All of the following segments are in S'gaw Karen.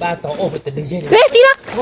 ဘၣ်တီၢ်အိၣ်ပတဒုယဲၢ်န့ၣ် ဝဲကံလီၤ, တၢ်ဒုး ပမိၢ်တၢ်အၢၣ်မၤန့ၢ်ပှၤနီၤ ဒီပုၢ်ဒီဝဲၢ်, မ့ၢ်တၢ်အၢၣ်မၤန့ၢ်ပှၤ ဒီပုၢ်ဝဲၢ်အဒိၣ်ထီၣ်စ့ၢ်, ဒီပုၢ်ဒီဝဲၢ်ဧၢ န့ၢ်အါယဲၢ်လံ, ယုၢ်ဝဲမဲနီၤ, မ့ၢ်, အဘၣ်ကိးယုၢ်ဝဲမဲ ဒီပုၢ်ဝဲၢ် ယုၢ်ဃုထံယုၢ်ဝဲမဲ, ကဲ ဒီပုၢ်ဝဲၢ် ပကဖီအီၣ်ကလီၤနီၤ, ယသးပှၤသးပှၢ်လၢပျၢၤကွဲးလီၤ, ဂ့ၤမး ဒီပုၢ်ဝဲၢ်နီၤ, ဂ့ၤတပှၢ်, တပှၢ်ဖိဒိၣ်ဒုး, ဘီပဲာ်လဲၣ်လီၤ, ယညါတကဖံးသးဒုး, ယၤမံဝဲဒုး, ဝံတပှၢ်, အဘၣ်ကိး ဝံတခါ ဂီၤနံၤဟါလၢအဂ့ၤ ဒီပုၢ်ဒီဝဲၢ်ကိးဒဲးနီၤ, တဂီၤညါတိသးယၤကၠီဒါယၤဒီးလံနီၤ, တဂီၤညါဒုး ပကဟးဃုအီၣ်ယုၢ်လၢသဲကျါဒီးလီၤ ဒီပုၢ်ဒီဝဲၢ်နီၤ, တဂီၤညါဒုး ပဟဲတၢ်တဂီၤဒီးဘၣ်ဒီးလံနီၤ ဃုမီၤနီၤ, ဝဲဒဲးဒုး I'm going to the mountain လီၤနီၤ ဒီပုၢ်ဝဲၢ်နီၤ, I'm going to soup dry ဒုး ဆိကမိၣ်ဒုး red ဒုး ဘၣ်သ့ၣ်သ့ၣ် ပကန့ၢ်ဒုးဒဲးနီၤ, ဝဲဒုးတဲကီးလီၤဝဲတလီၤဘၣ်နီၤ ဒီပုၢ်ဝဲၢ်နီၤ, ဝဲဒုး ဆိကမိၣ်ဒုး တနံၤညါဒုး မ့ၢ်ဘၣ်တီၢ်ဒုး ပဟဲဒီး ဆွံဖိဒုး ဘၣ်ခၢၣ်ဘၣ်ဘၣ်ဒုး ပဆွံဖိကမီၤန့ၢ်ပှၤယဲၢ်ဒုးဒဲးနီၤ, မ့ၢ်, တနံၤညါဒုး I'm going to the Mad Dog နီၤ ဒီပုၢ်ဝဲၢ်နီၤ, Mad Dog ဒုးလၢ mountain နီၤ, တနံၤညါလၢသဲကျါမီၤနီၤ, သဲကျါဝါကျါဒီပုၢ်ဒီဝဲၢ်, ကစၢၢ်ဖိလီၤမီၤတၢ်ကျါဒုး, ဟးဃုအီၣ်ဘၣ်တကိးနီၤ ဒီပုၢ်ဝဲၢ်, ခီညါဆဲးဘၣ်ဘၣ်ဒုး ဆွံကမီၤန့ၢ်ပှၤယဲၢ်ဒုးဒုး ပဟဲတၢ်တဂီၤဘၣ်နီၤ ဃုမီၤနီၤ, ခါပှဲၤနၣ်ရံၣ်လီၤ, ခွံနၣ်ရံၣ်ဘျဲၣ်, ခွံနၣ်ရံၣ်ဘျဲၣ်နီၤ, ပဟဲက့ၤဆွံဖိတၢ်လၢခွံနၣ်ရံၣ်ဘျဲၣ် ဒီပုၢ်ဝဲၢ်, အခါဒုးပဆွံဖိဟးမီၤန့ၢ်ပှၤဒံးဘၣ် ပဟဲဒီးတၢ်လၢသဲကျါန့ၣ်နီၤ, ဟဲတဘၣ်ဘၣ်ဒုးကမီၤန့ၢ်ပှၤဒုးနီၤ ဃုမီၤနီၤ, မ့ၢ်မီၤန့ၢ်ပှၤဒုးဒုးသးခုနီၤ ဃုမီၤနီၤ, ပနဃုဘၣ်တကိးဒီပုၢ်ဝဲၢ်နီၤ, မၤတီၢ်မၤတီၢ်ဘၣ်ဘၣ်တကန့ၣ် ကညီဒုးဒုးနီၤ တနံၤ, ဟဲတၢ်တဂီၤဘၣ်ကနီၤ ဃုမီၤနီၤ, ဒီပုၢ်ဝဲၢ် ဟးတၢ်ဒုးန့ၣ်ဖးယံာ်ထီၣ်န့ၣ်နၤဧၢ, ဟဲတၢ်တဂီၤဘၣ်ကဒီး ဆွံဖိဟးလိာ်ကွဲယဲၢ်လီၤနၤဧၢ, ဆွံဖိတနၢ်ဃုလၢကစၢ်အါယဲၢ်ဘၣ်နၤဧၢ, ဒုဒုဒုဟဲက့ၤသုအကိးလီၤ ဒုဒုဒုဟဲက့ၤသုအကိးလီၤ, ပှၤ ဘၣ်ဒီးဘၣ်တဲဝဲ, ဆွံတကစၢ်ဒ်သိးသိးလီၤ တနံၤညါဘၣ်ဒီး, ကစၢ်မံၤထဲတဂီၤဒီးဒုးဆွံဖိဒုးကၢးယဲၢ်လီၤနီၤ, မ့ၢ်အဂ့ၤဘၣ်, ယခးယုၢ်ကသွံဒီး, ယဆွံဖိဟဲက့ၤမီၤဝဲဒၣ်လီၤ, ယဆွံဖိဒုး, အကၠူနၤ အမိၢ်ပှၢ်အိၣ်ဘၣ်ခုဘၣ်, မိၢ်ပှၢ်မ့ၢ်အိၣ်ဒီး, ကဲနီၤ, အကသံတီၢ်ကလဲာ်, တီၢ်ပျံၤန့ၣ်, ဘၣ်ကသံတီၢ်ကလဲာ်, အိၣ်န့ၣ် မၤတၢ်န့ၣ်မၤ, ယမၤထီၣ်တၢ်ဝဲလဲၣ်, လၢခးထီၣ်တၢ်န့ၣ်မၤတၢ်လီၤ, မ့ၢ်, တနံၤညါဒုး, တနံၤညါပကန့ၢ်ဒုးဒုး, ဟးဘၣ်တကိးနီၤ ဒီပုၢ်ဒီဝဲၢ်, ဟးကွၢ်, စဲးဘၣ်မနီၤ, တလိၣ်နၤယၤ, မ့ၢ်လံ, ဟးဘၢဘၢလဲၣ်ခုဘၣ်, ဘၣ်သ့ၣ်သ့ၣ်ဘၣ်တီၢ်တီၢ်ယဲၢ်, ပမ့ၢ်ထံၣ်ယုၢ်ပူၤဒုး ပဟဲကၠီဘီကဆူနီၤ, တၢ်ဒုးပတကၠီဘၣ်ဖီတူာ်ဒံးဘၣ်, ပမ့ၢ်ထံၣ်ယုၢ်ပူၤပဖးတ့ၢ်ဒဲးအဖျဲၣ်ဖျဲၣ်သ့ၣ် ပဃ့ဆိဖီတူာ်ပူၤလီၤ, မ့ၢ်, ဟးလီၤကွဲးဒီးတၢ်ဂံၢ်ဂၤန့ၣ်တၢ်, တကဲန့ၣ်ဟးလီၤကွဲး, မိၢ်တၢ်အုးကဒုးဒၣ်ဟဲက့ၤက့ၤအီၣ်ကိးယဲၢ်လီၤ, လီၤတံၢ်ကျါ, တၢ်, ပဟဲဒၣ်တဂီၤဘၣ် တၢ်မူကီၢ်သးယဲၢ်ဘၣ်ဒီး, နီၢ်ခုၣ်ပၢ်ဧၢ, လိၣ်ကစၢ်ဖးဒိၣ်, ဒီပုၢ်ဒီဝဲၢ် ဟးဘၣ်တကိးလၢသ့ၣ်ဖိဝၣ်ဖိကျါနီၤ, ကွၢ်စ့းဘၣ်တနံၤညါအံၤဒုး ကကဲထီၣ်, ကဘၣ်တီၢ်ယၤနီၤ, မ့ၢ်ဘၣ်တီၢ်ဒုး ပထွံၣ်ဖိကမီၤန့ၢ်ပှၤယုၢ်ဖိဒုဒုနီၤ ဒီပုၢ်ဒီဝဲၢ်, လဲၤဘၣ်တကိးနီၤ, မ့ၢ်မး ကဲ ဒီပုၢ်ဝဲၢ် သုတဟးမီၤန့ၢ်ပတၢ်လၢၤဘၣ်နၤဧၢ, တဂီၤညါပဟဲဒၣ်တဂီၤဘၣ်ဘၣ်ဒီး, တဂီၤပကဝဲဒၣ်သ့ၣ်ကိးတကိးဟံၣ်လီၤ တၢ်အိၣ်မံၤမံၤညီ, ဘၣ်တီၢ်အိၣ်ပတဒုယဲၢ်, ကံလီၤ, ကံလီၤဒု, အကံလီၤလံၤခုဘၣ်, အကံလီၤလၢမူခိၣ်လံဒီး, မ့ၢ်အီၤ, အကံလီၤလၢမူခိၣ်လံ, တၢ်မ့ၢ်တၢ်အဂီၢ်တဒိၣ်စ့ၢ်ဘၣ်မး, အီၤ, အကံလီၤလံၤ,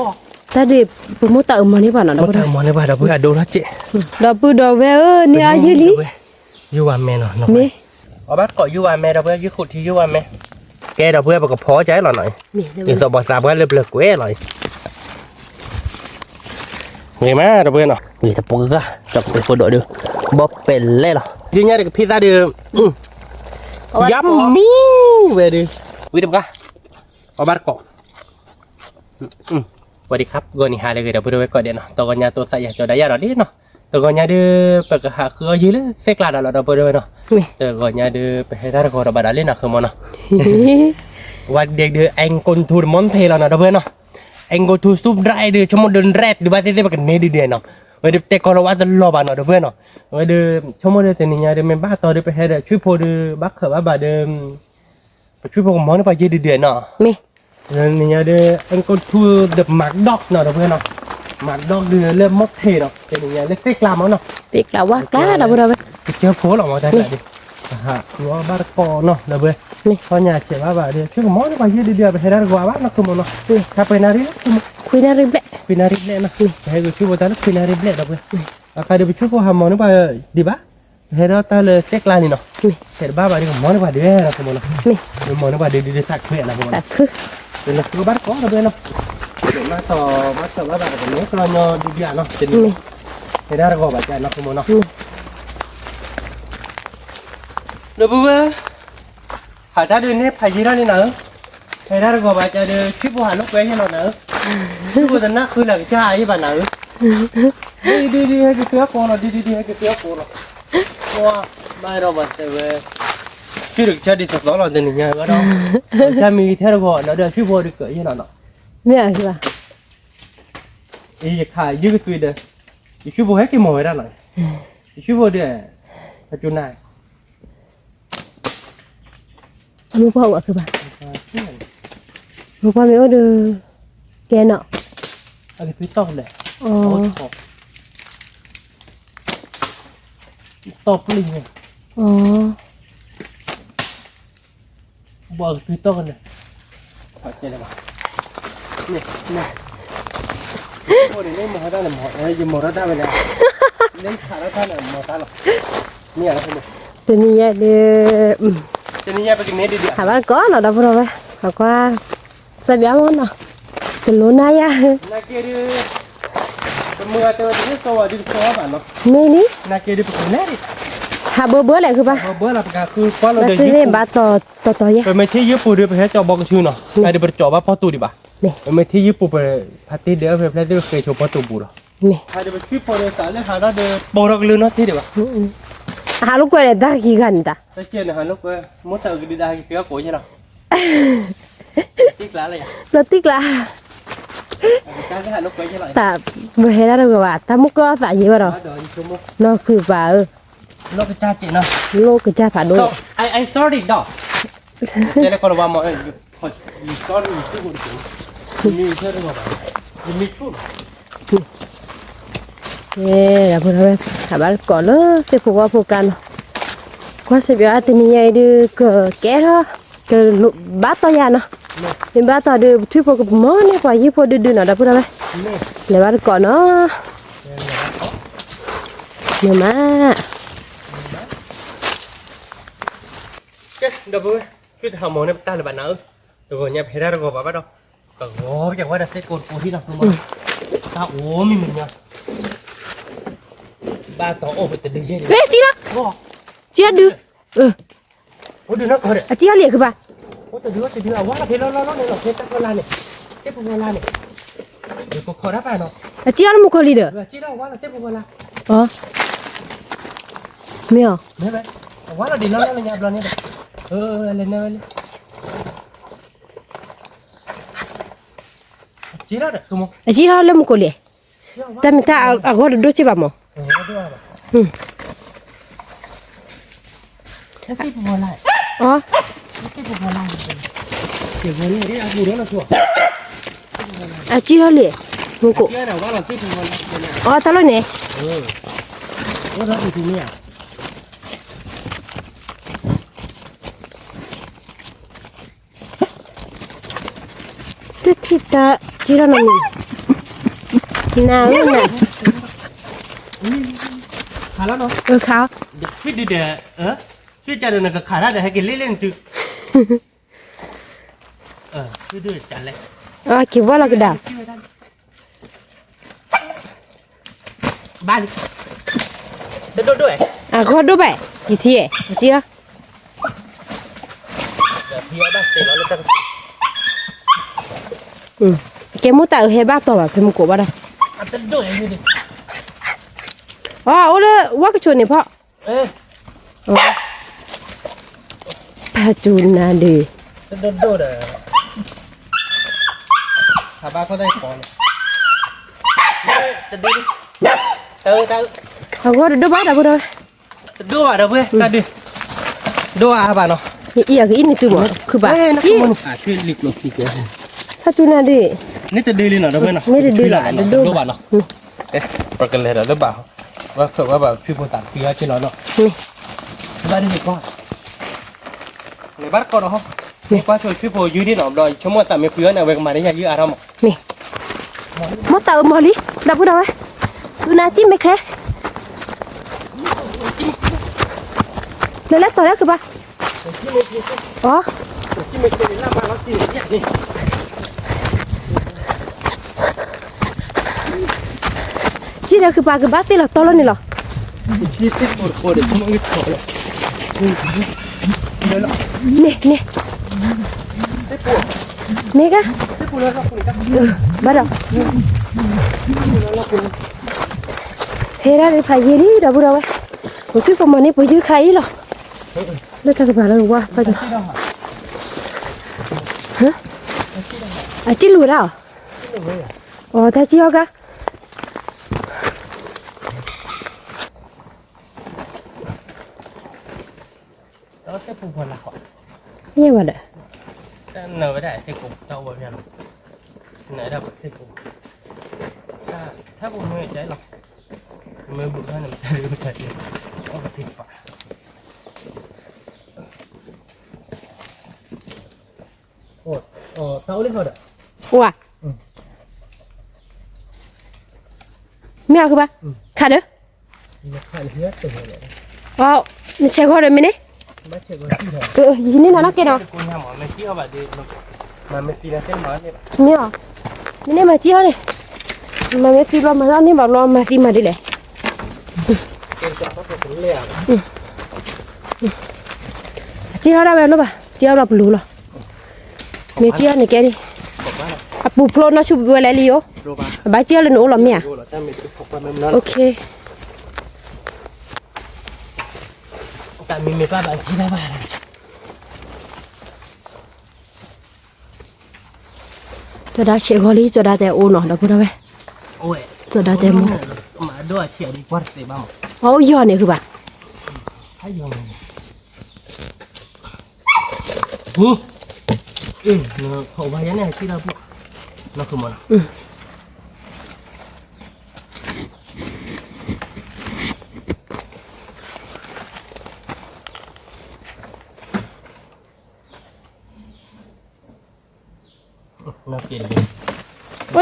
မူခိၣ်, အီၤ တၢ်လီၤန့ၣ်, တၢ် တၢ်ထံထီၣ်နီၤမုၢ်, နၤဧၢနၤ, ခါလီၤနီၤ, အၢခါ, ဖုဒုဒီး, ဖုကၢ်ဒီးနကခးတၢ်ဒီးဟဲက့ၤလ့လ့နတုၤ, ဖုဒုကၢ်လဲၣ်, က့ၤဝဲလီၤကဒါ ဘၣ်လံ, တဒိၣ်ဒိၣ်, အဂီၢ်ဒိၣ်ဘၣ်, ယထံၣ်, ယထံၣ်လီၤ, ကဲမိၢ်တၢ်အၢဟဲဘၣ်တီၤဘၣ် ဖဲမုၢ်ကိးဘၣ်ဒီး, အအိၣ်လၢဝၣ်ကဆိးန့ၣ်ဖီ, ဖးစူၤနၤဒုး, တဒိၣ်ဒိၣ်ဒီး, ဟးဘၣ်ခီၣ်တၢ်ကီလီၤ, တၢ်, အဂီၢ်တဒိၣ်ဘၣ်ဒီပုၢ်ဒီဝဲၢ်, တဒိၣ်ဘၣ်ဒီပုၢ်ဝဲၢ်, တၢ်ဒုး, ဒိၣ်ဘၣ်ဘၣ်နီၤ, အံၤအကအံၤန့ၣ်တုၤမး, ခုဘၣ်, ဖးစူၤနၤဒုး, န့ၣ်တဒုးလံနီၤ ဒီပုၢ်ဝဲၢ်နီၤ, န့ၣ်တဒုးလီၤ, တဒိၣ်ဘၣ်နီၤ, ပကလဲၤဒီးလၢဘၣ်, ဘၣ်ဖုးဘၣ်ဖုးဖိသၣ်ဖုးအါက့လီၤနီၤ, ဘၣ်ဒုးန့ၣ်ကွၢ်, လဲၤဘၣ်တကီၢ်ဒီးဟီ, မ့ၢ်ကွၢ်ဆိဖုဖိယုၢ်ဒ်နီၤ ဘျီဆိကမိၣ်သးမ့ၢ်ပှံၤအီၤန့ၣ် အဝဲကမၤတယၤယုၢ်အါထီၣ်မး, မ့ၢ်, မိၢ်တၢ်အၢမီၤလံ, ဒီပုၢ်ဒီဝဲၢ်, သူနၤစံၣ်မဲာ်ချဲ လဲၤလၢတီၤလၢကဘၣ်, အီ, စံၣ်ဒီးကဘၣ်ကဘၣ်သ့ၣ်လီၤတီလီၤန့ၣ်လီၤ, န့ၣ်န့ၣ်, မ့ၢ်က, ဘၣ်ဒီး, ဟဲဒၣ်ဖးယံာ်လံ ဒီပုၢ်ဒီဝဲၢ်, ပှၤဖံးပမၤန့ၢ်ပှၤယုၢ်ခါအံၤလီၤ, လၢတၢ်ကပၤလၢဝါ, အတံၢ်လူၤဝဲဒၣ်အီၤ, အီ တၢ်စံၣ်အီၤကါ မ့ၢ်ဝဲဒၣ်, အိၣ်ဧါ, မ့ၢ်အီၤကဘၣ်, ခးဒီး အီ, နဆဲးဂီၤဒီးမ့ၢ်န့ၣ်, ယန့ၢ်နၤနီၢ်ကဲနီၤ, မ့ၢ်အီၤ, မ့ၢ်န့ၢ်မၤစံၣ်ဟီန့ၣ်, မၤမ့ၢ်သံဘျီမၤလီၤန့ၢ်ဘၣ်ဘျီ မၤသံမၤဒ်လဲၣ်, စံၣ်ဟီဒၣ်ဝဲလိၣ်ဘၣ်, စံၣ်ဟီဘျီပလူၤလီၤ, မ့ၢ်စံၣ်ဟီန့ၣ်ကဲဒ်, အပူၤဖျိနီၢ်ဆူၣ်ဝဲလဲၣ်လံယိၤ, အဘၣ်စံၣ်ဟီလၢနအိၣ်လီၤမ့ၢ်ဧါ, အိၣ်ခ့ ကၠီၤဒါဆဲးဂီၤလံ ကၠီၤဒါတဲအိၣ်နီၤ ဒီပုၢ်ဒီဝဲၢ်, ကၠီၤဒါတဲမိၢ်, အအိၣ်ယီၤန့ၣ်ဃုဘၣ်, အိၣ်ဒီး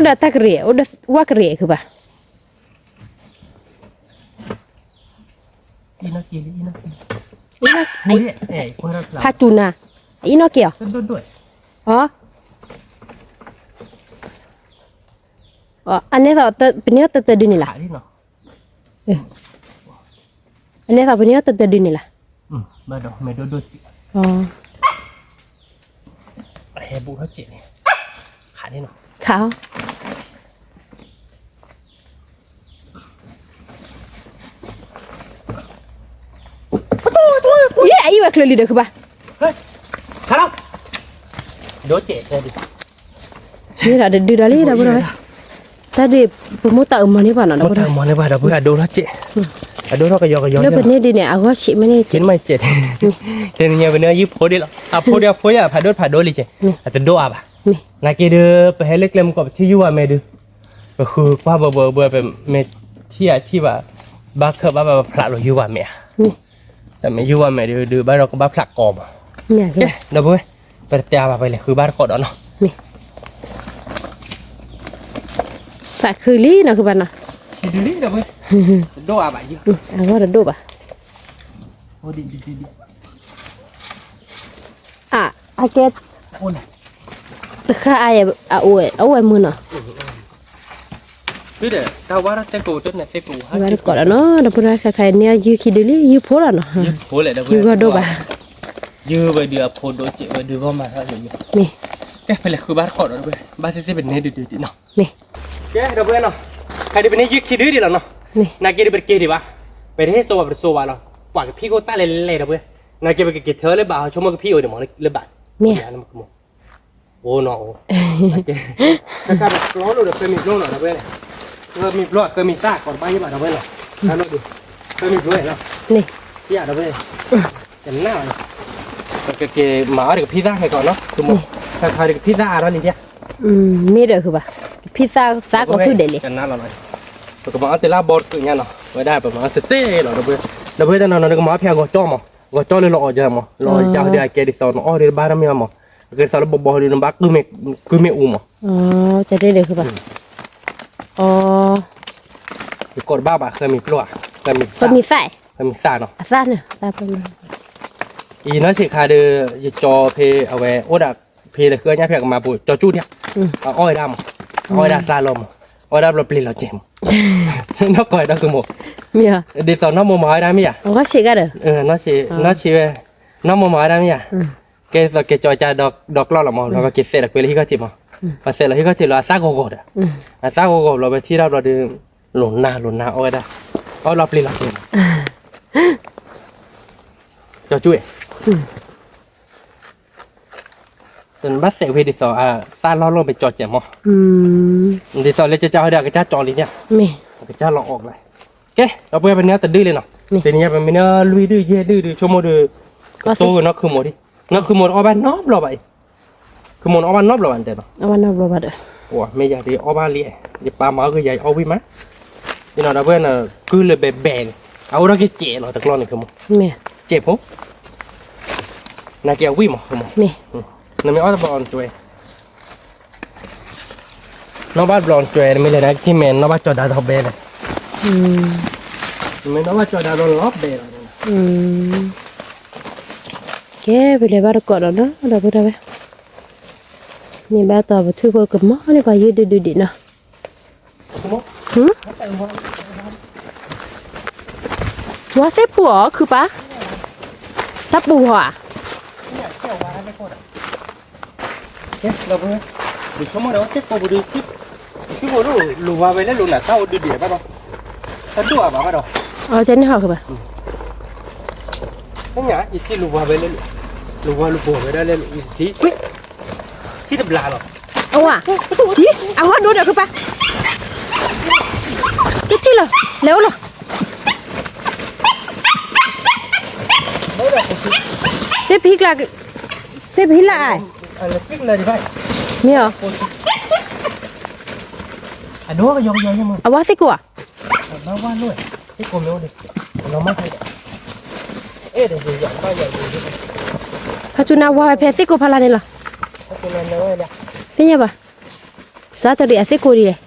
တၢ်ကရံၣ် အိၣ်ဒီးဝၣ်ကရံၣ်ဃုဘၣ်, ဖးတူနၤ, အံၤနီၢ်က့ၤအီၤ, အန့ၣ်သိးပန့ၢ်အီၤတတၢၢ်ဒုန့ၣ်လီၤ, အန့ၣ်သိးပန့ၢ်အီၤတတၢၢ်ဒုန့ၣ်လီၤ, ခးအီၤ, ယဲအံၤဝဲချၢလံဒီးဃုဘၣ်, မ့ၢ်ဒီးဒုးဒီးလံဒီပုၢ်ဒီဝဲၢ်, တၢ်ဒုး ပမိၢ်တၢ်အၢမၤန့ၢ်ပှၤနီၤ ဒီပုၢ်ဒီဝဲၢ်, အဒိၣ်ထီၣ်ကယီကယီ, လၢပန့ၢ်ဒုးန့ၣ် အဂီၢ်ဆံးမ့ၢ်န့ၢ်, တနံၤညါပန့ၢ်ယုၢ်ဖိဒံးလီၤ, အဖိဒံးအဖိယါ ဖးဒိၣ်ဖးဒိၣ်လံကဲ, အတဒိၣ်အါဘၣ်, နာ်က့ဒုး ပဟဲလၢကျဲမုၢ်ကီၢ်ပထံၣ်ယုၢ်ဝဲမ့ၢ်ဒုး, ပဃုကွၢ်ဘၢဘၢဘၢ ပမ့ၢ်ထံၣ်အထံၣ်ဘၣ်, ဘၣ်ခၢၣ်ဘၣ်ဘၣ်ပဖျးလိာ်ယုၢ်ဝဲမ့ၢ်ဧါ, တၢ်မ့ၢ်ယုၢ်ဝဲမ့ၢ်ဒုး ဒုးဘၣ်ဒီးကဘၣ်ဖျးကိးမး, ကဲ ဒီပုၢ်ဝဲၢ်, ပတတဲအါဘၣ် ပလဲၤဃုဘၣ်တကိးဒီးနီၤ, မ့ၢ် သးခုလံနီၤ ခုဘၣ်နီၤ, ဒုးလံဒီးဝဲ, တဒိၣ်အါဘၣ်ယုၢ်, အဂီၢ်တဒိၣ်ဘၣ်, အကဲ, တခါအအိၣ်ဝဲမုာ်နီၤ, တၢ်ဝါတၢ်တဲကိးတန့ၣ်တဲကိးဝါတကိးဒီးနီၤ ဒီပုၢ်ဝဲၢ် ခါခါအံၤန့ၣ်ယုၢ်ခံဒုလံ ယုၢ်ဖိလီၤနီၤ, ယုၢ်ဖိလဲၣ်ဒီး ယုၢ်ဂီၢ်ဒိၣ်ဘၣ်, ယုၢ်ဝဲဒုးအဖိဒိၣ်စဲးဝဲဒုးဂီၢ်မၤထီၣ်လံ, မ့ၢ်, ကဲဖဲလဲၣ်ဃုဘၣ်တကိးဒီး ဘၣ်သ့ၣ်သ့ၣ်ပန့ၢ်ဒုးဒုးဒုးနီၤ, မ့ၢ်, ကဲဒီပုၢ်ဝဲၢ်နီၤ, ခါဒုးပန့ၢ်ယုၢ်ခံဒုဒံးလီၤနီၤ, နာ်က့ဒုးပတက့ၤဒံးဘၣ်, ပတဟ့ၣ်စိဝဲပတစိဝဲလီၤ, ပှၤကဖံးခိၣ်သၣ်လဲၤလဲၤဒီပုၢ်ဝဲၢ်, နာ်က့ပကက့ၤထၢလၢဘၣ် ဟီဆိကမိၣ်ကဖံးအိၣ်ဒံးမးလၢဘၣ်, မ့ၢ် အိၣ်နီၤအိၣ်, ကဲ, ကဲ, ကဲပကျီလိာ်ဒီး ပမ့ၢ်ဘျီနီၤ ဒီပုၢ်ဝဲၢ်န့ၣ်, ပမ့ၢ်ဘျီ ပမ့ၢ်သၣ်ကီးတဘၣ်ယဲဘၣ် ဒီပုၢ်ဝဲၢ်နီၤ, ပမ့ၢ်ဘျီနီၤ, ဒီပုၢ်ဝဲၢ်, ကနၣ်, ကက့ၤမၤအီၣ်ဒီးကဖံးသၣ်ခဲကီးနီၤ, ခါခါဒီးကဖံးသၣ်အါထီၣ်လံဒၣ်, မ့ၢ်ဒီးဃုဘၣ်, ကဖံးသၣ်သးကီးထူၣ်ဒဲးလံ, ပကမၤအီၣ်တ့ၢ်လၢအဘီတကုးညါနီၤ, ဝဲဒၣ်ပမၤအီၣ်စ့စ့လီၤ ဒီပုၢ်ဝဲၢ်, ဒီပုၢ်ဝဲၢ်တနီၤနီၤ နကမၤအီၣ်ဖဲအဂီၤကၠီမး, အဂီၤကၠီလၢလီၤအီၣ်ကၢမး, လီၤအီၣ်ကၢဒီးအကဲဒ်သိး နအီၣ်ဒံးတဘၣ်နီတမံၤမး, အကဲဒ်သိးလၢဘီဘီဒုး နဘၣ်ကုၢ်မ့ၢ်အူမး, ကတဲဒဲးဃုဘၣ်, ယကိးတဘၣ်ဘၣ် ဃဲမံၤပျိၢ်ဧါ, ဃဲမံၤသၣ်, ဃဲမံၤသၣ်နီၤ, အသၣ်န့ၣ်, အံၤနီၢ်ဆံးခါဒီး ယကၠီဖဲအဝဲအိၣ်ဒၣ်ဖဲလၢဃုအညၣ်ဖဲကမၤပူၤ ကၠီကၠူၣ်ဒၣ်, အအီၣ်ဝဲဒၣ်မး, အအီၣ်ဝဲဒၣ်သၣ်လီၤမး, အအီၣ်ဝဲဒၣ်ဘျီပျ့ၤလီၤကဲမး, နီၢ်ကီၢ်ဒီးကမး, ဒ်သိးနီၢ်မိၢ်မၤဝဲဒၣ်မ့ၢ်ဧါ, နီၢ်ဆံး, နီၢ်ဆံးဝဲ, နီၢ်မိၢ်မၤဝဲဒၣ်မ့ၢ်ဧါ, ကဲဒ်သိးက့ၤကၠီကၠါဒီကျီၢ်လီၤမး ဘျီပက့ၤသဲးဒီးကွဲလၢဟံၣ်ခီၣ်ထံးမး, ပသဲးလီၤဟံၣ်ခီၣ်ထံးလီၤ အသၣ်ဂီၤဂီၤဒီး, အသၣ်ဂီၤဂီၤဘျီဝဲထံၣ်ထီၣ်ဘျီဒီး, လိာ်နၤလိာ်နၤအီၣ်ဝဲဒၣ်, အီၣ်လီၤပျ့ၤလီၤကဲမး, ကၠီကၠူၣ်, တနဘၣ်သဲးဝဲဒ်သိး သၣ်လီၢ်လီၢ်မ့ၢ်ကၠီကဲမး, ဒ်သိးလၢကၠီကၠီဟဲဒီး အကစၢ်ကၠီလံန့ၣ်, အကစၢ်လီၤအီၣ်ကျါ, ကဲ, ဒီပုၢ်ဝဲၢ် ပန့ၢ်တဒုလံနီၤ, တနံၤညါပမ့ၢ်န့ၢ်လွံၢ်ဒုယဲၢ်ဒုဒုး ဆိကမိၣ်ဒီး, ကတိၤကနီၢ်ခုမီၤဒံး, နီၢ်ခုမီၤတအီၣ်ဘၣ်နီတဘျီဘၣ်အံၤ, ခုမီၤနအီၣ်ဘၣ်နီတဘျီဘၣ်တဲနီၤ, မ့ၢ်ယၤဒုးအီၣ်ဘၣ်လံ, ယပၢ်မၤအီၣ်ဂ့ၤယၤအီၣ်ဝံၣ်မး, ယနီၤဒီပုၢ်ဝဲၢ်န့ၣ် ကုၢ်လၢဘဲဘဲန့ၣ်, အအိၣ်ဒီးကစဲးလီၤတကျီၢ်န့ၣ်ခုမီၤ, စဲးဖိ, နာ်က့အဝံၣ်မး, နမ့ၢ်အီၣ်တဘျီနကွဲး နီၢ်ဘၣ်တဘျီနကွဲး နမ့ၢ်လဲၤနၤက့ၤမဲာ် နီၢ်ဘၣ်ကၠီဒါဒီဘဲလဲၣ်, နမ့ၢ်နီၢ်ဘၣ်ကၠီဒါဒီလီၤဘဲလီၤ, ကဲ ပလဲၤဘၣ်တကိးဒီးနီၤ ဒီပုၢ်ဝဲၢ်, မ့ၢ်ဘၣ်တီၤပထွံၣ်ဖိကမီၤန့ၣ် ပှၤယုၢ်ဒုဒုဒံးနီၤ, ဝါသ့ၣ်ဖူအီၤ ခုပၢ်, တၢ်ပူၤဧါ ကဲ, ဒီပုၢ်ဝဲၢ်, ဒုးဆိကမိၣ်ဒီး သ့ၣ်ကိးပူၤဒုး, သ့ၣ်ကိးဒုး လိၣ်ဝါဝဲလၢလိၣ်နၤ တၢ်အိၣ်ဒုးဒံးဘၣ်ဒီး, တၢ်ဒိၣ်အါဘၣ်ဘၣ်ဒီး, အကဲန့ၣ်ဟီၣ်ကဘၣ်, သ့ၣ်ညါ ယထံၣ်လိၣ်ဝါဝဲလၢလိၣ်, လိၣ်ဝါလိၣ်ပိာ်ဝဲဒၣ်လၢလိၣ်, ယထံၣ်, ထံၣ်တဘျါလီၤ, အဝဲ, အဝဲဒိၣ်ဒီးကပၢ်, ကထံၣ်လီၤ, လဲၤအိၣ်လီၤ သ့ၣ်ပဟံၣ်ကျါ, သ့ၣ်ပဟံၣ်လၢအ, မ့ၢ်အီၤ, အဝဲသ့ၣ်ကိးဧါ, ဟးစူၤနၤဝါဝဲဖဲသ့ၣ်ကိးဖးလၢ်န့ၣ်လီၤ, သ့ၣ်ညါဘၣ်, စးတရံးအသ့ၣ်ကိးဒ်လဲၣ်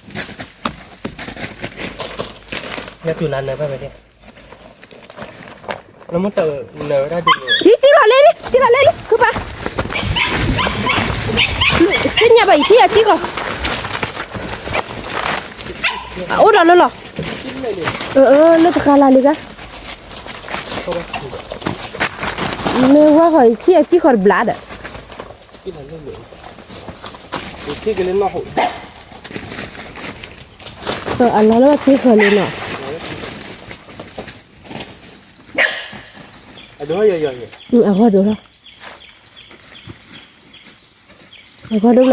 လၢမ့ၢ်တနၢၤဝဲဒၣ်ဒ်န့ၣ်, ယကံၣ်လီၤလဲလံ, ကံၣ်လီၤလဲလံ, ခုပၢ်, သ့ၣ်ညါဘၣ် ယထံၣ်အကံၣ်ကီၤ, အအိၣ်ဒီးလၢလီၤ, လၢတဃာ်လၢ်လံဂၤ, မ့ၢ်ဝဲဃီ ယထံၣ်အကံၣ်ကီၤတဘျါဒီး အလီၤလၢ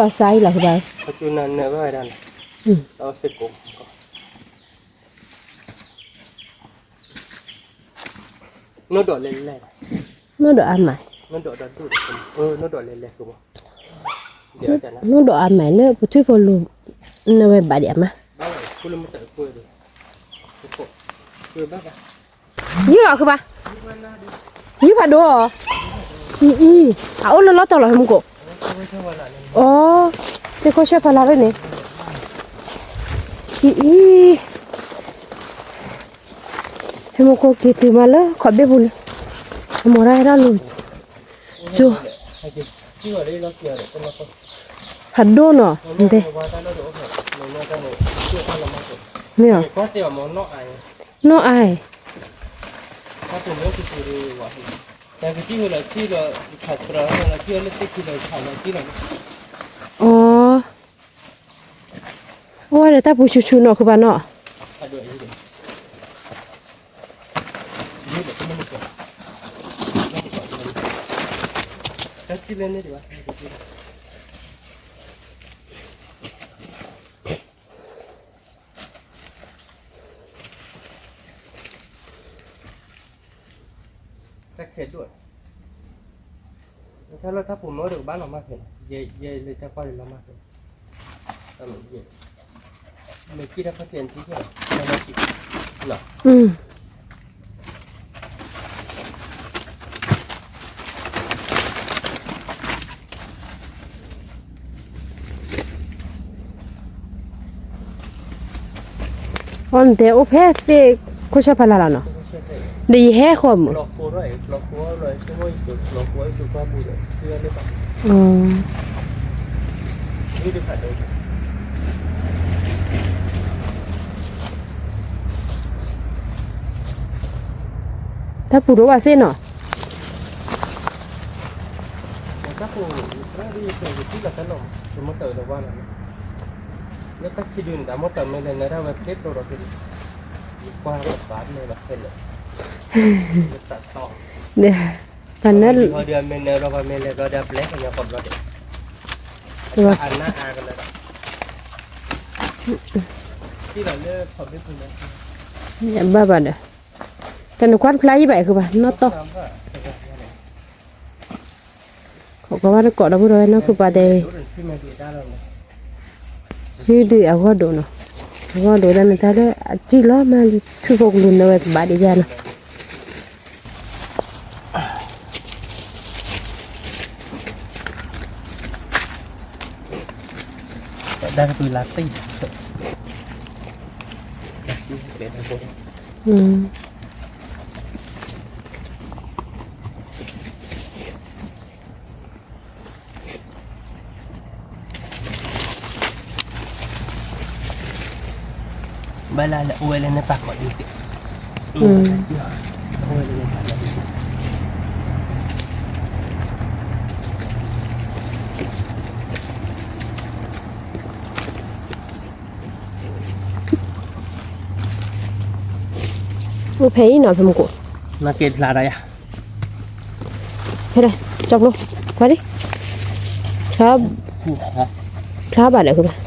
က့ဃီၤလံနီၤ, အဂီၢ်ဒိၣ်လီၤ, အဂီၢ်ဒိၣ်လီၤစါအံၤလီၤကဘၣ်, နီၢ်ဒိးလဲၤလဲၤ, နီၢ်ဒိးအါမး, နီၢ်ဒိးအါမးလၢပထွံၣ်ဖိလိၤ, နဝဲဘၣ်ဒံးအါမး, ယုၢ်အီၤခုဘၣ်, ယုၢ်ဖးဒိၣ်အီၤ, အံၤအံၤ, အအိၣ်လၢလီၢ်တီၤလီၤမူကိး, အိ သ့ၣ်ခိၣ်ဆၢဖးလၢ်ရ့ၣ်န့ၣ် အံၤအံၤ, ဟဲမ့ၢ်ကိၢ်က့ၤတုၤမးလၢခီၣ်ဘ့ၣ်ပူၤလံ, အမိၢ်ဒၣ်ဟဲထီၣ်လူၤ, ကၠိ, ဖးဒိၣ်နီၤ, နတဲ, မ့ၢ်ဧါ, နီၢ်အါအံၤ, အီ, အိၣ်ဝဲဒီးတၢ်ပူၤဆူၣ်ဆူၣ်နီၤ ဃုဘၣ်နီၤ, တၢ်ခဲဒိၣ်, တၢ်လၢတၢ်ပူၤမ့ၢ်အိၣ်ဒီးကဘၣ်လီၤမၢ်ဖဲ, ယဲလၢတၢ်ကွၢ်လၢလီၤမၢ်ဖဲ, မ့ၢ်ကံၣ်တၢ်ဖးကဲၣ်နထံၣ်ခဲလီၤ, အီ နတဲအိၣ်ဖဲသ့ၣ်ခိၣ်ဆၢဖးလၢ်လီၤနီၤ, ဒီးယဟဲဃီမုၢ်, တၢ်ပူၤဒိၣ်ဘၣ်စ့ၢ်နီၤ, တၢ်နၢ ဘၣ်ဘၣ်ဒီး, တၢ်နကွၢ်တဖျါယံၣ်ဘၣ်ဃုဘၣ် နီၢ်တီၢ်, ခိးကီဝဲတကိးဒီပုၢ်ဒီဝဲၢ်နီၢ်ခိၣ်ပှၤတဲ, ယုၢ်ဒုးအဂီၢ်ဒိၣ်နီၤ, အဂီၢ်ဒိၣ်တၢ်န့ၣ်တၢ်လၢအစံၣ်လီၤမးလံ ထွံၣ်ဖိကလူၤနၢဝဲကဘၣ်ဒံးယါနီၤ တၢ်ကပၤလၢတံၢ်, ဘၣ်လၢအိၣ်ဝဲလၢနပာ်ခီၣ်ဒုး, အိၣ်ဝဲလၢနပာ်ခီၣ်ဒုး အိၣ်ဖဲအံၤနီၤ ဖဲမကိး, နက့ၤဖျါဒီးယၤ, ဖဲဒၣ်, ကၠီဖျိ, ကွၢ်ဒံး, ဖျါ, ဖျါဘၣ်ဒီးဃုဘၣ်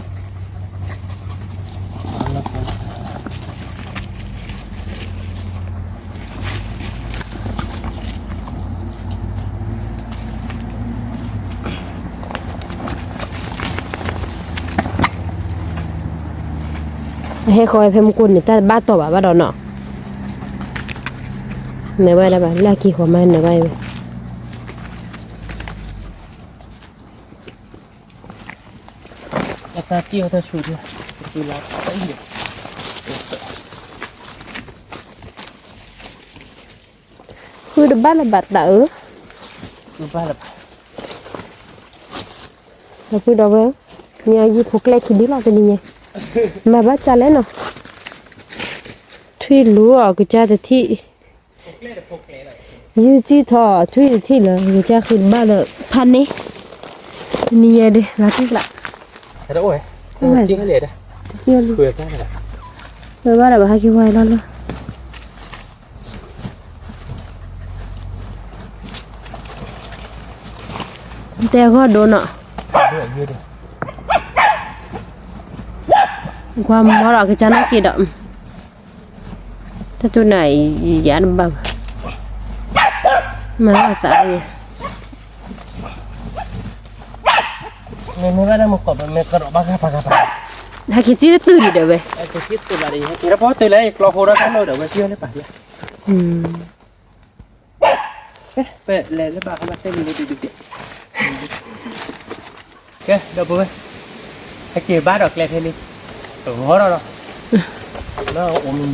အဟဲဃီဝဲဖဲမူခိၣ်န့ၣ် တၢ်တဘၣ်တီၢ်ဘၣ်ဘၣ်ဒီးနီၤ, နၢၤဘၣ်ဒၣ်ဘၣ် လၢအက့ၤဃီၤမးနၢၤဘၣ်အံၤဝဲ အတၢ်တံၢ်အတၢ်ဆူၣ်ဒၣ်, ဃုတဘၣ်လၢၤဘၣ်တၢ်အၢ, ဒီပုၢ်ဒီဝဲၢ်, မ့ၢ်အယံၤဖိကျဲခံဒုလီၤတနံၤညါ, မၤဘၣ်စၢ်လဲၣ်နီၤ, ထွံၣ်လူၤအီၤကစၢ်တထံၣ်, ယုၢ်စံၣ်ထီၣ်ထွံၣ်တထံၣ်လၢကစၢ်ဃုတဘၣ်လၢၤဖးန့ၣ်, တနံၤညါဒီး လါတံၢ်ကျး, ဝဲဘၣ်ဒီးဘၣ်ဟဲက့ၤဝဲလီၤလီၤ တဲအဂီၢ်ဒိၣ်နီၤ, ကွၢ်မီၤဒီးကစၢ်နီၢ်က့ၤဒီး, တၢ်တူၢ်နၤအံၤ ယၤတဘၣ်ဘၣ်, မၤအသးအံၤ မ့မ့ၢ်ဘၣ်တၢ်မူကီၢ်ပမ့ၢ်ကရီးဘၣ်ဂၤပှၤဂၤပှၤ, ဟဲက့ၤက့ၤတုၤဒံးဒီးဝဲ, ဟဲက့ၤက့ၤတုၤလၢဒီး ဟဲက့ၤတၢ်ဖီတုၤလၢယကျီဖိဒီးတၢ်လီၢ်ဒီးဝဲက့ၤလၢပှၤလၢ, ပလဲၤလၢဘၣ်ဃီမးတဲလံလၢဒုးဒုးဒဲး, ကဲ ဒီပုၢ်ဝဲၢ်, ဟဲက့ၤဘၣ်ဒီးကျဲဖဲလံ, တဂီၤဒီးဒီး လၢအိၣ်မံၤမံ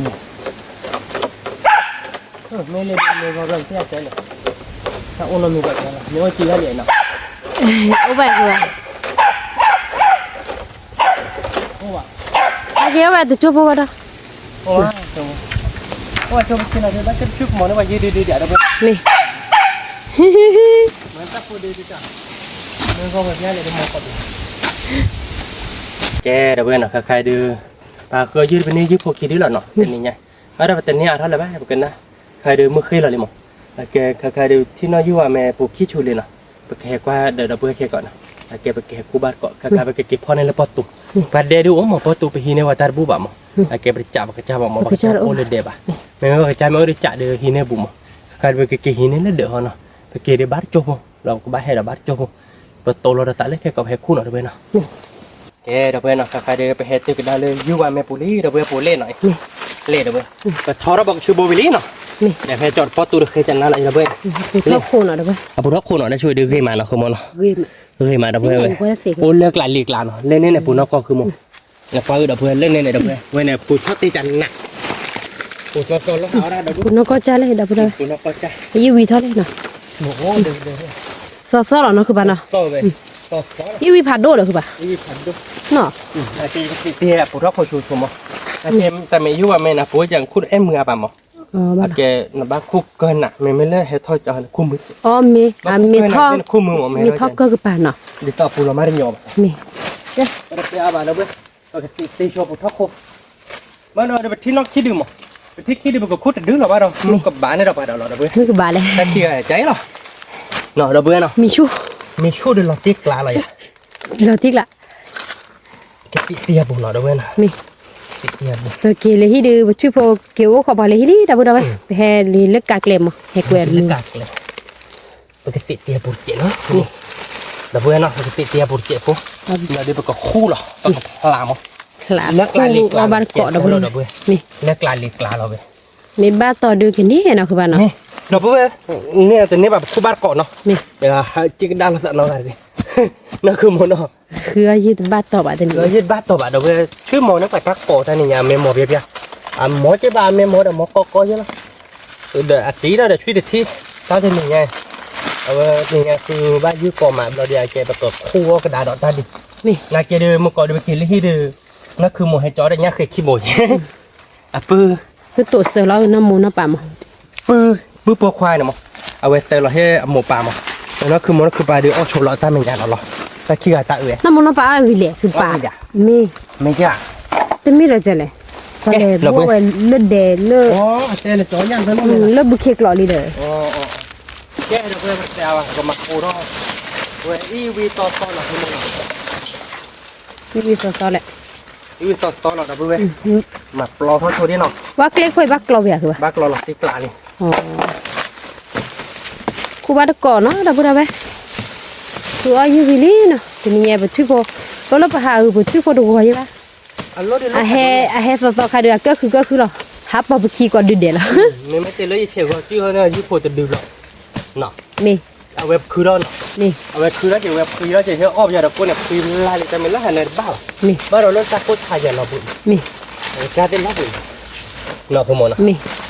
ၤ, မ့ၢ်လၢမ့ၢ်ဂီၤဘျီကတဲတဲလၢ, တၢ်အိၣ်နီတမံၤဘၣ်တဲလၢ မ့ၢ်အိၣ်ကံဂၤလံနီၤ, အိၣ်ဘၣ်က့ၤဘၣ်, အိၣ်ဘၣ်, အက့ၤအိၣ်ဘၣ်တကၠိဖိကဒီး, အိၣ်ဘၣ်, အိၣ်ဘၣ်ကၠိဖိက့ၤနီၤ ဘၣ်ကဲတဆူကမီၤန့ၣ် ပှၤယံၤဒုးဒုးဒၣ်ဒီး မ့ၢ် မ့ၢ်တၢ်ဖိဒုးဒုးတၢ်, မ့ၢ်ဂီၤဝဲဘျါလဲၣ်တမီၤကီၢ်ဒုး, ကဲဒီးဝဲနီၤ ခါခါဒုး, ပှၤဃုယုၢ်ပန့ၢ်ယုၢ်ဖိခံဒုလီၤနီၤ တနံၤညါ, အဒီးပတန့ၢ်အါထီၣ်လၢၤဘၣ် ပကနၣ်, ခါဒုးမုၢ်ဃ့လီၤလံမး, အကဲခါခါဒုး ထံၣ်နီၣ်ယုၢ်ဝဲမ့ၢ်ပူၤခံဆူလံနီၤ, ပကဟဲကွၢ်ဒီးဒီပုၢ်ဝဲၢ်ခဲကိးနီၤ, အကဲပကဟဲခူၣ်ဘၣ်တကိး ခါခါပကက့ၤဖီၣ်န့ၢ်လၢပီၢ်တူ, ပှၤဒဲဒုးအိၣ်မး ပီၢ်တူပဟံးန့ၢ်ဝဲတၢ်တဘူၣ်ဘၣ်မး, အကဲပတကးပကစၢ်ဘၣ်မး ပကစၢ်အိၣ်လၢဒဲးဘၣ်, မ့ၢ်ဝဲပကစၢ်မ့ၢ်အိၣ်ဒီးကးဒုးဟံးန့ၢ်ဘူးမး, ခါခါဒုးပကက့ၤဟံးန့ၢ်လၢဒဲးဟီနီၤ, ပက့ၤဒုးဘၣ်တကၠိဖိ, ဒီးပကဘၣ်ဟဲဒီးဘၣ်တကၠိဖိ, ပတိၢ်လီၤဒီးသးလၢခဲကိးပဟဲခူၣ်နီၤဒီပုၢ်ဝဲၢ်နီၤ ကဲဒီပုၢ်ဝဲၢ်နီၤ ခါခါဒုး ပဟဲတုၤကဒါလၢယုၢ်ဝဲမ့ၢ်ပူၤလံ ဒီပုၢ်ဝဲၢ်ပူၤလဲၣ်နီၤ, လဲၣ်ဒီပုၢ်ဝဲၢ်, ပထီထီၣ်ဘီကဆူဘိဝံၤလံနီၤ, ဒီးဖဲကၠီတပီၢ်တူတဃ့ကနါလီၤအံၤဒီပုၢ်ဝဲၢ်, အပူၤထီၣ်ခိၣ်နီၤဒီပုၢ်ဝဲၢ်, အပူၤထီၣ်ခိၣ်နီၤ ဒ်ဆိဝဲဒုးဂ့ၤမးနီၤ ဃုမီၤနီၤ, ဂ့ၤမးဒီပုၢ်ဝဲၢ်, အိၣ်လၢကျးလံၤကျါနီၤ လၢန့ၣ်န့ၣ် ပူၤနီၢ်ကီၢ်ဃုမီၤ, နပှၤအုၣ်ဒီပုၢ်ဝဲၢ် လၢန့ၣ်န့ၣ်ဒီပုၢ်ဝဲၢ်, ဝဲန့ၣ် ပူၤဆီၣ်တ့ၢ်ကနး, ပူၤနီၢ်ကီၢ်လီၤဟးဒီပုၢ်ဝဲၢ်, ပူၤနီၢ်ကီၢ်ကၢ်လၢဒီပုၢ်ဝဲၢ်, ပူၤနီၢ်ကီၢ်ကၢ်, ယံာ်ဝံၤထီၣ်လံနီၤ သီသီလီၤနီၤ ဃုဘၣ်နီၤ, ယံာ်ဝံၤဖးဒိၣ်ဒီးဃုဘၣ်, နီၤ, တၢ်မ့ၢ်ယုၢ်ဝဲမ့ၢ်နၤ ပဝဲယၤခူၣ်အဲၣ်မုာ်အပၢ်မး, အကဲနဘၣ်ခူၣ်ကၢနး မ့မ့ၢ်လၢဟဲထီၣ်ကၢနးခူၣ်မုာ်, အမ့ၢ်ထီၣ်, မ့ၢ်ထီၣ်ကၢကပၤနီၤ, ဒ်သိးပူၤလီၤမးတညီဘၣ်, မ့ၢ်, ပတတဲအါဘၣ်ဒီပုၢ်ဝဲၢ်, ပကသ့ၣ်သ့ၣ်ဆိပူၤထီၣ်ခိၣ် မ့ၢ်ဒီးပထံၣ်နီၣ်ခံဒုမး, ပထံၣ်ခံဒု ပကခူၣ်တဒုလီၤဘၣ်ဒီး မုၢ်ကဘၣ်န့ၣ်ဒီးပှၤဒီးလီၤဒီပုၢ်ဝဲၢ်, မုၢ်ကဘၣ်လဲၣ်, တၢ်ခံဂၤကၢအံၤလီၤ, ဒီပုၢ်ဝဲၢ်နီၤ, မ့ၢ်ဆူၣ်, မ့ၢ်ဆူၣ်ဒီးလီၤတံၢ်ကျါလီၤယၤ, လီၤတံၢ်ကျါ, ကသံၣ်တံၢ်အပူၤနီၤ ဒီပုၢ်ဝဲၢ်နီၤ, မ့ၢ်, က့ၤလၢဟံၣ်ဒုး ပထွံၣ်ဖိက့ၤအိၣ်ခိးပှၤလၢဟံၣ်လံ ဒီပုၢ်ဝဲၢ်, ပဟဲလံလၢကးကျဲမး ဟဲကွဲးလၢ ပကသ့ၣ်တံၢ်အပူၤတစဲးနီၤ, ဒီပုၢ်ဝဲၢ်နီၤ ပကသ့ၣ်တံၢ်အပူၤတစဲးဖိ, ဒီးဒုးပကခူၣ်လီၤ ပကဖျးမး, လၢကျးလံၤကျါလီၤ လၢကျးလံၤကျါလီၤဝဲ, မ့ၢ်ဘၣ်တီၢ်ဒုးကန့ၢ်နီၤ ဃုဘၣ်နီၤ, ဒီပုၢ်ဝဲၢ်, န့ၢ်တန့ၢ်ဘၣ်ပခူၣ်ဘၣ်တကိးနီၤ, မ့ၢ်, ဟဲက့ၤကဒါလီၤသးနီတဂၤတဂ့ၤ, နီၢ်ခုမိၢ်နီၤ, ဃုအီၣ်ယုၢ်တဘၣ်တီၢ်ဘၣ်တန့ၣ်, ဃုအီၣ်ယုၢ်တဘၣ်တီၢ်ဘၣ် ဒီပုၢ်ဝဲၢ်, ဆူၣ်မီၤန့ၣ်ပှၤတၢ်ကိးတၢ်န့ၣ်ညါ မ့ၢ်မီၤဖျါဖျါ, အမီၤက့ဘၣ် အမ့ၢ်မီၤဒီးမီၤကီကီယဲလီၤ, ဒီးအတံၤဒီး ဒီးဆွံတထံ, တၢ်တနံၤညါ, အဝဲတနံၤညါဃုဘၣ်ယုၢ်ကိးမးဘျီဒီး အကဲပကခူၣ်အီၣ်ကဒါဒီးတၢ်ဒံး, နာ်က့ဒီး မုၢ်ကီးဒီးပက့ၤလၢဟံၣ်ဒီး, နီၢ်ခုမိၢ်ဟဲကၠီဒီးညၣ်ဃ့ခံဘိ, အပုၢ်, ပတိၢ်စၢၤလီၤနီၢ်မိၢ်နီၢ်ပၢ်မး, ပုၢ်, ပုၢ်ပိာ်ခွါန့ၣ်မး, အဝဲသၢလီၤဟဲအမိၢ်ပၢ်မး, နီၢ်ခုမိၢ်နီၢ်ခုပၢ်ဒီးအီၣ်ဆိးလီၤတၢ်မဲာ်ညါလီၤလီၤ, တၢ်ခံဂၤတၢ်အုၣ်, နီၢ်မိၢ်နီၢ်ပၢ်အီၣ်ဝံၤလဲၣ် ခုပၢ်, မ့ၢ်, မ့ၢ်ယၤ, တမ့ၢ်လၢၤကလဲၣ်, ပှၤလဲၤဘိဝဲလၢဒဲးလၢ, လၢဘုခ့ကျိးလံဒီး, ကဲဒီးပဝဲပတဲအါဘၣ် ပကမၤကိးထီၣ်, ဝဲအံၤဝံၤသီသီလီၤ, အံၤဝံၤသီသီလီၤ ဒီပုၢ်ဝဲၢ်, မၤပျီထီၣ်ဆိဒ်နီၤ, ဘၣ်ကျဲခိၣ်ဘၣ်ကျီဝဲယၤ ဘၣ်ကျီလီၤတံၢ်ကျါန့ၣ်, ခူၣ်ဘၣ်တကိးနီၤ ဒီပုၢ်ဝဲၢ်, ဃုအီၣ်ယုၢ်ဝံၤလံနီၤ တနံၤညါပထွံၣ်ဖိ, လီၤလၢပဟးဂုာ်ပထွံၣ်ဖိတဂီၤယဲဘၣ် အဟဲသီသီခါဒုး အကၢၣ်ဃုကၢၣ်ဃုလီၤ, ဟးပိာ်ပခံကိးဒုဒဲးလီၤ, မ့မ့ၢ်တဲလၢယဆဲးဂီၤစုဟီဒီး ယုၢ်ဖိတဒုလီၤ, မ့ၢ်, အဝဲဖုထီၣ်နီၤ, အဝဲဖုထီၣ်က့ၤဝဲဖုထီၣ်က့ၤ ဟဲအီၣ်ပယီၤဒီးကိးန့ၣ် ဖုလါလံ တၢ်မ့ၢ်လၢဟးန့ၣ်တဘၣ်ဘၣ်, မ့ၢ်, ဘၣ်ဒီးလၢတၢ်ကိၢ်ဆါယၤလီၤဘှံး, မ့ၢ်, ကၢ်သ့ၣ်လီၤဘှံး, နီၢ်ဖိမးနီၤ, မ့ၢ် ဘၣ်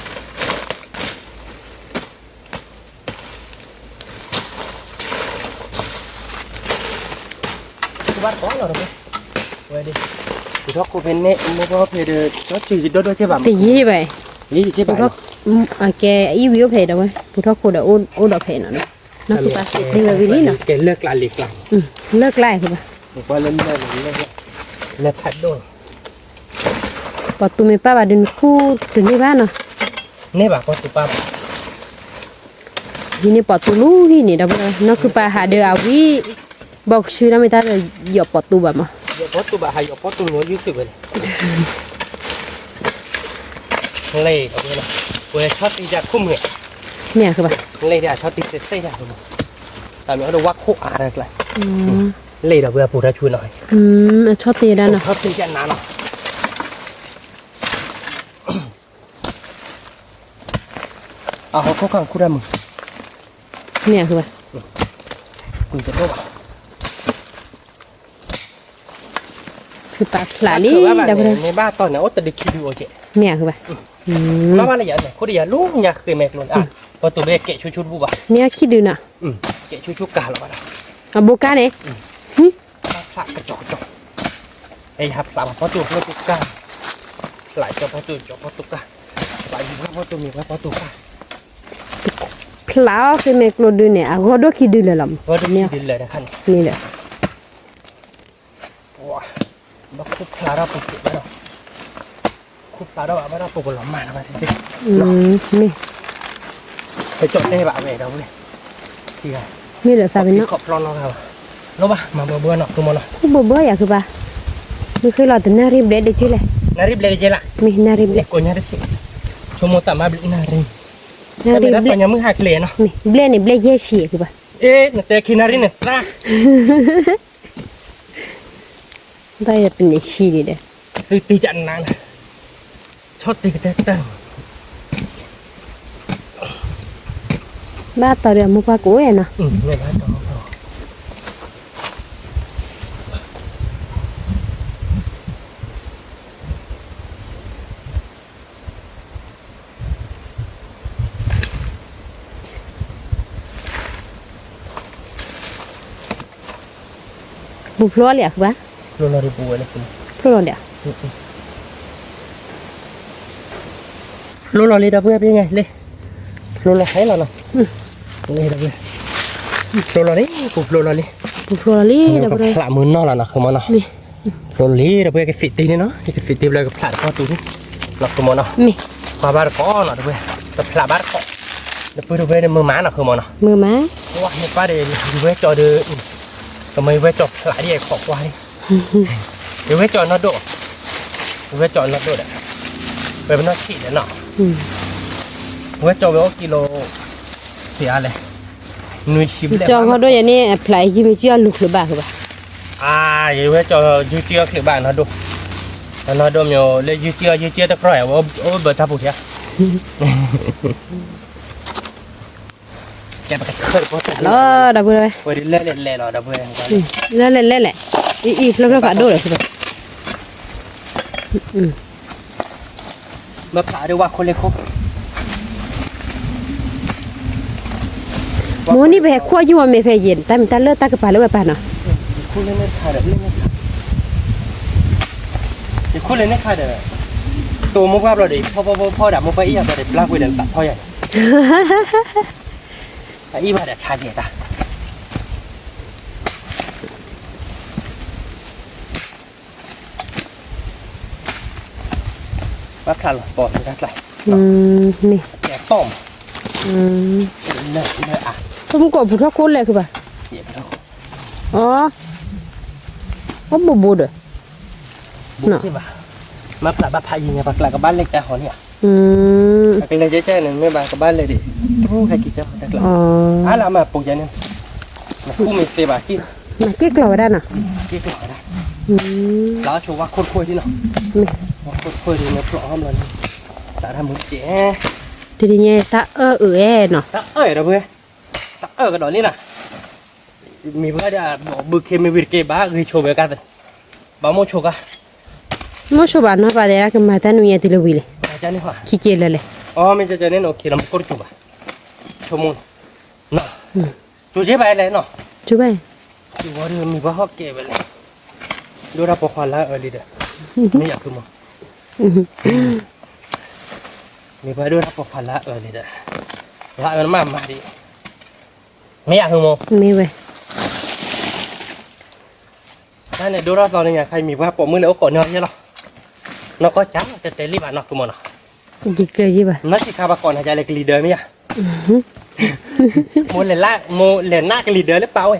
တကိးလီၤ, ဝဲဒၣ်, ပူၤထီၣ်ခိၣ်ဖဲန့ၣ် မိၢ်ပှၢ်ဖဲဒီး ကၠီစုၤယဒိၣ်ဒိၣ်က့ဘၣ်မး, တယံာ်ဘၣ်, ကဲအံၤဝံၤအိၣ်ဖဲဒီးဝဲ ပူၤထီၣ်ခိၣ်ဒီးအိၣ်ဒီးဖဲနီၤ, နီၢ်ခုပၢ်သ့ၣ်သ့ၣ်ဝဲဝံၤလံနီၤ, ကဲလၢကျးလံၤကျါ, လၢကျါအံၤဘၣ်, လၢဖးဒိၣ်, ပှၤတူမ့ၢ်ပၢ်ဘၣ်ဒုးနခူၣ်တန့ၢ်ဘၣ်နီၤ, န့ၢ်ဘၣ်ပှၤတူပၢ်ဘၣ် ဟံးန့ၢ်ပိာ်တူလူဟံၣ်န့ၣ်ဒီး နီၢ်ခုပၢ်ဟးဒီးအဝံၤ, ဘီကဆူတၢ်မ့ၢ်တၢ်ဒီး ယီၤပိာ်တူဘၣ်မး, ယီၤပိာ်တူဘၣ် ဟးယီၤပိာ်တူနီၤ ယုၢ်သုးဝဲန့ၣ်, လဲၤဒီးဝဲလီၤ, ဝဲဆီၣ်တံၢ်ယၤခိၣ်မုၢ်, မ့ၢ်ဘၣ်, လဲၤဒီးဆီၣ်တံၢ်စဲးစဲးယၤခိၣ်မုၢ်, တၢ်မ့ၢ်အီၤဒီးဝါခိၣ်အါတၢ်ကျါ, လဲၤဒီးဝဲအပူၤတၢ်ဆူနီၤ, အဆီၣ်တံၢ်ဒၣ်နီၤ, ဆီၣ်တံၢ်ယၤနၤနီၤ အဟီၣ်ခိၣ်ခါခူၣ်တၢ်မုၢ်, မ့ၢ်အဃိဘၣ်, ကွံာ်တဒိၣ်ဘၣ်, ပာ်ဖျးလံ ဒီပုၢ်ဝဲၢ်, မ့ၢ်ဘၣ်တီၢ်န့ၣ် အိၣ်တဒုခံဒုအိၣ်ကဲ, မ့ၢ်ဧါ ဃုဘၣ်, မ့ၢ်ဘၣ်လၢယၤန့ၣ် ခိၣ်ဒီးယၤလၢညါဃ့မဲာ်ကျိၤန့ၣ်, ပှၤတိၢ်ဘဲကဲးဆူဆူတဘူၣ်ဘၣ်, မ့ၢ်ခံဒုနီၤ, ကဲးဆူဆူကါလီၤဘၣ်ဒီး, အဘိကါန့ၣ်, ဖျးကစီၤကစီၤ, အဲ ယဟးဖျးဘၣ်ဖီတိၢ်ဖီတိၢ်ကါ, ဖျးကစီၤဖီတိၢ်ကစီၤဖီတိၢ်ကါ, ဖျးယံၤဖီတိၢ်မံၤဖီတိၢ်ကါ, ဖျးအီၣ်ဃ့မဲာ်ကျိၤဒုန့ၣ် အဂီၢ်ဒိၣ်ခံဒုလၢာ်လီၤ, မ့ၢ်လၢ ဘၣ်ခူၣ်ဖျးထီၣ်ပူၤကဲးဘၣ်ဒီး, ခူၣ်ဖျးထီၣ်ဘၣ်ဘၣ်ဒီးပကလီၤမၢ်လီၤဘၣ်, မ့ၢ်, ပကၠီၣ်တဲဘၣ်ဝဲဒီးဝဲ, မ့ၢ်ဒီးသးပ့ၤနီၣ်, လီၤဘၣ် မၤဘၢဘၢနီၤ ဃုမီၤနီၤ, ခူၣ်ဘၢဘၢယၤဃုဘၣ်, မ့ၢ်ဃ့လီၤတနၣ်ရံၣ်ဘျဲၣ်တက့ၢ်လဲၣ်, နၣ်ရံၣ်ဘျဲၣ်တက့ၢ်လၢ, မ့ၢ်နၣ်ရံၣ်ဘျဲၣ်, ကိးညါတဆံး, ဆိကမိၣ်သးမါဘျဲၣ်နၣ်ရံၣ်, နၣ်ရံၣ်ဘျဲၣ်, မ့ၢ်ဘျဲၣ်န့ၣ် ဘျဲၣ်ယဲၢ်ဆံးဃုဘၣ်, အဲ နတဲခံနၣ်ရံၣ်န့ၣ်သး ဘၣ်ယပန့ၢ်ဆံးဒံးဒီး, သုတံၢ်ကနါန့ၣ်, ဆီၣ်တံၢ်ကတဲတၢ်, ဘၣ်တီၢ်ဒီးအမိၢ်ပှၢ်ကအိၣ်နီၤ, ပူၤဖျိလံဧါဃုဘၣ်, ဖျိလီၤလံဧါ, ဖျိလီၤလံဒီပုၢ်ဝဲၢ်ဖဲညါလံ, ဖျိလီၤဟဲလီၤနီၤ, ဖျိလီၤလံ, ပူၤဖျိလီၤလံ, ပူၤဖျိလီၤလံ, ကဖျးမုၢ်နီၢ်လီၤနီၤ ဃုမီၤနီၤ, ဖျိလီၤလံဒီပုၢ်ဝဲၢ် ကသံးတ့ၢ်န့ၣ်နီၤ ယကသံးတ့ၢ်ဘျီကဖျးတပီၢ်တူၤန့ၣ်, လီၤဃုမီၤနီၤ, ကွၢ်ဘၣ်တကိးနီၤ ဒီပုၢ်ဝဲၢ်, ကဖျးဘၣ်တကိး, ဒီပုၢ်ဝဲၢ်ဒီးမုာ်မးနီၤ ဃုမီၤနီၤ, ကွၢ်န့ၣ်ပၢ်ဒီး ယဝဲကၠီဒီး, ကမ့ၢ်ယဝဲကၠီဖျးဒ်အခိးကွၢ်န့ၣ်, ယဝဲကၠီနီၢ်ဒိၣ်, ယဝဲကၠီနီၢ်ဒိၣ်ဒီး, ဝဲပနီၢ်ဆံးဒီးနီၤ, ယဝဲကၠီဝဲအိၣ်ကံလိ, စံးအါလဲၣ်, နွံဆံဘျဲၣ်, ကၠီဂီၢ်ဒိၣ်ယဲန့ၣ် အဖျးယုၢ်မ့ၢ်ကံအီၣ်လူၤချုးဘၣ်ဃုဘၣ်, အါ, ယဝဲကၠီယုၢ်ကံအီၣ်ချုးဘၣ်နီၢ်ဒိၣ်, နီၢ်ဒိၣ်မ့ၢ်လၢယုၢ်ကံအီၣ်ယုၢ်ကံအီၣ်တကြၢး အိၣ်ဘၢတၢ်ပူၤထံဧါ ကဲပကဆၢတပီၢ်တၢ်လီၤ ဒီပုၢ်ဝဲၢ်, ဝဲဒ်လဲၣ်လဲၣ်လဲၣ်လီၤ ဒီပုၢ်ဝဲၢ်, လဲၣ်လဲၣ်လဲၣ်လဲၣ်, အံၤအံၤဖျိဖျိဖးဒိၣ်ဒီး မ့ၢ်ဖးဒိၣ်ဝဲခိၣ်လဲၣ်ခိၣ်, မိၢ်နံၣ်ပဟဲခိၣ်ယုၢ်ဝဲမ့ၢ်ဖဲယဲၢ် တၢ်မံၤတၢ်လၢတၢ်ကပၤလၢဝဲပၤနီၤ, ယခိၣ်လၢန့ၣ်ခါဒီး, ယခိၣ်လၢန့ၣ်ခါဒီး, တိၢ်မိၢ်ပှၢ်ဘျီဒီး ဖီဖီဖီဖီဒီးမိၢ်ပှၢ်အံၣ်ယၤဘျီဒီး ပျၢ်ကွံာ်ဒီးသးဖီယၤန့ၣ်, အအံၣ်ဘၣ်ဒီးဆါကဲၤတၢ် ဘၣ်ဖျးလီၤပီၢ်တၢ်ကျါ, မ့ၢ်, ကဲၤတီၢ်မး, လၢလၢအါ, ပမ့ၢ်ကိးပူၤထီၣ်ကိးလဲၣ်ဃုဘၣ်, အီ, အိၣ်ဘိးဘိးဒီး, ဘိးဘၣ်, မ့ၢ်ဖျးဘၣ်ဖးယံၤန့ၣ် ပှၤကျါကဘၣ်လဲၤတၢ်ဟီန့ၣ်ဧါ, အကလဲၤကဲကဲန့ၣ် မ့ၢ်ဘၣ်ကဘၣ်လဲၤဒံး, တရူးဟဲက့ၤကၢ်တၢ်ကျါ, အါလၢအမၤပူၤယၤန့ၣ်, နဃုမ့ၢ်သ့ဘၣ်က့ၤ မၤက့ၢ်ကျီၤဝဲဒၣ်နီၤ, က့ၢ်ကျီၤဝဲဒၣ်, လၢဆိဝါခိၣ်တခိၣ်ဒ်နီၤ, ဝါခိၣ်တခိၣ်ဒ်န့ၣ် ဖျိအီၣ်ဘျီန့ၣ်, တၢ်တၢ်မုာ်ကဲ, တနံၤညါတၢ်အၢၣ်အၢၣ်နီၤ, တၢ်အၢၣ်ဒီပုၢ်ဝဲၢ်, တၢ်အၢၣ်ကဒီးလံနီၤ, မ့ၢ်ပှၤဒီးဘုခ့မ့ၢ်ဝံၤတက့ၢ် ဘၣ်ဂ့ၤဆိဝဲကါသ့, ဘၣ်မိၣ်ဆိကါ, မိၣ်ဆိဘၣ်နီၤ ပှၤတဲကမၤတၢ်နုၤညါတုၤလၢဝံၤလဲၣ်, ခံက့ၤလၢလဲၣ်, အီ မ့ၢ်ကဲကဲန့ၣ် နအိၣ်ခံလီၤ မ့ၢ်ကိၢ်တကိၤဘၣ်, ဆိကမိၣ်န့ၣ် ကၠိကဲဘၣ်လဲၣ်နီၤ, ကၠိဘၣ်, ကၠိဝဲဒၣ်မ့ၢ်ပှၤဟီၣ်ကဲဝဲလဲၣ်, ဒိၣ်တၢ်ပိာ်ခွါလၢအအၢလံဒီး, မ့ၢ်ယၤဖုမီၤ, မ့ၢ်ပှၤဒိၣ်တၢ်ပိာ်ခွါလၢအအၢလံဒီး, လၢအအၢနမၤမၤဒံး, မ့ၢ်ယၤဖုမီၤ, မ့ၢ်ဝဲ တၢ်န့ၣ်ဒိၣ်ထီၣ်သီန့ၣ်ညါခါ မ့ၢ်ပှၤပိာ်မုၣ်လဲၤအိၣ်ကိးန့ၢ်အီၤယဲလီၤ, နီၢ်ကီၢ်ကၢ် တတဲလံဘၣ်နီၤ ဖုမီၤနီၤ, ယကျၢၤယံၤဘၣ် နီၢ်ကီၢ်ကၢ် ပှၤကိးနၤယၤလဲၤကလံၤဒၢမ့ၢ်ယၤ, မိၢ်လဲၤလၢ မိၢ်လဲၤနးကလံၤဒၢလၢပာ်ဝဲ,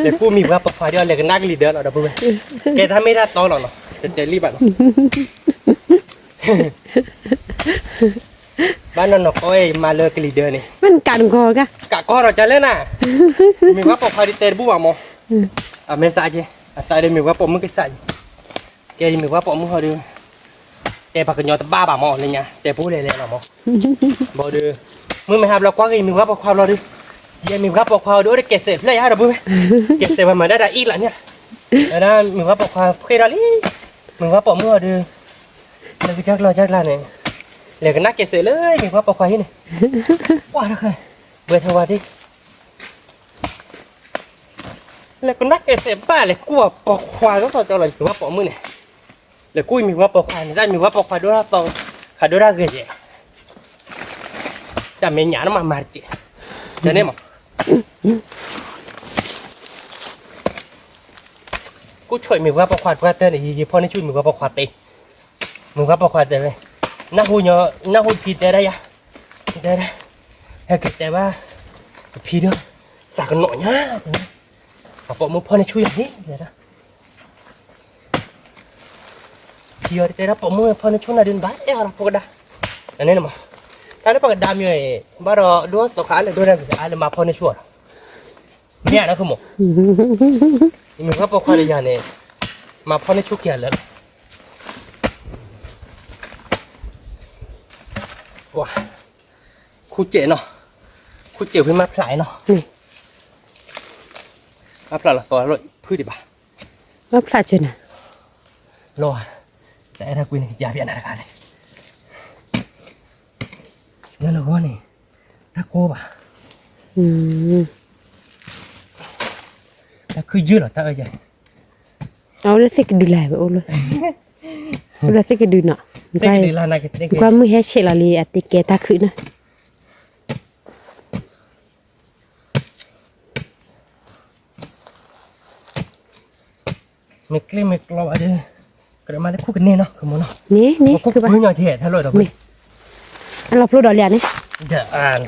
လဲၤကူမ့ၢ်ပှၤပိာ်ခွါဒီး လဲၤကနးကလံၤဒၢလီၤ ဒီပုၢ်ဝဲၢ်, ကဲတၢ်မ့ၢ်တၢ်တီလီၤနီၤ တတဲလံဘၣ်နီၤ ဘၣ်နီၢ်နီၢ်ကီၢ်အံၤ မၤလၢကလံၤဒၢန့ၣ် မ့ၢ်ကးနကီၢ်ကါ ကးကီၢ်ဒီးကလဲၣ်နၤ, မ့ၢ်ပှၤပိာ်ခွါဒ်တဲတဘူၣ်ဘၣ်မး, အမဲာ်စးက့, အသးဒီးမ့ၢ်ပှၤပိာ်မုၣ်ကစၢ်က့, ကဲဒ်မ့ၢ်ပှၤပိာ်မုၣ်ဟီဒီး, တဲပှၤကညီတဘၣ်ဘၣ်မးလၢညါ တဲပူၤလဲၤလဲၤလီၤမး, ဘၣ်ဒီး, မုၢ်မ့ၢ်ဟးဘျီကွၢ်က့ၤ ယမ့ၢ်ပှၤပိာ်ခွါဘျီဒီး, ယမ့ၢ်ပှၤပိာ်ခွါဒီး အိၣ်ဒီးကဲစဲးဖျၢၣ်ယါဒီပုၢ်ဝဲၢ်, ကဲစဲးပှၤမၤဒၣ်တၢ်အံၣ်လီၤန့ၣ် ဝဲဒၣ်မုၢ်ဝါပိာ်ခွါဖှ့ၣ်ထီၣ်လံ, မုၢ်ဝါပိာ်မုၣ်အီၤဒုး, လၢကစၢ်ကျီၢ်ကစၢ်ကျါန့ၣ်, လဲၤကနၣ်ကဲးစဲးလၢမုၢ်ဝါပိာ်ခွါဟံၣ်န့ၣ်, ပှၢ်တၢ်ဃဲ, ဘှဲထီၣ်ဝါဒ့, လဲၤကနၣ်ကဲးစဲးဘၣ်လဲၤကူၣ်ပိာ်ခွါထီၣ်ထီၣ်ကၠီလီၤ မုၢ်ဝါပိာ်မုၣ်န့ၣ်, လဲၤကူၣ်မုၢ်ဝါပိာ်ခွါန့ၣ် တၢ်မုၢ်ဝါပိာ်ခွါဒိၣ်ထီၣ်သီ, ခးဒိၣ်တၢ်ဂ့ၤကဲး, တၢ်မဲာ်ညါန့ၣ်မးမၤတကဲး, တန့ၣ်မး ကူၣ်ဆိးမုၢ်ဝါပိာ်ခွါတပှၢ်တၢၢ်န့ၣ် ယယံၤဖီၣ်န့ၢ်ဆူၣ်မုၢ်ဝါပိာ်ခွါသ့, မုၢ်ဝါပိာ်ခွါတဲဝဲ, နၢ်ဟူညီ, နၢ်ဟူဖံတဲဒၣ်ယၤ, တဲဒၣ်, ဟဲက့ၤတဲဘၣ်, ကဖံဒီး, သးကနီၤညါ, အပိာ်မုၣ်ဖီၣ်န့ၢ်ဆူၣ်ယၤန့ၣ်, တဲဒၣ် ဖံအီၤတဲဒၣ်ပိာ်မုၣ်ဖီၣ်န့ၢ်ဆူၣ်နၤဒုးနဘၣ်အဲၣ်အီၤဒီးဖိကဒါ, တန့ၣ်မး, တၢ်လၢပကဒါမ့ၢ်အံၤ, ဘၣ်ဒီးဒိၣ်သီခါအါလဲၣ်ဒိၣ်ဒၣ်ဂ့ၤအါလဲၣ်မၤဖီၣ်န့ၢ်ဆူၣ်အီၤဒီး, မ့ၢ်အါလၢခိၣ်မး, ယမ့ၢ်ဝဲပိာ်ခွါဒီးယၤန့ၣ်, မၤဖီၣ်န့ၢ်ဆူၣ်က့ၤအလၢာ်လီၤ, ဝါ, ခူၣ်စဲးနီၤ, ခူၣ်စဲးဝံၤမၤဖျးအံၤနီၤ, မၤဖျးလီၤသီလီၤဖုၣ်ဒံးဘၣ်, မၤဖျးစၢၤနၤ, လီၤ, တၢ်အဲၣ်တၢ်ကွံန့ၣ်ကစၢ်ဖျါနၤတဂၤန့ၣ်, လၢလၢဂီၢ်န့ၣ်, တၢ်ကိၢ်ဘၣ်, တၢ်ခုၣ်ယုၢ်လီၤတၢ်အၢယၤ, အအိၣ်လၢသ့ၣ်ကဒုလၢ်ဝဲအိၣ်လၢ, အိၣ်လၢသ့ၣ်ကဒုနီၤ, ကွၢ်မုၢ်ဟဲဆဲးလီၤလံအတ့ကဲတၢ်ခုၣ်နီၤ မ့ၢ်ကျ့မ့ၢ်ကျီဘၣ်ဒီး, ကရၢမးလၢခူၣ်ကန့ၢ်နီၤ ခမနီၤ, န့ၣ်န့ၣ် ခူၣ်ကပှ့ၤညီကဲ ထါလိၣ်ဒီး မ့ၢ် အလီၤဖျိဒီးလံန့ၣ်,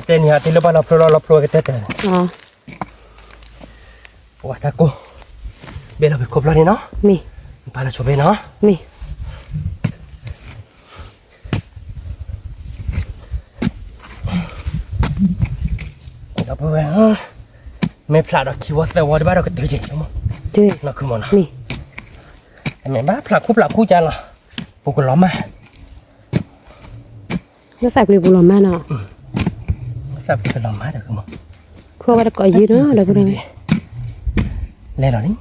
တဲနံၤဟးတ့လၢပှၤလီၤဖျိလီၤ လီၤဖျိကတၢၢ်တၢၢ်, ပှၤတၢ်ကိၢ်, ဘဲလီၤဖဲခိၣ်ဖျီၣ်န့ၣ်နီၤ, မ့ၢ် ပာ်လီၤဆိဘဲနီၤ, မ့ၢ် ဒီပုၢ်ဝဲၢ်, မ့ၢ်ဖျးဒီးခံဝီသၢဝီတဘၣ်ဒီးကတၢၢ်ကဲမး, နီၢ်ခုမနီၤ, မ့ၢ်ဘၣ်ဖျးခူၣ်ဖျးခူၣ်ကလီၤ, ပကလီၤမၢ်, လၢသးပျ့ၤပူၤလီၤမၢ်နီၤ, သးပျ့ၤလီၤမၢ်ဒီးကမး, ခီဝဲတကိးယုၢ်နီၤ ဒီပုၢ်ဝဲၢ်, လဲၤလီၤန့ၣ်,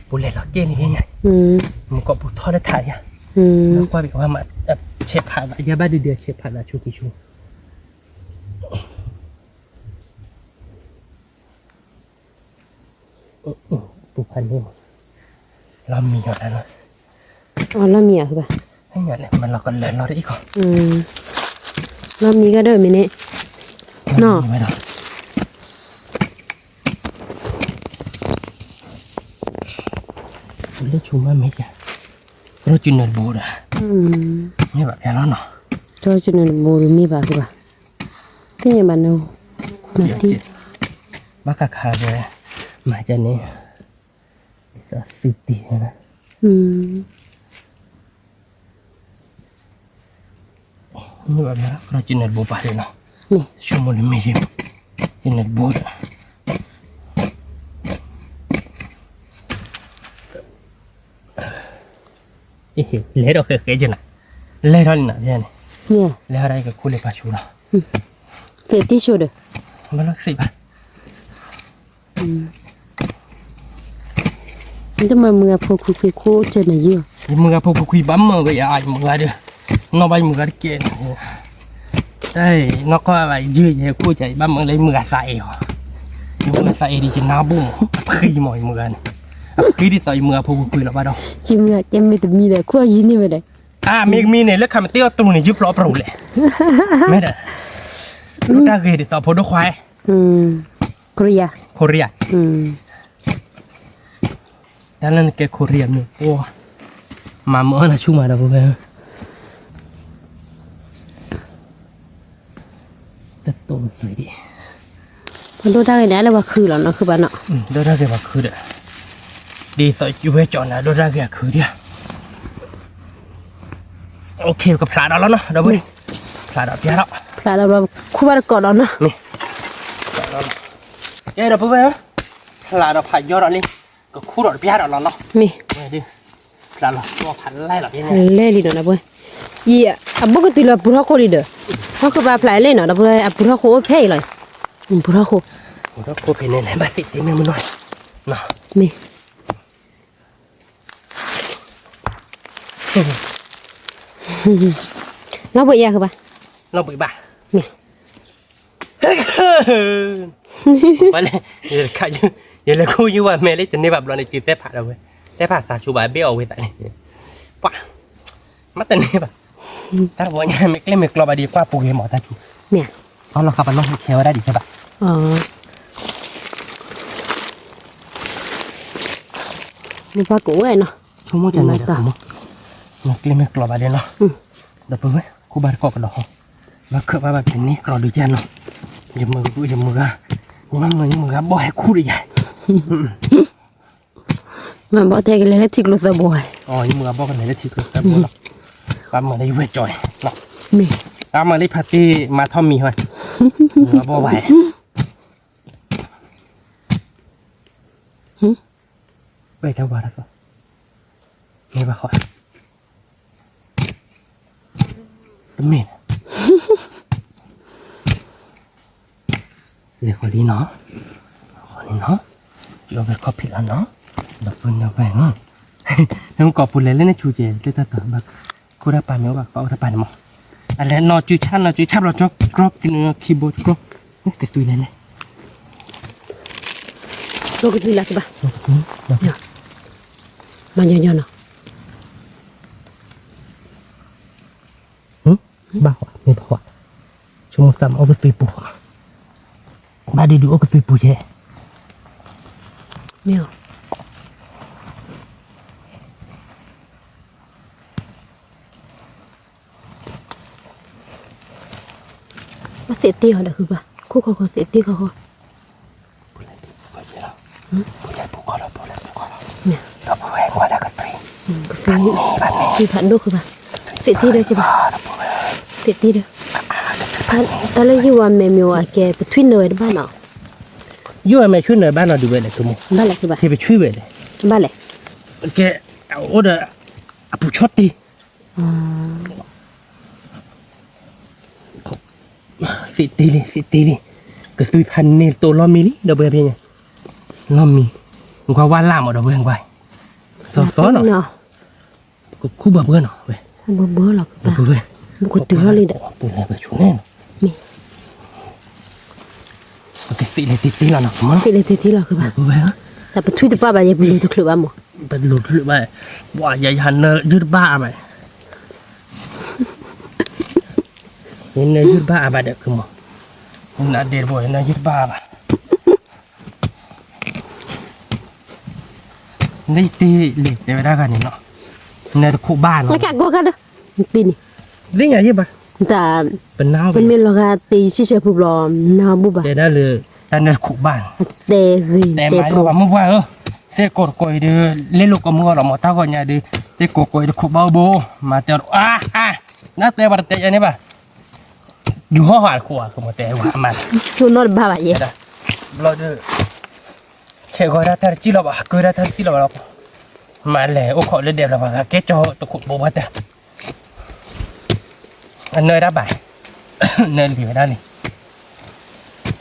ပူၤလဲၤလီၤကဲန့ၣ်ဖဲညါ, မူကီၢ်ပူၤထီၣ်လၢထးယါ, ကွၢ်ဘၣ်ကဝါမး, ဆဲးဖးသးယါဘၣ်ဒုးဒုးဆဲးဖးသးဆူကံဆူ ပူၤဖးန့ၣ်, လီၤမံၤယီၤတၢ်လီၤ, လီၤမံၤယၤဘၣ်, မ့ၢ်လီၤကလၢာ်လီၤတအံၤခီ, လီၤမံၤကဒီးမ့ၢ်န့ၣ်, နီၤ, လၢဆိမးမ့ၢ်ယၤ, ကရီကနၢၤတဘိဒီး, မ့ၢ်ဘၣ်ဖဲလီၤနီၤ, ကရီကနၢၤတဘိဒီးမ့ၢ်ဘၣ်ကဘၣ်, သ့ၣ်ညါဘၣ်န, မၤသံ, ဘၣ်ခါခါဝဲ, မၤကန့ၣ်, သုတံၢ်, မ့ၢ်ဘၣ်ဖဲလီၤ ကရီကနၢၤတဘိပာ်လံနီၤ, ဆိကမိၣ်လၢမ့ၢ်ယဲ, ကနၢၤတဘိဒီး လဲၤဒီးဃဲဃဲကနၤ, လဲၤထီၣ်လံနၤ, လဲၤထီၣ်ကခူၣ်လၢပှၤဆူလီၤ, သ့ၣ်တံၢ်ဆိဒီး, ဘၣ်လီၤသ့ၣ်ဘၣ်, တမၤမုၢ်ဂၤဖိခွံခွံခိၣ်စၢၤနၤယုၢ်, ယမုၢ်ဂၤဖိခွံခွံဘၣ်မၢဝဲယၤ ယမုၢ်ဂၤဒီး, နီၢ်ဘၣ်ယမုၢ်ဂၤတကဲန့ၣ်, တၢ်နီၢ်ကီၢ်ဘၣ်ယုၢ်ယဟဲခိၣ်ကၢ် ယဘၣ်မၢလၢယမုၢ်ဂၤသးအဲၣ်အီၤ, ယမုၢ်ဂၤသးအဲၣ်ဒ်ယနါဘိၣ်မး အဖှံမးယမုၢ်ဂၤန့ၣ်, အဖှံဒ်သိးယမုၢ်ဂၤဖိခွံခွံလီၤဘၣ်ဒီး, ယမုၢ်ဂၤကဲမ့ၢ်တမံၤဒီး ခိၣ်ယုၢ်န့ၢ်ဝဲဒီး, အါ မ့ၢ်ကမံၤန့ၣ် လၢခါမ့ၢ်တ့အီၤတရူးန့ၣ် ယုၢ်ဖျိအပရူးလဲၣ်, မ့ၢ်ဒီး, ဒိၣ်တၢ်ဂ့ၤဒ်သိးဖိဒိၣ်ခွါ, ခိရံယါ, ခိရံယါ, တၢ်လၢနကဲခိရံယါမ့ၢ်ပှၤ, မၤမၢအီၣ်နၤဆူၣ်မးဒီးပဝဲ, တတိၢ်သွံၣ်ဒံး, ပဒိၣ်တၢ်ဂ့ၤန့ၣ် အလၢပှၤခုလီၤနီၤ ခုဘၣ်နီၤ, ဒိၣ်တၢ်ဂ့ၤပှၤခုဒီး, ဒ်သိးယဝဲကၠီနၤ ဒိၣ်တၢ်ဂ့ၤအခုဒံး, အိၣ်ခ့ ကဖျးဒီးလီၤနီၤ ဒီပုၢ်ဝဲၢ်, ဖျးဒီးပျါဒီး, ဖျးဒီးခူၣ်ဘၣ်တကိးဒီးနီၤ, မ့ၢ်, ကဲဒီပုၢ်ဝဲၢ်, ဖျးဒီးဖးယီဒီးလံ, ကခူၣ်ဒီးတပျါဒီးလီၤနီၤ, မ့ၢ်, ဖျးလီၤဖးလဲၢ်လီၤ, လဲၢ်လံနီၤ ဒီပုၢ်ဝဲၢ်, ယံၤ, အဘူးကတုၤလီၤပူၤထီၣ်ခိၣ်လံဒီး, ဟီၣ်ကဘၣ်ဖျးလဲၢ်နီၤ ဒီပုၢ်ဝဲၢ် အပူၤထီၣ်ခိၣ်အိၣ်ဖဲအံၤလီၤ, ပူၤထီၣ်ခိၣ်, ပူၤထီၣ်ခိၣ်ဖဲန့ၣ်လဲၣ် ဘၣ်သ့ၣ်တ့မ့ၢ်မနီၤ, မ့ၢ် လီၤဘှံးယၤဃုဘၣ်, လီၤဘှံးဘၣ်, မ့ၢ် ပှၤလဲၣ်, ယတခါ, ယလဲၤခူယဝၤမဲာ်လၢတန့ၢ်ဘၣ်ဘျီန့ၣ် တုၤသဲဖးဒီးဝဲ, သဲဖးစးဆိဘၣ်ဘ့ၣ်အီၤဝဲသးန့ၣ်, ပှၤ, မ့ၢ်တန့ၢ်ဘၣ်, တၢ်တဝီညါမ့ၢ်ကျဲမ့ၢ်ကျီဘၣ်ဒီး ကွၢ်ပူၤဂ့ၤမးတၢ်ဆူ, မ့ၢ်, အလီၤဃာ်ပလီၢ်ဆဲးဝဲဒၣ်ဒံးဆဲးဘၣ်, မ့ၢ်ပှၤကိးဝဲနီၤ, ဆိကမိၣ်ကန့ၣ်ဒီး, ကျဲမ့ၢ်ကျီဘၣ်ဒီးနီၤ, ဒီးပဝဲ ခိၣ်ဘၣ်တကိးကဒီးဟီ, ဘၣ်ခၢၣ်ဘၣ်ဘၣ်တန့ၢ်ကျီဒုးကနီၤ, ယမုၢ်ဂၤ, ယမုၢ်ဂၤ, ယမုၢ်ဂၤဘီၣ်ဟဲခူတယၤ, မ့ၢ်ဘီၣ်တဲကလဲၤလၢထံကျိသၢဘိ, ယမုၢ်ဂၤဘီၣ်ကလဲၤလၢထံကျိသၢဘိလီၤ, ဘၣ်မၤလၢယဝဲၢ်ကၠီန့ၣ်, မ့ၢ်, ဘၣ်မၤလၢဖါတံၢ်မၤထီၣ်မံၤဟီ, မုၢ်ဂၤဘီၣ်ဝဲ ဝဲတဝၤတသီ, မ့ၢ်ဘၣ်ဃီ, တမ့ၢ်, လဲၤဃီလံနီၤ, ဃီလံနီၤ, ယီၤဝဲခီဖံးလီၤနီၤ, ဒီးပနၢ်ဝဲ, နမ့ၢ်ကိးပူၤလဲၤလၢနဆူကဲၤ လၢတၢ်တဘၣ်, ခိၣ်တၢ်ပာ်မ့ၢ်အိၣ်ဘၣ် ပာ်အိၣ်တၢ်ပာ်န့ၣ်မး, အလဲၤနီၤစုဆၣ်နီၤစုဆၣ်ဘျီ ကၠီကျီကနုာ်ခံဘိကျီ, ကသွံလဲၤလဲၤ ကျီကသွံလၢကဘၣ်, မၤညီညီနီၤ, ဘၣ်ဃီမ့ၢ်ဘၣ်ဃီ, ဆိကမိၣ်သးမ့ၢ်အိၣ်ကသွံပူၤ, ဘၣ်ဒုးဒုးအိၣ်ကသွံပူၤယဲ, မ့ၢ် ဘၣ်သ့ၣ်တ့ၢ်အီၤဒီးဃုဘၣ်, ခိၣ်ခီဃီသ့ၣ်တ့ၢ်ခီဃီ, ပူၤလဲၤပူၤခီလီၤ, ပူၤလဲၤပူၤခီလီၤ, ဒီးပဝဲကွၢ်လၢကသွံ, ကသွံ, ကသွံဖးဒိၣ်ဃုဘၣ်, သ့ၣ်တ့ၢ်ဒီးဃုဘၣ်, သ့ၣ်တ့ၢ်ဒီး, တၢ်လၢယဝၤမဲာ်မ့ၢ်ဝဲအကဲ ပထွံၣ်နၢၤဝဲတဘၣ်နီၤ, ယဝၤမဲာ်ထွံၣ်နၢၤဘၣ်နီၤဒုးဝဲလဲၣ်, ဘၣ်လဲၣ်ဃုဘၣ်, ပထွံၣ်ဝဲလဲၣ်, ဘၣ်လဲၣ်, ကဲ, အိၣ်ဒီး, အပူၤဆီတံၢ် သ့ၣ်တ့ၢ်လံ သ့ၣ်တ့ၢ်လံ, ကသွံဖးန့ၢ်တိၢ်လီၢ်မံလံ ဒီပုၢ်ဝဲၢ်ဖဲညါ, လီၢ်မံ, ကွၢ်ဝါလၢ်မး ဒီပုၢ်ဝဲၢ်ကွၢ်, သီသီနီၤ, ကခူၣ်ဘၢဘၢနီၤဝဲ, ဘၢဘၢလီၤကဘၣ်, ပကတုၤထီၣ်လံဒီး, ပူၤလဲၤပဆူန့ၣ်နီၤ, မ့ၢ် ပကသ့ၣ်လဲၤသ့ၣ်တ့ၢ်လီၤနီၤ, သ့ၣ်လဲၤသ့ၣ်တ့ၢ်လီၤကဘၣ်, တၢ်ပထွံၣ်တပာ်ဘၣ်ယဲ ပလိၤတချုးဘၣ်မး, ပလိၤတချုးဘၣ်, ပှၤယၤယၤနၢယုၢ်တဘၣ်အါဘၣ်, ယနၢယုၢ်တဘၣ်အါဘၣ်ဒီးကမး, နဒဲတဘိ ယနၢယုၢ်တဘၣ်အါဘၣ် လၢယတ့ၢ်လံ တဲဝဲဒၣ်ဂၤန့ၣ်နီၤ, နၢတခိၣ်ဘၣ်နီၤ, တ့ၢ်န့ၣ်, သ့ၣ်ညါယဲၢ်ဘၣ်, တၢ်, ပမ့ၢ်လီၤဂာ်တ့ၢ်ယဆံၣ်ဆဲၣ်ပူၤဘျီ နၢဘူၣ်ဘၣ်, တဲဒၣ်လၢ, တၢ်နၢတခိၣ်ဘၣ်န့ၣ်, တဲဂ့ၤတဲပျိၢ်ဘၣ် မုၢ်ပှၢ်ဧၢ, သ့ၣ်ကိးတကိးအံၤဒီး, လ့လိာ်ကိးမုၢ်ဂီၤလီၤမး တၢ်ဂီၤညါဒီး, သ့ၣ်ကိးကိးအံၤတခိၣ်ဘၣ်အိၣ်ဘိ, မၤတဲအီၤ, နတဲပှၤတတဲယၤန့ၣ်ဘၣ် ယူၤဟီၣ်ဟးတခိၣ်ဧါ ကမၤတဲဝဲအမါ, ကျိနီတဘၣ်ဘၣ်ယဲ, ဘျီဒီး, ဆဲးဂီၤဒၣ်တၢ်တစံၣ်လီၤဘၣ် ကၢဒၣ်တၢ်တစံၣ်လီၤဘၣ်လီၤ, မၤလဲၤအိၣ်ခိးလၢဒဲးဘျီ ပှၤဂၤကဲကၠီတခိၣ်ဘိဘၣ်တၢ် အနၢတၢ်ဘၣ်, နၢလံၤဝဲဒၣ်န့ၣ်,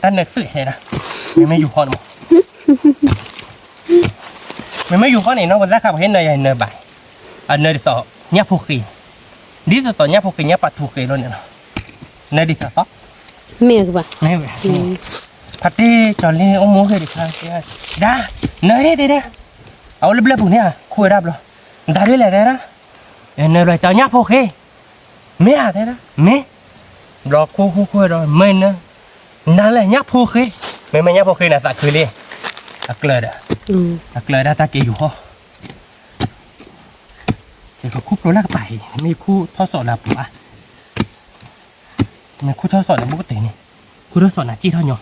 တၢ်နၢသုးဟဲဒၣ်, မ့မ့ၢ်ယူၤဟီၣ်န့ၣ်မး, မ့မ့ၢ်ယူၤဟီၣ်န့ၣ် နီၢ်ပသၣ်ခါပဟဲနၢယၤနၢဘၣ်, အနၢဒ်သိး, ညၣ်ဖိဃ့, ဒ်သိးသိးညၣ်ဖိဃ့ညၣ်ပာ်ထူဃ့လီၤန့ၣ်လီၤ, နၢဒ်သိးသိး, မ့ၢ်ကဘၣ်, မ့ၢ်ဝဲ, ဖါတံၢ်ကၠီၤလ့အိၣ်မူဃ့ဒံးခါ, ဒၣ်, နၢဒ်တဲဒၣ်, အအိၣ်လၢဘျၢၣ်ပူၤန့ၣ်ဧါ ခိၣ်ဝဲဒၣ်ဘျီ, နတၢ်ဒ်လဲၣ်တဲဒၣ်, နၢဘျီတၢ်ညၣ်ဖိဃ့, မ့ၢ်ဧါတဲဒၣ် မ့ၢ်, ဘျီခိၣ်ခိၣ်ခိၣ်ဒီး မ့ၢ်နၢ, နၤလဲၣ်ညၣ်ဖိဃ့, မ့မ့ၢ်ညၣ်ဖိဃ့န့ၣ်သးခုလံ, အကျၢၤဒီး, အကျၢၤဒၣ်တၢ်က့ၤယူၤဟီၣ်, ကခူၣ်ဖျိလၢကပၤအံၤ မ့ၢ်ခူၣ်ထီၣ်စီးလၢအပူၤဘၣ်, မ့ၢ်ခူၣ်ထီၣ်စီးန့ၣ် ဘူးကတၢၢ်န့ၣ်, ခူၣ်ထီၣ်စီးန့ၣ်စံၣ်ထီၣ်ညီ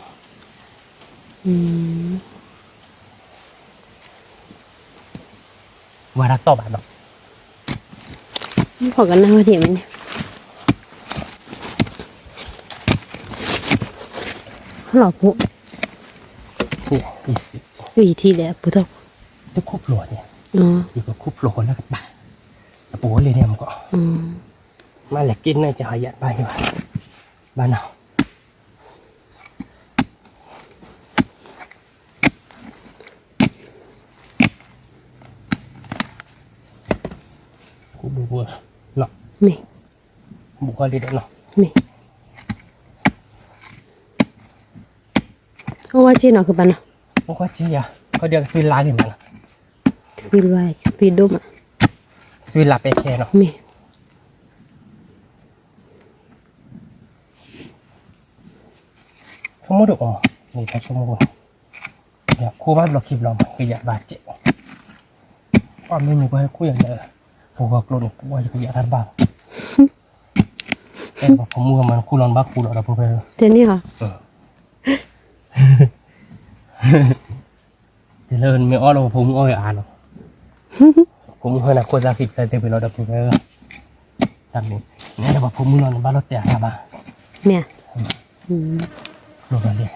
ဝၤတၢ်သီၣ်ဘၣ်နီၤ, ဖီၣ်ကနၣ်ဝဲဒၣ်မ့ၢ်န့ၣ်, လီၤဖိ, ယထံၣ်ဒီးအပူၤထီၣ်, တခူၣ်ဖျိန့ၣ်, ယကခူၣ်ဖျိဃီလၢကပၤ, အပူၤလၢန့ၣ်မကီး, မ့ၢ်လဲၤက့ၤနၢ်ကဟးယၤဘၣ်ယဘၣ်, ဘၣ်နီၤ ခူၣ် ဒူၣ်ဝဲနီၤ, မ့ၢ်, ဘူးခီလံဒီးနီၤ, မ့ၢ်, အိၣ်ဝဲက့နီၤ ကပၤနီၤ, အိၣ်ဝဲက့ယၤ, ခီဒံးကသွံလါက့မးနီၤ, သွံလါ, သွံဒိၣ်မး, သွံလါပဲခဲနီၤ, မ့ၢ် ဆိကမိၣ်တအိၣ်မး, န့ၣ်တၢ်ဆိကမိၣ်ဝဲ, ယၤခိၣ်ဘၣ်ဘျီခံဘျီမး ကယၤဘၣ်စဲး, အီၣ်မ့ၢ်မ့ၢ်ပှၤဟဲခိၣ်ယၤလၢ ပူၤဂီၤကျိန့ၣ် ပှၤယကယၤတၢ်တဘၣ်ဘၣ်, အဲၣ်ပှၤဖိမုၣ်မး နခိၣ်လီၤနဘၣ်ခိၣ်လီၤဒီပုၢ်ဝဲၢ်, တန့ၢ်ဟီ တလၢမ့ၢ်အီၣ်လီၤ ပဖိမုၣ်အီၣ်ဂ့ၤအါလီၤ, ဖိမုၣ်ဟဲနၤခိၣ်သၣ်ဃံဖျဲးသ့ၣ်ပ့ၤလီၤဒီပုၢ်ဝဲၢ်, တၢ်မ့ၢ်, နအဲၣ်ဒိးပှၤဖိမုၣ်လီၤ နဘၣ်လီၤတဲာ်အါဘၣ်, မ့ၢ်, ကျိလီၤလံ တံၤတကုာ်တကုာ်ယဲနီၤ,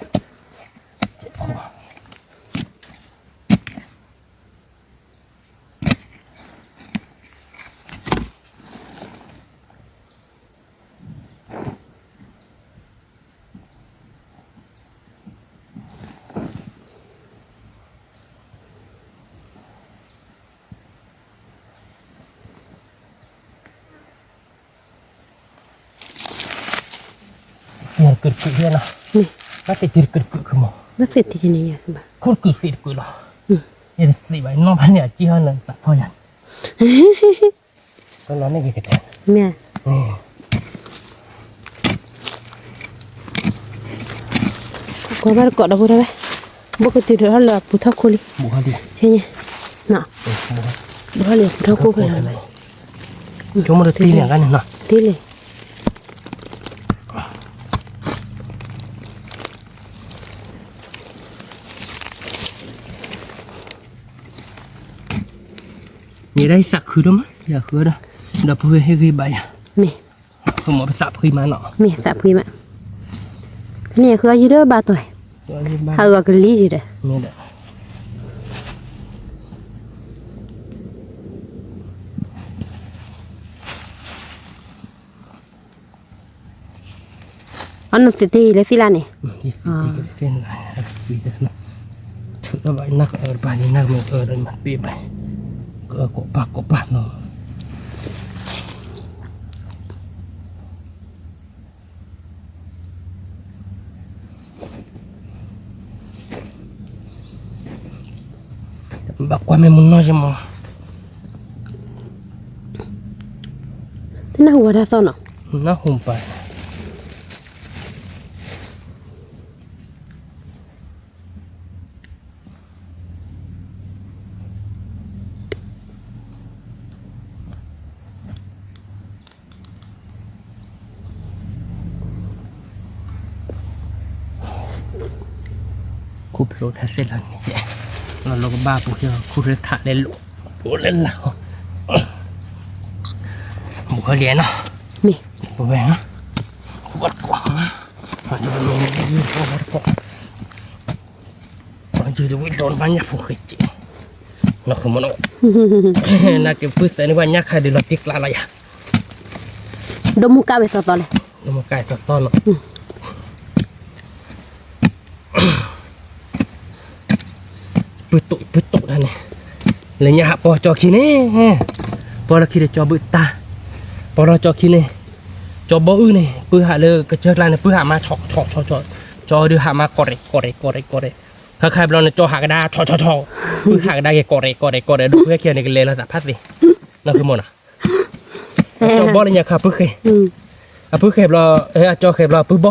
ဘၣ်သ့ၣ်တံၤတကုာ်တကုာ်မး, ဘၣ်သ့ၣ်တံၤန့ၣ်ယဲ, ခိၣ်တကုာ်သ့ၣ်တကုာ်လီၤ, ယတသ့ဘၣ် နီၢ်ဘၣ်န့ၣ်အကံဟီနသးထီယၤန့ၣ်, ကလီၤန့ၣ်ကကတဲာ်, မ့ၢ် ကွၢ်ဘၣ်တကိးဒီပုၢ်ဝဲၢ်, ဘိၣ်ကတုၤထီၣ်လၢအပူၤထီၣ်ခိၣ်လံ, ဟ့ၣ်ညါ, ဘိၣ်ထီၣ်လံအပူၤထီၣ်ခိၣ်ဖဲလီၤ, ဆိကမိၣ်တတ့ၢ်န့ၣ်ကန့ၣ်နီၤ, တ့ၢ်လံ ယဲဒၣ်ယသးခုဒိၣ်မး ယဃုဒီး ဒီပုၢ်ဝဲၢ်ဟ့ၣ်ဂံၢ်ဘါယၤ, မ့ၢ်, မ့ၢ်သးဖှံမးနီၤ, မ့ၢ်သးဖှံမး, တနံၤယဃုအီၤယံၤဒီးဘၣ်တွဲ, ဟးဂီၤကလံၤယံၤဒီး, အနီၢ်သ့ၣ်တ့ၢ်လၢသ့ၣ်လၢန့ၣ်, ထုးထီၣ်ဘၣ်နၢ်ကအၢတပၤန့ၣ် နၢ်မ့ၢ်အၢဒီးမၤတ့ၢ်ဘၣ်, ကအၢကိးပာ်ကိးပာ်နီၤ, ဘၣ်ကွၢ်မ့ၢ်မုၢ်နီၢ်ယမး, တနၢ်ဟူဝဲတၢ်သီၣ်နီၤ, နၢ်ဟူပၢ် ခူၣ်ဖျိတၢ်သ့ၣ်လီၤန့ၣ်, လီၤလီၤကဘၣ်ပူၤ ခူၣ်ရ့ထးလဲၤလိာ်, အိၣ်လဲၤလၢ်, ဘူးခီလံနီၤ, မ့ၢ်, ဘူးဝဲ, ဘူးဝဲ, ယူၤတဝံၤဒီးဘၣ်ညၣ်ဖိဃ့က့, နီၢ်ဃုမနီၤ, နာ်က့ၤပုၢ်သၢန့ၢ်ဘၣ်ညၣ်ခါဒုးလီၤတံၢ်ကျါလီၤယၤ, ဒိၣ်မူကၣ်ဝဲသီသီလဲၣ်, ဒိၣ်မူကၣ်သီသီနီၤ, ပုၢ်တိာ်ပုၢ်တိာ်တၢ်န့ၣ်, လၢညါဟးပီၢ်ကၠီခံန့ၣ်, ပီၢ်လီၢ်ခံဒီးကၠီဘုးတၢ်, ပီၢ်လီၢ်ကၠီခံန့ၣ်, ကၠီဘီအုၣ်န့ၣ် ပုၢ်ဟးလၢကစၢၢ်ကျါန့ၣ် ပုၢ်ဟးမါဆီဆီဆီဆီ, ကၠီဒုးဟးမါကီးရဲၣ်ကီးရဲၣ်ကီးရဲၣ်ကီးရဲၣ်, ခါခါဘျီန့ၣ် ကၠီဟးကဒါဆီဆီဆီ, ပုၢ်ဟးကဒါက့ၤကီးရဲၣ်ကီးရဲၣ်ကီးရဲၣ် ဒီးပုၢ်ဟဲခံဂၤန့ၣ် ကလဲၤလီၤသးဖးသ့ၣ်, နီၢ်ဃုမနီၤ, ကၠီဘီလၢညါခါပုၢ်ဃဲၤ, အပုၢ်ဃဲၤဘျီ, အကၠီဃဲၤဘျီအပုၢ်ဘီ,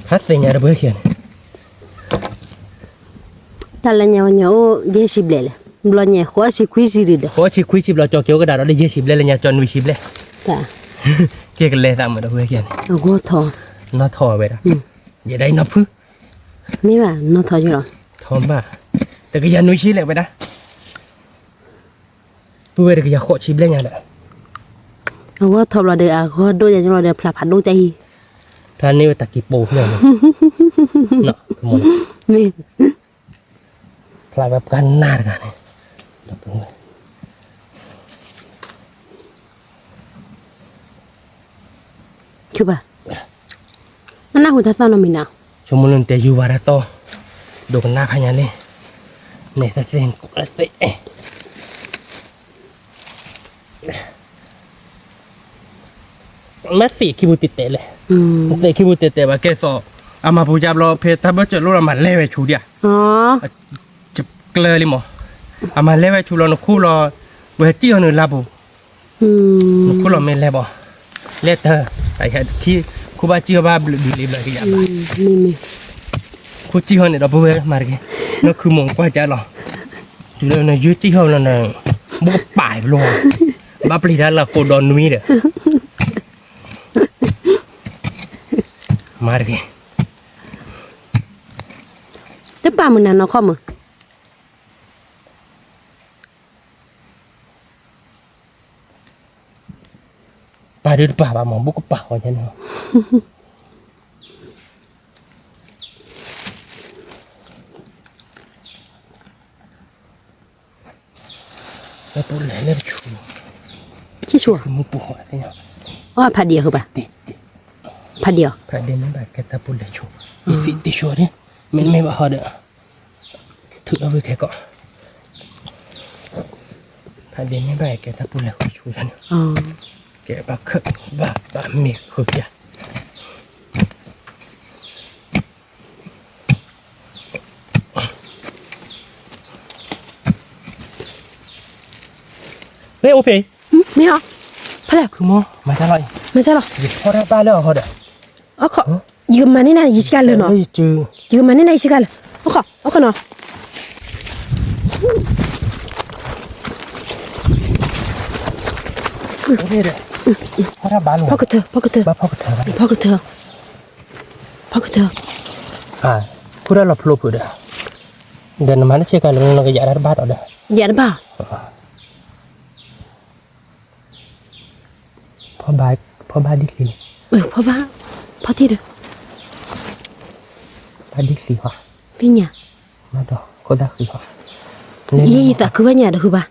ဖးသ့ၣ်ညါဒီးပုၢ်ဟဲခံဂၤန့ၣ် တၢ်လၢညါဝဲညါအိၣ်ယဲၢ်ဆံဘျဲၣ်လဲၣ်, ဘျီညါဃိးဆံခွံဆံဒံးဒီး, ဃိးဆံခွံဆံဘျီ ကၠီက့ၤအိၣ်ကဒါဒီးလၢယဲၢ်ဆံဘျဲၣ်လၢညါ ကၠီနွံဆံဘျဲၣ်, က့ၤကလဲၤသးမးဒီးဝဲခံဂၤန့ၣ်, အဂီၢ်ထီၣ်, နီၢ်ထီၣ်ဝဲဒၣ်, ယဲဒၣ်အံၤနီၢ်ဖု, မ့ၢ်ဘၣ်နီၢ်ထီၣ်ယလီၤ, ထီၣ်ဘၣ်, တကယၤနွံဆံလဲၣ်ဝဲဒၣ် ပုၢ်ဝဲၢ်တကယၤဃိးဆံဘျဲၣ်ညါဒီး, အဂီၢ်ထီၣ်ဘျီဒီး အဂီၢ်ဒိၣ်ညါလီၤဒီး ဖျါဖးဒိၣ်တၢ်အံၤ, ဖျါန့ၢ်ဝဲတၢ်က့ၤပိာ်ဖျၢၣ်လီၤ, မ့ၢ်, ဖျါဝဲပှၤနၢ်တဂၤန့ၣ်, ဆိဘၣ်, မနၢ်ဟူတၢ်သီၣ်နီတမံၤနီၤ, ဆိကမိၣ်လၢနတဲယူၤဝဲတၢ်သီၣ်, ဒိကနၣ်ခါညါန့ၣ်, မ့ၢ်သ့ၣ်သ့ၣ်ကိးလၢသ့ၣ်, မ့ၢ်သ့ၣ်ခံပူၤတဲာ်တဲာ်လဲၣ်, သ့ၣ်ခံပူၤတဲာ်တဲာ်ဘၣ်ကဲသိး, အမၤပူၤယါဘျီဖဲတၢ်ဘၢၣ်စၢၤလိၣ်ဒီးမၤလဲဝဲဆူဒံးဧါ, ကျၢၤလံမး, အမၤလဲဝဲဆူလီၤနခိၣ်လီၤ, ဝဲစံၣ်အီၤနုာ်လါပူၤ နခိၣ်လီၤမ့ၢ်လဲၤဘၣ်, လဲၤတၢ်, ခံ, ခိၣ်ဘၣ်စံၣ်အီၤဘၣ်ဘျုးဘျုးလံဘျီဒံးဧါဘၣ်, ခိၣ်စံၣ်အီၤန့ၣ်ဒီးပဝဲမၤတက့ၢ်, နခုမုၢ်ကွၢ်ကၢလီၤ, တုၤလၢနယုၢ်စံၣ်အီၤလီၤန, ဘိၣ်ကပာ်ဘျီ, ဘၣ်ပျံၤတၢ်လၢဃိဒီးနွံဒီး, မၤတက့ၢ်, တပာ်မုၢ်နၤနီၢ်ခီမုၢ် ပာ်ဒုးတပာ်ဘၣ်မး ဘူးကပာ်ဃီညါန့ၣ်, လၢပူၤလဲၤလၢတဆူ, ခံဆူ, မုၢ်ပူၤဃီ, အဖးဒံးအီၤဘၣ်, ဖးဒံးအီၤ, ဖးဒံးန့ၣ်ဘၣ်ကဲတၢ်ပူၤလဲၤဆူ, ယသံတဆူန့ၣ်, မ့မ့ၢ်ဘၣ်ဟီဒီး ထုးထီၣ်ဝဲခဲကီး, ဖးဒံးန့ၣ်ဘၣ်ကဲတၢ်ပူၤလဲၤဃုဆူန့ၣ်, ကဲဘၣ်ခၢၣ်ဘၣ်ဘၣ်မ့ၢ်ဃုပျၢ်, မ့ၢ်အိၣ်ဖဲ, မ့ၢ်အီၤ, ဖဲလဲၣ်, မၤတၢ်လီၤ, မၤတၢ်လီၤ, ယဖီၣ်တၢ်ဘၣ်လၢအဟီဒီး, အခီ, ယကမၤန့ၢ်နၤယစှၤလၢာ်နီၤ, ယကမၤန့ၢ်နၤယစှၤလၢာ်, အခီ, အခီနီၤ, ဖီၣ်ကထၢ, ဖီၣ်ကထၢ, ဖီၣ်ကထၢ, ဖီၣ်ကထၢ, ဖီၣ်တၢ်လီၤဖျိဖုးဒီး, ဒီးနမၤတၢ်ဆ့ကၤလၢနကယၤတၢ်တဘၣ်ဒီး, ယၤတဘၣ် ဖီၣ်ဘၣ်, ဖီၣ်ဘၣ်ဒ်ချံ, ဖီၣ်ဘၣ်, ဖီၣ်ထံၣ်ဒီး, ဘၣ်ဒ်ချံဟီ, သ့ၣ်ညါ, ဒီးခိၣ်သၣ်ဃံဟီ, ယသးခုဘၣ်ညါဒီးဃုဘၣ်,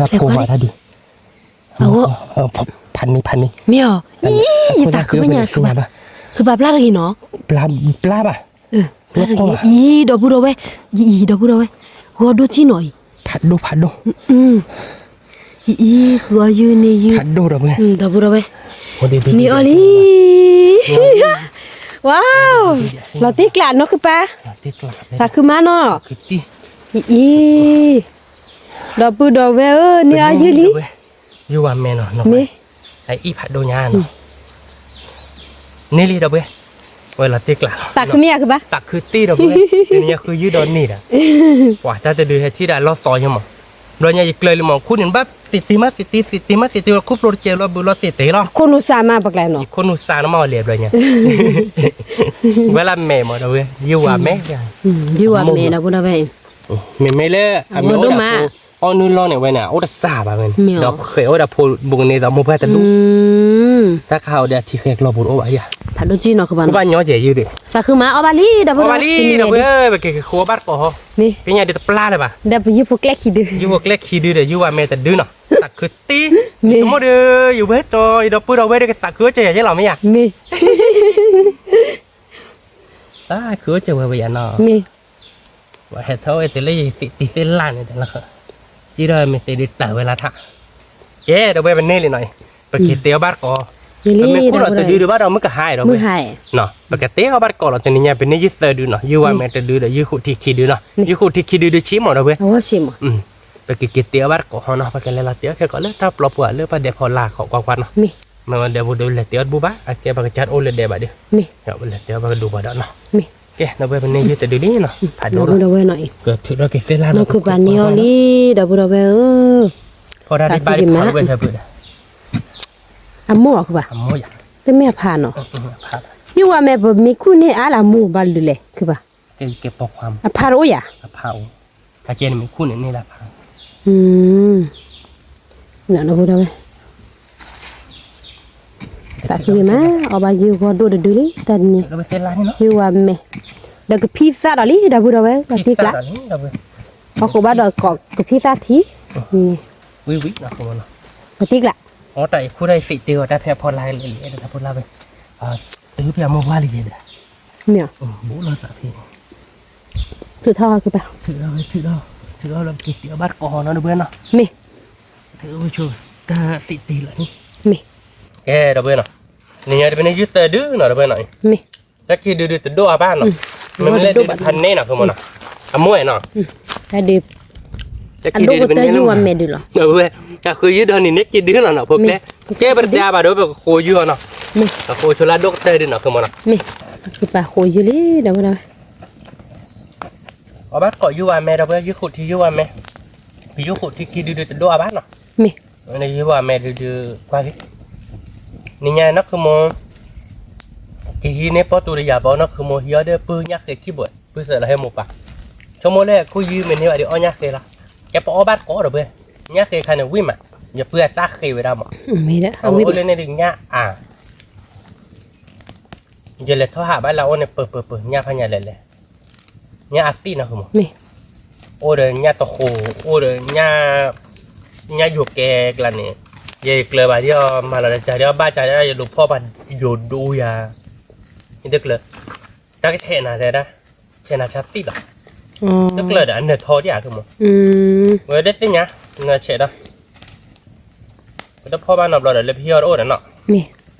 ဖျဲးခွါဒုး, ဖးန့ၢ်ဖးန့ၢ်, မ့ၢ်အီၤ, ယသးခုဘၣ်ညါဃုဘၣ်, ဃုဘၣ်ပျၢ်တဂ့ၤနီၤ, ပျၢ်ဘၣ် အံၤ ဒီပုၢ်ဒီဝဲၢ်, အံၤ ဒီပုၢ်ဒီဝဲၢ်, ဂီၤဒိၣ်ကံနီၤအံၤ, ဖးဒိၣ်ဖးဒိၣ်, အံၤ ဂီၤယုၢ်န့ၢ်ယုၢ်, ဖးဒိၣ်ဒီပုၢ်ဒီဝဲၢ်, န့ၢ်အီၤလံ, ဝါ, လီၤတံၢ်ကျးနီၢ်ခုပၢ်, သးခုမါနီၤ, အံၤ ဒီပုၢ်ဒီဝဲၢ်ဧၢ, န့ၢ်အီၤယုၢ်လံ, ယုၢ်ဝဲမ့ၢ်နီၤ, မ့ၢ် အအံၤဖးဒိၣ်ညါနီၤ, န့ၢ်လံဒီပုၢ်ဝဲၢ်, ဝဲလီၤတံၢ်ကျးလီၤ, သးခုမ့ၢ်ယၤခုဘၣ်, သးခုတ့ၢ်ဒီပုၢ်ဝဲၢ်, တနံၤညါဃုယုၢ်ဒီးန့ၢ်ဒီး, ပှၤတၢ်တဒုဟဲထံၣ်ဒၣ်လီၤသီယမး, ဘျီညါယကျၢၤလံမး ခူၣ်န့ၣ်ဘၣ်သ့ၣ်တ့ၢ်မးသ့ၣ်တ့ၢ်သ့ၣ်တ့ၢ်မးသ့ၣ်တ့ၢ် လီၤခူၣ်ဖျိတကဲလီၤဘုးလီၤသ့ၣ်တ့ၢ်လီၤ, ခိၣ်နူာ်စးမးပကျဲနီၤ, ခိၣ်နူာ်စးနီၤမးအီၤလဲၣ်ဘျီညါ, ဝဲလၢမဲာ်မးဒီပုၢ်ဝဲၢ်, ယုၢ်ဝဲမဲာ်, ယုၢ်ဝဲမဲာ်ဒီပုၢ်ဒီဝဲၢ်, မ့မ့ၢ်လၢအမ့ၢ်အိၣ်ဒၣ်ဖိ အီၣ်နုၢ်လီၢ်န့ၣ်ဝဲန့ၣ် အအိၣ်တစှၤဘၣ်ဝဲန့ၣ်, ဒီးဃဲၤအိၣ်ဒၣ်ဖိဘူးကန့ၢ်သးမိၢ်ပှၢ်တဒူၣ်, တၢ်ခးအိၣ်ဒီးအထံဃဲကျီပူၤတအိၣ်ဘၣ်ယၤ, ဖးဒိၣ်ကံနီၤခုဘၣ်, ဘၣ်ညီကဲယုၢ်ဒီး, သးခုမးအီၣ်ဘၣ်လံဒီပုၢ်ဒီဝဲၢ်, အီၣ်ဘၣ်လံဒီပုၢ်ဝဲၢ်, ပက့ၤဃိအီၣ်ဘၣ်တကိးဟီ, ကညးဒုးတပျၢ်လၢၤဘၣ်, ဒီးပယုၢ်ဖိကျဲခံဒု, ယုၢ်ဖိကျဲခံဒုဒီး ယုၢ်ဝဲမဲာ်တဒုနီၤ, သးခုတ့ၢ်, မ့ၢ်တမ့ၢ်ဒီး ယဝဲတီၤ ယဒီပုၢ်ဒီဝဲၢ်ဒီးကသးခုအိၣ်ကၢယၤယဲလီၤမ့ၢ်ယၤ, မ့ၢ် သးခုအိၣ်ကၢဝဲဝဲယၤနီၤ, မ့ၢ် ပှၤဟဲထီၣ်ဝဲတုၤလၢယသ့ၣ်တံၢ်သ့ၣ်လၢ်န့ၣ်တလီၤ, ကံဒီးမ့ၢ်သ့ၣ်ဒုးတၢ်ဝဲလၢထး, ကဲဒီပုၢ်ဝဲၢ်ပန့ၢ်လံနီၤ, ပက့ၤတဲအီၣ်ဘၣ်တကိး, ပမ့ၢ်အိၣ်ဒီးတဒုဒုးဘၣ်ဒီးမုၢ်ကဟါဒီပုၢ်ဝဲၢ်, ပကတဲအီၣ်ဘၣ်တကိးလီၤ တနံၤညါပန့ၢ်ယုၢ်သၢဒုနီၤ, ယုၢ်ဝဲမဲာ်တဒုဒီး ယုၢ်ဃိးထံခံဒုနီၤ, ယုၢ်ဃိးထံခံဒုဒုဆံးမးဒီပုၢ်ဝဲၢ်, ပကက့ၤတဲအီၣ်ဘၣ်တကိးဟီနီၤ, ပကလဲၤလီၤတဲအီၣ်ခဲကိးလၢတၢ်ပျီပူၤလၢပှၤဒဲးဖီလာ်ခီကွၢ်ကွၢ်နီၤ, မ့ၢ်ဝဲဒီပုၢ်ဝဲၢ်ဒီးလဲၤတဲအီၣ်တဘူၣ်ဘၣ်, အကဲပကစၢ်တအိၣ်လၢဒဲးဘၣ်ဒီး, ပလဲၤတဲအီၣ်ဘၣ်ကဒိၣ်ပှၤဒီးနီၤ, ကဲဒီပုၢ်ဝဲၢ်ပန့ၢ်ယုၢ်တဒုလံနီၤ, ဖးဒိၣ်ဒီပုၢ်ဒီဝဲၢ်နီၤအံၤ, ကထုးထီၣ်က့ၤသ့ၣ်လၢ်နီၤ, နီၢ်ခုပၢ်န့ၢ်အီၤလံဒီပုၢ်ဒီဝဲၢ်ဧၢ, ဖီတၢ်ဒ်ဘၣ်ဒ်ဖီတဝဲၢ်ခဲဖုဒီး, အမိၢ်အီၤခုဘၣ်, တမ့ၢ်အဖးနီၤ, ယုၢ်ဝဲမဲာ်ပမ့ၢ်ခူၣ်န့ၢ်အါလၢအမိၢ်ဘၣ်လၢလဲၣ် ခုဘၣ်, အဖးတအိၣ်ယၤ, အကဲန့ၣ်မ့ၢ်ခူၣ်န့ၢ်န့ၢ်လၢဖး, နီၢ်ဒီပုၢ်ဒီဝဲၢ် သးခုဂ့ၤမး, အီၣ်ဘၣ်ယုၢ်ဂီၤဒိၣ်တဒုလံ တၢ်တနံၤ, ယုၢ်ဝဲမဲာ်, ဒီးကဖံသၣ်ဒီးလံ ဒီပုၢ်ဒီဝဲၢ် လီၤတံၢ်ကျး, အဃိဘၣ်ဒီးကိးကဖံသၣ်ထံ, ဝံၤဝံၤ, လီၤတံၢ်ကျး, အတၢ်အံၤခူၣ်တၢ်အံၤသ့ၣ်တ့အီၤတၢ်ဖဲအဖီလာ်လံ တၢ်ဖီလာ်ဝဲ, တုၤဖဲအမိၢ်ပှၢ်လံယဲဒီး, မ့ၢ်, ဘိလီၤသးဖဲန့ၣ်, ထုးထီၣ်ကပၤ, ထုးထီၣ်ဝဲ, ထုးထီၣ်, ထုးထီၣ်လီၤက့ၤတ့အီၣ်ဘၣ်တကိးဟီနီၤ ဒီပုၢ်ဝဲၢ်နီၤ, မ့ၢ်, ထုးဝဲဆိ, တၢ်သ့ၣ်တ့လီၤန့ၣ်, မ့ၢ်, ကဲဒီပုၢ်ဝဲၢ်နီၤ တဘ့ၣ်န့ၣ်ယုၢ်သၢဒုနီၤ တဝဲနီၤ, တၢ်ခံဒုဒုတဒိၣ်အါဘၣ်နီၤ, မ့မ့ၢ်လၢဒုးဖးန့ၣ်နီၤ ဃုမ့ၢ်နီၤ, အမိၢ်နီၤ, တၢ်ခံဒုဒုတၢ်ယုၢ်ဝဲမဲာ်ဒုလီၤ, အဃုယုၢ်ဒီးနံၤန့ၣ်ခံဒုလီၤနီၤ ဖိကျဲ, ကဲပတတဲအါဘၣ်ဒီး ပကဃိယုၢ်အီၤနီၤ, ပဃိဆိလၢအဒိၣ်ကတၢၢ်ဒုနီၤ ဃုမ့ၢ်နီၤ, ပဃုပာ်ဃိယုၢ်လံဒီးဝဲဒၣ် အီၣ်ဘၣ်ကိးယုၢ်ဝဲမဲာ်ဒီး ပယုၢ်ဃုာ်ထံယုၢ်ဝဲမဲာ်, ပယုၢ်ဃုာ်ထံခံဒုဒုတဒိၣ်အါဘၣ်နီၤ, မ့ၢ်, ယုၢ်ဝဲမဲာ်ဒုဒုကွၢ်လံ, နံၤညါနီၢ်ခုမိၢ်, ကဟံးန့ၢ်ပီၢ်တူတယၤဘၣ် နီၢ်ခုမိၢ်ဟံးအီၣ်ဒီးပုၢ်ညၣ်ဃ့ခံဘိ, ပုၢ်စၢၤလီၤဟဲမိၢ်ပၢ်, ဆိကမိၣ်လၢခိၣ်ယုၢ်မ့ၢ်န့ၢ်ဘၣ်ဒီးအီၣ်ညၣ်ဃ့လီၤ, ကဲပအီၣ်ဘၣ်တကိးဒီးပှဲၤ, ညၣ်ဃ့ခါန့ၣ်ဝံၣ်မး, ယပုၢ်အသၣ်ဃ့ဝဲဒၣ်မး, အဝဲအိၣ်လၢန့ၣ်ဒုးညၣ်အါ ယလဲၤထီၣ်ဟးဘၣ်လၢအအိၣ်န့ၣ် ပၢၤပၢၤပၢၤ ညၣ်ဖးညၣ်လဲၣ်လဲၣ်, ညၣ်အသံၣ်နီၢ်ဃုမိၢ်, အိၣ်ဒီးညၣ်တဃိ, အိၣ်ဒီး ညၣ်ယိၤကဲကျါန့ၣ်, ယကျၢၤဘၣ်ဒ်အီၤ မၤလီၤတၢ်ဒ်အီၤ ဘၣ်စၢ်ဒ်အီၤယဒိးဖီၣ်ဘၣ်ယိၤဒိယၤ, ယတကျၢၤ, တၢ်ကဆဲးနၤတဲဒၣ်, ဆဲးနၤဆါသံၣ်လီၤ, တကျၢၤဒီးအနၢၤထီဒ်အါဃုမိၢ်, ဝဲဒၣ်သ့ၣ်ညါ, နဆဲးဒီး ပတဖီၣ်ဘၣ်နီတဘျီဒီး လၢပဟံၣ်အီၤတအိၣ်ဒီးနီၤ,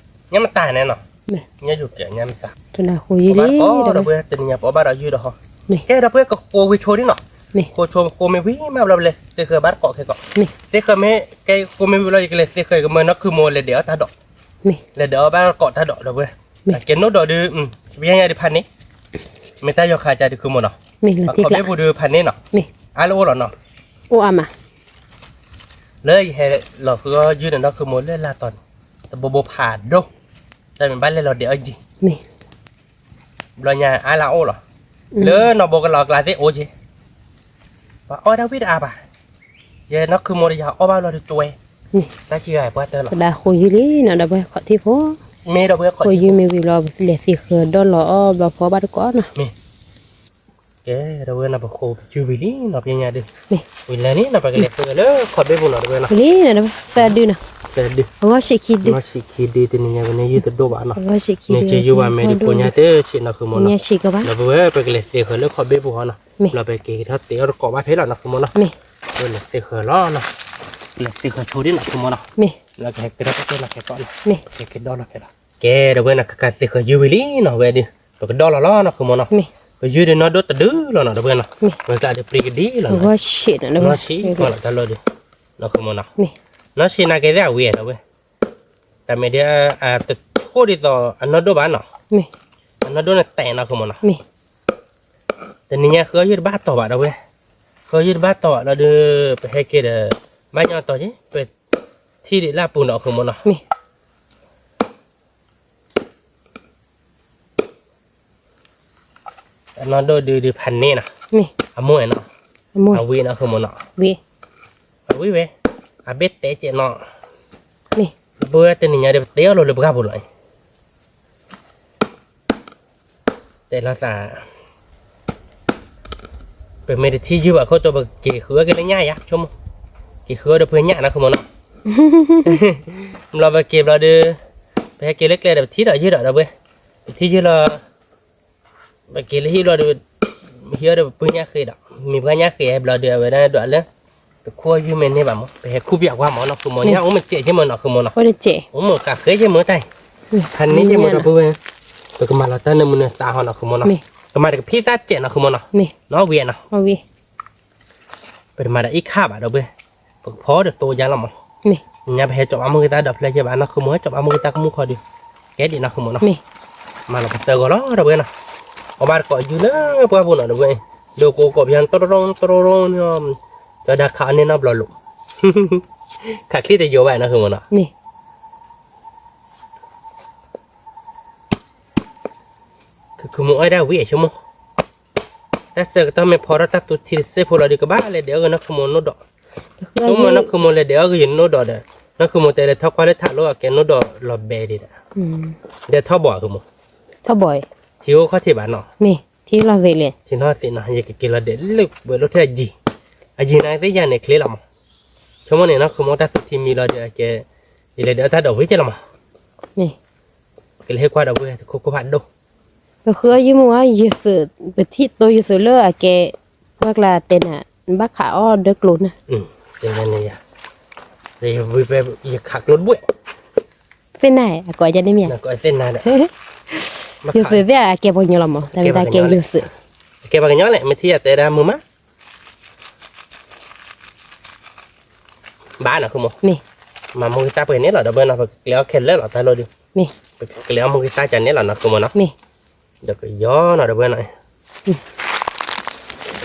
ညၣ်မတၤန့ၣ်နီၤ, ညၣ်ယိၤကဲ ညၣ်မတၤ, ပဘၣ်ဒီးပှဲၤတနံၤညါ ပအီၣ်ဘၣ်ဒီးယုၢ်ဒီးဟီ, ကဲဒီးပှဲၤကကိးဝံၤဆိဒ်နီၤ, ကိးဆိကိးမ့ၢ်ဝံၤမးဘျီ ပလဲၤသ့ဃၢၤဘၣ်တကိးခဲကိး, သ့ဃၢၤမ့ၢ်ကဲကိးမ့ၢ်ဝံၤဘျီ ယကလဲၤသ့ဃၢၤကမၢနီၢ်ခုမိၢ်လဲၤဒဲးအီၣ်တၢ်ဒိး, လဲၤဒဲးအီၣ်ဘၣ်တကိးတၢ်ဒိးဒီးပှဲၤ, ကဲနိၣ်ဒီးဒုး, ပယါညါဒုးဖးန့ၣ်, မ့ၢ်တၢ်ယီၤခးကၢဒုးဃုမိၢ်နီၤ, ခီၣ်ဘ့ၣ်ပူၤဒုးဖးန့ၣ်နီၤ, အါလၢအိၣ်လီၤနီၤ, အိၣ်အါမး လၢယဟဲလီၤဃုအီၣ်ယုၢ်န့ၣ် နီၢ်ခုမိၢ်လၢလၢ်တီၤန့ၣ်, တဘိဘိဖးဒိၣ်, တၢ်မ့ၢ်ဘၣ်လဲၤလီၤဒဲးအီၣ်ယံၤ, ဘျီညါအါလၢအိၣ်လီၤ, လၢနီၢ်ဘိကလီၤကျါသ့ၣ်အိၣ်က့ၤ, ပှၤအီၣ်တၢ်ဝံၣ်တအါဘၣ်, ယနီၢ်ခုမိၢ်ဒီးယၤအီၣ်ဘၣ်ဘျီဒုးကဲ, တၢ်ခံဂၤပှၢ်တၢၢ်လီၤ, ကဒါဃိယုၢ်လံနီၤဒီးပှဲၤခီၣ်ထံၣ်ဖိ, မ့ၢ်ဒီးပှဲၤခီၣ်ယုၢ်မ့ၢ်ဝံၤဘျီ လဲၤသ့ဃၢၤဒီးလီၤအီၣ်ဘျီဖီဘၣ်တကိးနီၤ, မ့ၢ် ကဲဒီးဝဲနီၤ ပဃိယုၢ်ဝံၤလံနီၤ ပယါညါဒုး, ဝံၤလဲၣ်န့ၣ်နီၤ ပကလဲၤဃုလၢခီၣ်ဘ့ၣ်ပူၤနီၤ တဝဲနီၤ, သၢဒုနီၤ, သၢဒု, ဂီၢ်ဆံးခံဒု, ဂီၢ်ဆံးခံဒု တနံၤညါဝဲန့ၣ်ယုၢ်တဒိၣ်ဘၣ်နီၤ, န့ၣ်က့ယုၢ်ဝဲမဲာ်ဒုးကိးညါတဆံးနီၢ်ခုမိၢ်နီၤ, ဒီးပဝဲပကလဲၤသ့ဃၢၤလၢခီၣ်ဘ့ၣ်ပူၤဟီနီၤ, လီၤပက့ၤထီၣ်သ့အီၣ်တကိးဘၣ်ဖဲလီၤနီၢ်ခုမိၢ်နီၤ, ပလဲၤသ့ဃၢၤလီၤနီၤ, လဲၤသ့ဃၢၤဆိဒ်နီၢ်ခုမိၢ်နီၤ, လီၤကဟဲကဲထီၣ်တၢ်ကဲနီၤ ကဲပီၣ်နီၤ, ကဲကဲဒီလီၤဖဲလီၤ, ကဲဒီးဝဲနီၤ ကကသ့ဃၢၤယုၢ်ဝံၤလံနီၤ ဝဲဒုး, ပကဒီလီၤလီၤနီၢ်ခုမိၢ်နီၤ, ပယုၢ်ဒုးနီၢ်ဒိၣ်တဒုလီၤနီၤ ဒီးဝဲနီၤ, ဝဲကျါဒုးပျံၤကဒံလီၤနီၤ, နီၢ်ဆံးနီၤ တၢ်လီၢ်ဒုး, နီၢ်ခုမိၢ်နီၤ, နီၢ်ဆံးနာ်က့သ့ၣ်အဝံၤဒီးဝဲ, တၢ်မ့ၢ်ဒ်, တဆိၣ်ဒ်သိးအနီၢ်ဒိၣ်ဘၣ်နီၤ, အနီၢ်ဒိၣ်န့ၣ်တဲာ်နီၢ်ခုမိၢ်နီၤ, တနံၤညါဃုအီၣ်ယုၢ်တဘၣ်တီၤဘၣ်ဒီးဝဲ, ဃုအီၣ်ယုၢ်တဘၣ်တီၤဘၣ်လီၤဒုး, ပဟဲက့ၤဒီး, ဘၣ်ညီတီၤက့ၤ ပထံၣ်ဒံးလၢအပူၤနီၢ်ခုမိၢ်နီၤ, အနီၢ်ဒိၣ်ဒုးဒုးဖးန့ၢ်နီၤ, အမိၢ်နီၤ, အဝံၤနီၢ်ခုမိၢ်နီၤ, အဝံၤဝဲ, အဘ့ၣ်တဲကဲးနီၤ, ပဝဲတနံၤညါဒီးပတဲအီၤလီၤလၢပဂၤပူၤလီၤ, တဲလီၤသး, ပမ့ၢ်တထံၣ်ယုၢ်ဘၣ်ခိၣ်တီ ပက့ၤဃုအီၣ်က့ၤလၢညၣ်ယါဆိကမိၣ်, က့ၤဃုအီၣ်ဒီးပှဲၤညၣ်နီၢ်ခုမိၢ်နီၤ, ဘျီပက့ၤဘျီဒီး, ပဟဲက့ၤလၢကျဲဒီးပထံၣ်ဒီးယုၢ်ဒီးဒီးဝဲ, ပထံၣ်ယုၢ်လီၤ ပက့ၤလၢဟံၣ်ဘျီဒီး, ဟံၣ်အီၤဒီးပပုၢ်ညၣ်ဃ့ဒီး မ့ၢ်ပှၤညၣ်ဃ့ဘျီဒီး အဝဲဒၣ်ဒွးလၢ, ပခိၣ်ယုၢ်မ့ၢ်န့ၢ်ဘၣ်မး ပဟဲခူပၠးကွၢ်မးနီၢ်ခုမိၢ် ညၣ်အိၣ်မ့ၢ်စဲးက့မးနီၢ်ခုမိၢ်နီၤ, အိၣ်မ့ၢ်ဃးဃ့က့မးတၢ်, ဖးန့ၢ်က့မးဒီပုၢ်ဝဲၢ်, ပကမၤလီၤတၢ်နၢမူနၢသးဟီနီၢ်ခုမိၢ်နီၤ, ကမၤတကဖံးသၣ်စဲးနီၢ်ခုမိၢ်နီၤ, နီၢ်ဝံၤနီၤ ပတမၤဒီးအံၤခါဘၣ်ဒီပုၢ်ဝဲၢ်, ပကဖီဒီးသိယါလီၤမး, ညါပဟဲကၠီဘၣ်မုၢ်ကသၣ်ဒီးဖျၢၣ်က့ဘၣ်နီၢ်ခုမိၢ် ကၠီဘၣ်မုၢ်ကသၣ်ကမူၣ်ခီဒုး, ကဲဒံးနီၢ်ခုမိၢ်နီၤ, မၤလီၤပသၢဂီၤလီၤဒီပုၢ်ဝဲၢ်နီၤ, အီၣ်ဘၣ်တကိးယုၢ်လၢပှၢ်ပူၤနီၤဒီပုၢ်ဝဲၢ်, ဒိကိးကိးပယီၤတရီတရီတရီန့ၣ်, ကၠီဒၣ်ခးအီၤန့ၢ်နီတဘျီလိာ်, ခးချံတယိာ်ဘၣ်နီၢ်ခုမိၢ်နီၤ ခုခုမိၢ်အီၣ်ဒၣ်ဝံၤအဆိကမိၣ်, တၢ်ဆၢကတီၢ်မ့ၢ်ဖီထီၣ်တၢ်သူထံတစ့ဖိလီၤဒီး ကဘၣ်လဲၤဒဲးအီၣ်ဂ့ၤနီၢ်ခုမိၢ်နိၣ်ဒီး, ဆိကမိၣ်နီၢ်ခုမိၢ်လဲၤဒဲးအီၣ်ဂ့ၤယနိၣ်ဒီးဒီး, နီၢ်ခုမိၢ်တဲလဲၤထီၣ်ကွၢ်လၢထးလိအကဲနိၣ်ဒီးလီၤဘဲဒံးဒီး, ဒဲးထီၣ်ဘီၣ်အဃိမိၢ်, ထီၣ်ဘီၣ်, ထံအိၣ်ခီၣ်ထံးဘၣ်နီၤ, ထံလီၤသ့လဲၣ်, ထံလီၤသ့နီၤ ယကက့ၤလီၤဒဲးလၢဝဲလိၣ်ထဲအယံၤ, အယံၤနာ်သ့ၣ်ယၤန့ၣ်ချ့လီၤမး, ဆိကမိၣ်န့ၣ်နီၢ်ခုမိၢ်တၢ်သူထံမံလီၤဒီးအကဲ, ယလဲၤဒဲးအီၣ်တၢ်ဒီးဝံၤကဲလီၤမး ကလဲၤဟ့ၣ်ကွၢ်ဒီပုၢ်ဝဲၢ်တခိၣ်ခိၣ်ဖးဒိၣ်, ပဃုအီၣ်ယုၢ်မုၢ်ဝဲယသုး, ပထံၣ်တိယသုးလၢအကဲ, ပှၢ်ကျါတဲနၤ, ဘၣ်ခးအီၣ်ဒၢကျိၤနၤ, တဲနၤန့ၣ်ယၤ, ယခးကျိတဘ့ၣ်, သ့ၣ်နၢ် အကိးယၤန့ၣ်မ့ၢ်ဧါ, ယိၤသုးသ့ၣ်အကဲပှၤကညီလီၤမး, တၢ်မ့ၢ်တၢ်ကဲယိၤသုး, အကဲပှၤကညီလဲၣ်, မ့ၢ်ထံၣ်ယတဲဒၣ်မုာ်မး ဘၣ်နီၤ ဃုမိၢ်, မ့ၢ်မၤမူဂ့ၤသၣ်ပှဲၤန့ၣ်လီၤ ဒီပုၢ်ဝဲၢ်နီၤ, ပကကျဲအီၣ်ခဲလၢာ်လီၤ တၢ်လိၣ်ဒုး, မ့ၢ်ပကကျဲအီၣ်မူဂ့ၤသၣ်ကန့ၣ်လီၤနီၤ ဃုမိၢ်နီၤ, မ့ၢ် ဒီးကယီနီၤ ဒီပုၢ်ဝဲၢ်နီၤ,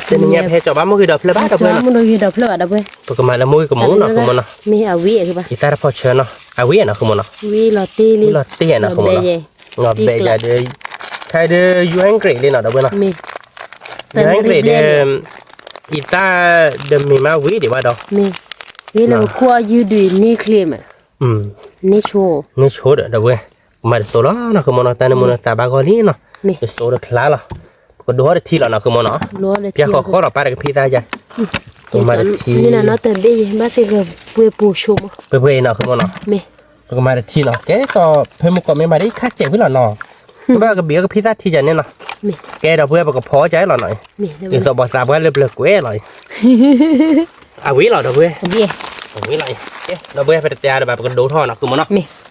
တနံၤညါပဟဲကၠီၤဘၣ်မူဂ့ၤဒီးဖျၢၣ်ဘၣ် ဒီပုၢ်ဝဲၢ်နီၤ, ပကမၤလၢမူဂ့ၤကမူနီၤ ဃုမိၢ်နီၤ, မ့ၢ်အဝံအကဘၣ်, ယတၢ်တဖီၣ်ဆၢနီၤ အဝံနီၤ ဃုမိၢ်နီၤ, ဝံလီၤတ့ၢ်လံ, လီၤတ့ၢ်နီၤ ဃုမိၢ်နီၤ, ဘဲယဲ, ခဲဒုး ယူၤဟဲကရံးလံနီၤ ဒီပုၢ်ဝဲၢ်နီၤ, ယူၤဟဲကရံးဒုး ယတၢ် ဒမ့ၢ်မးဝံဒံးဘၣ်ဒီး, မ့ၢ်ဂ့ၤလၢပကွၢ်ယုၢ်ဒုးန့ၢ်ချ့မး, န့ၢ်ဆိ, န့ၢ်ဆိဒီး ဒီပုၢ်ဝဲၢ်, မၤတသိးလီၤနီၤ ဃုမိၢ်နီၤ, တၢ်န့ၣ်မိၢ်နီၤ တၢ်ဘၣ်ဂီၢ်လံနီၤ, တသိးတချါလီၤ, ပကဒိးထီၣ်တထံလီၤနီၤ ဃုမိၢ်နီၤ, ပျၢ်ဃီဃီဒီးပၢ်တကဖံသၣ်ယါ, ပကမၤတထံ, ပှဲၤပှဲၤနီၤ ဃုမိၢ်နီၤ, ပကမၤတထံနီၤ, ကဲဒ်သိး ဖဲမုၢ်ကီၢ်မ့ၢ်မၤဒ်အံၤခါစဲးဝံလီၤနီၤ, ဘၣ်ကဘံးအီၣ်ကဖံသၣ်ထံယါန့ၣ်နီၤ, ကဲဒီပုၢ်ဝဲၢ် ပကဖီအီၣ်ကလီၤနီၤ, ဒ်သိးပှၤသးပှၢ်လၢပျၢၤကွဲးလီၤအံၤ, အဝံလီၤ ဒီပုၢ်ဝဲၢ်, အဝံလီၤအံၤ, ဒီပုၢ်ဝဲၢ် ပတတဲအါဒီးဘၣ် ပကဒိးထီၣ်နီၤ ဃုမိၢ်နီၤ,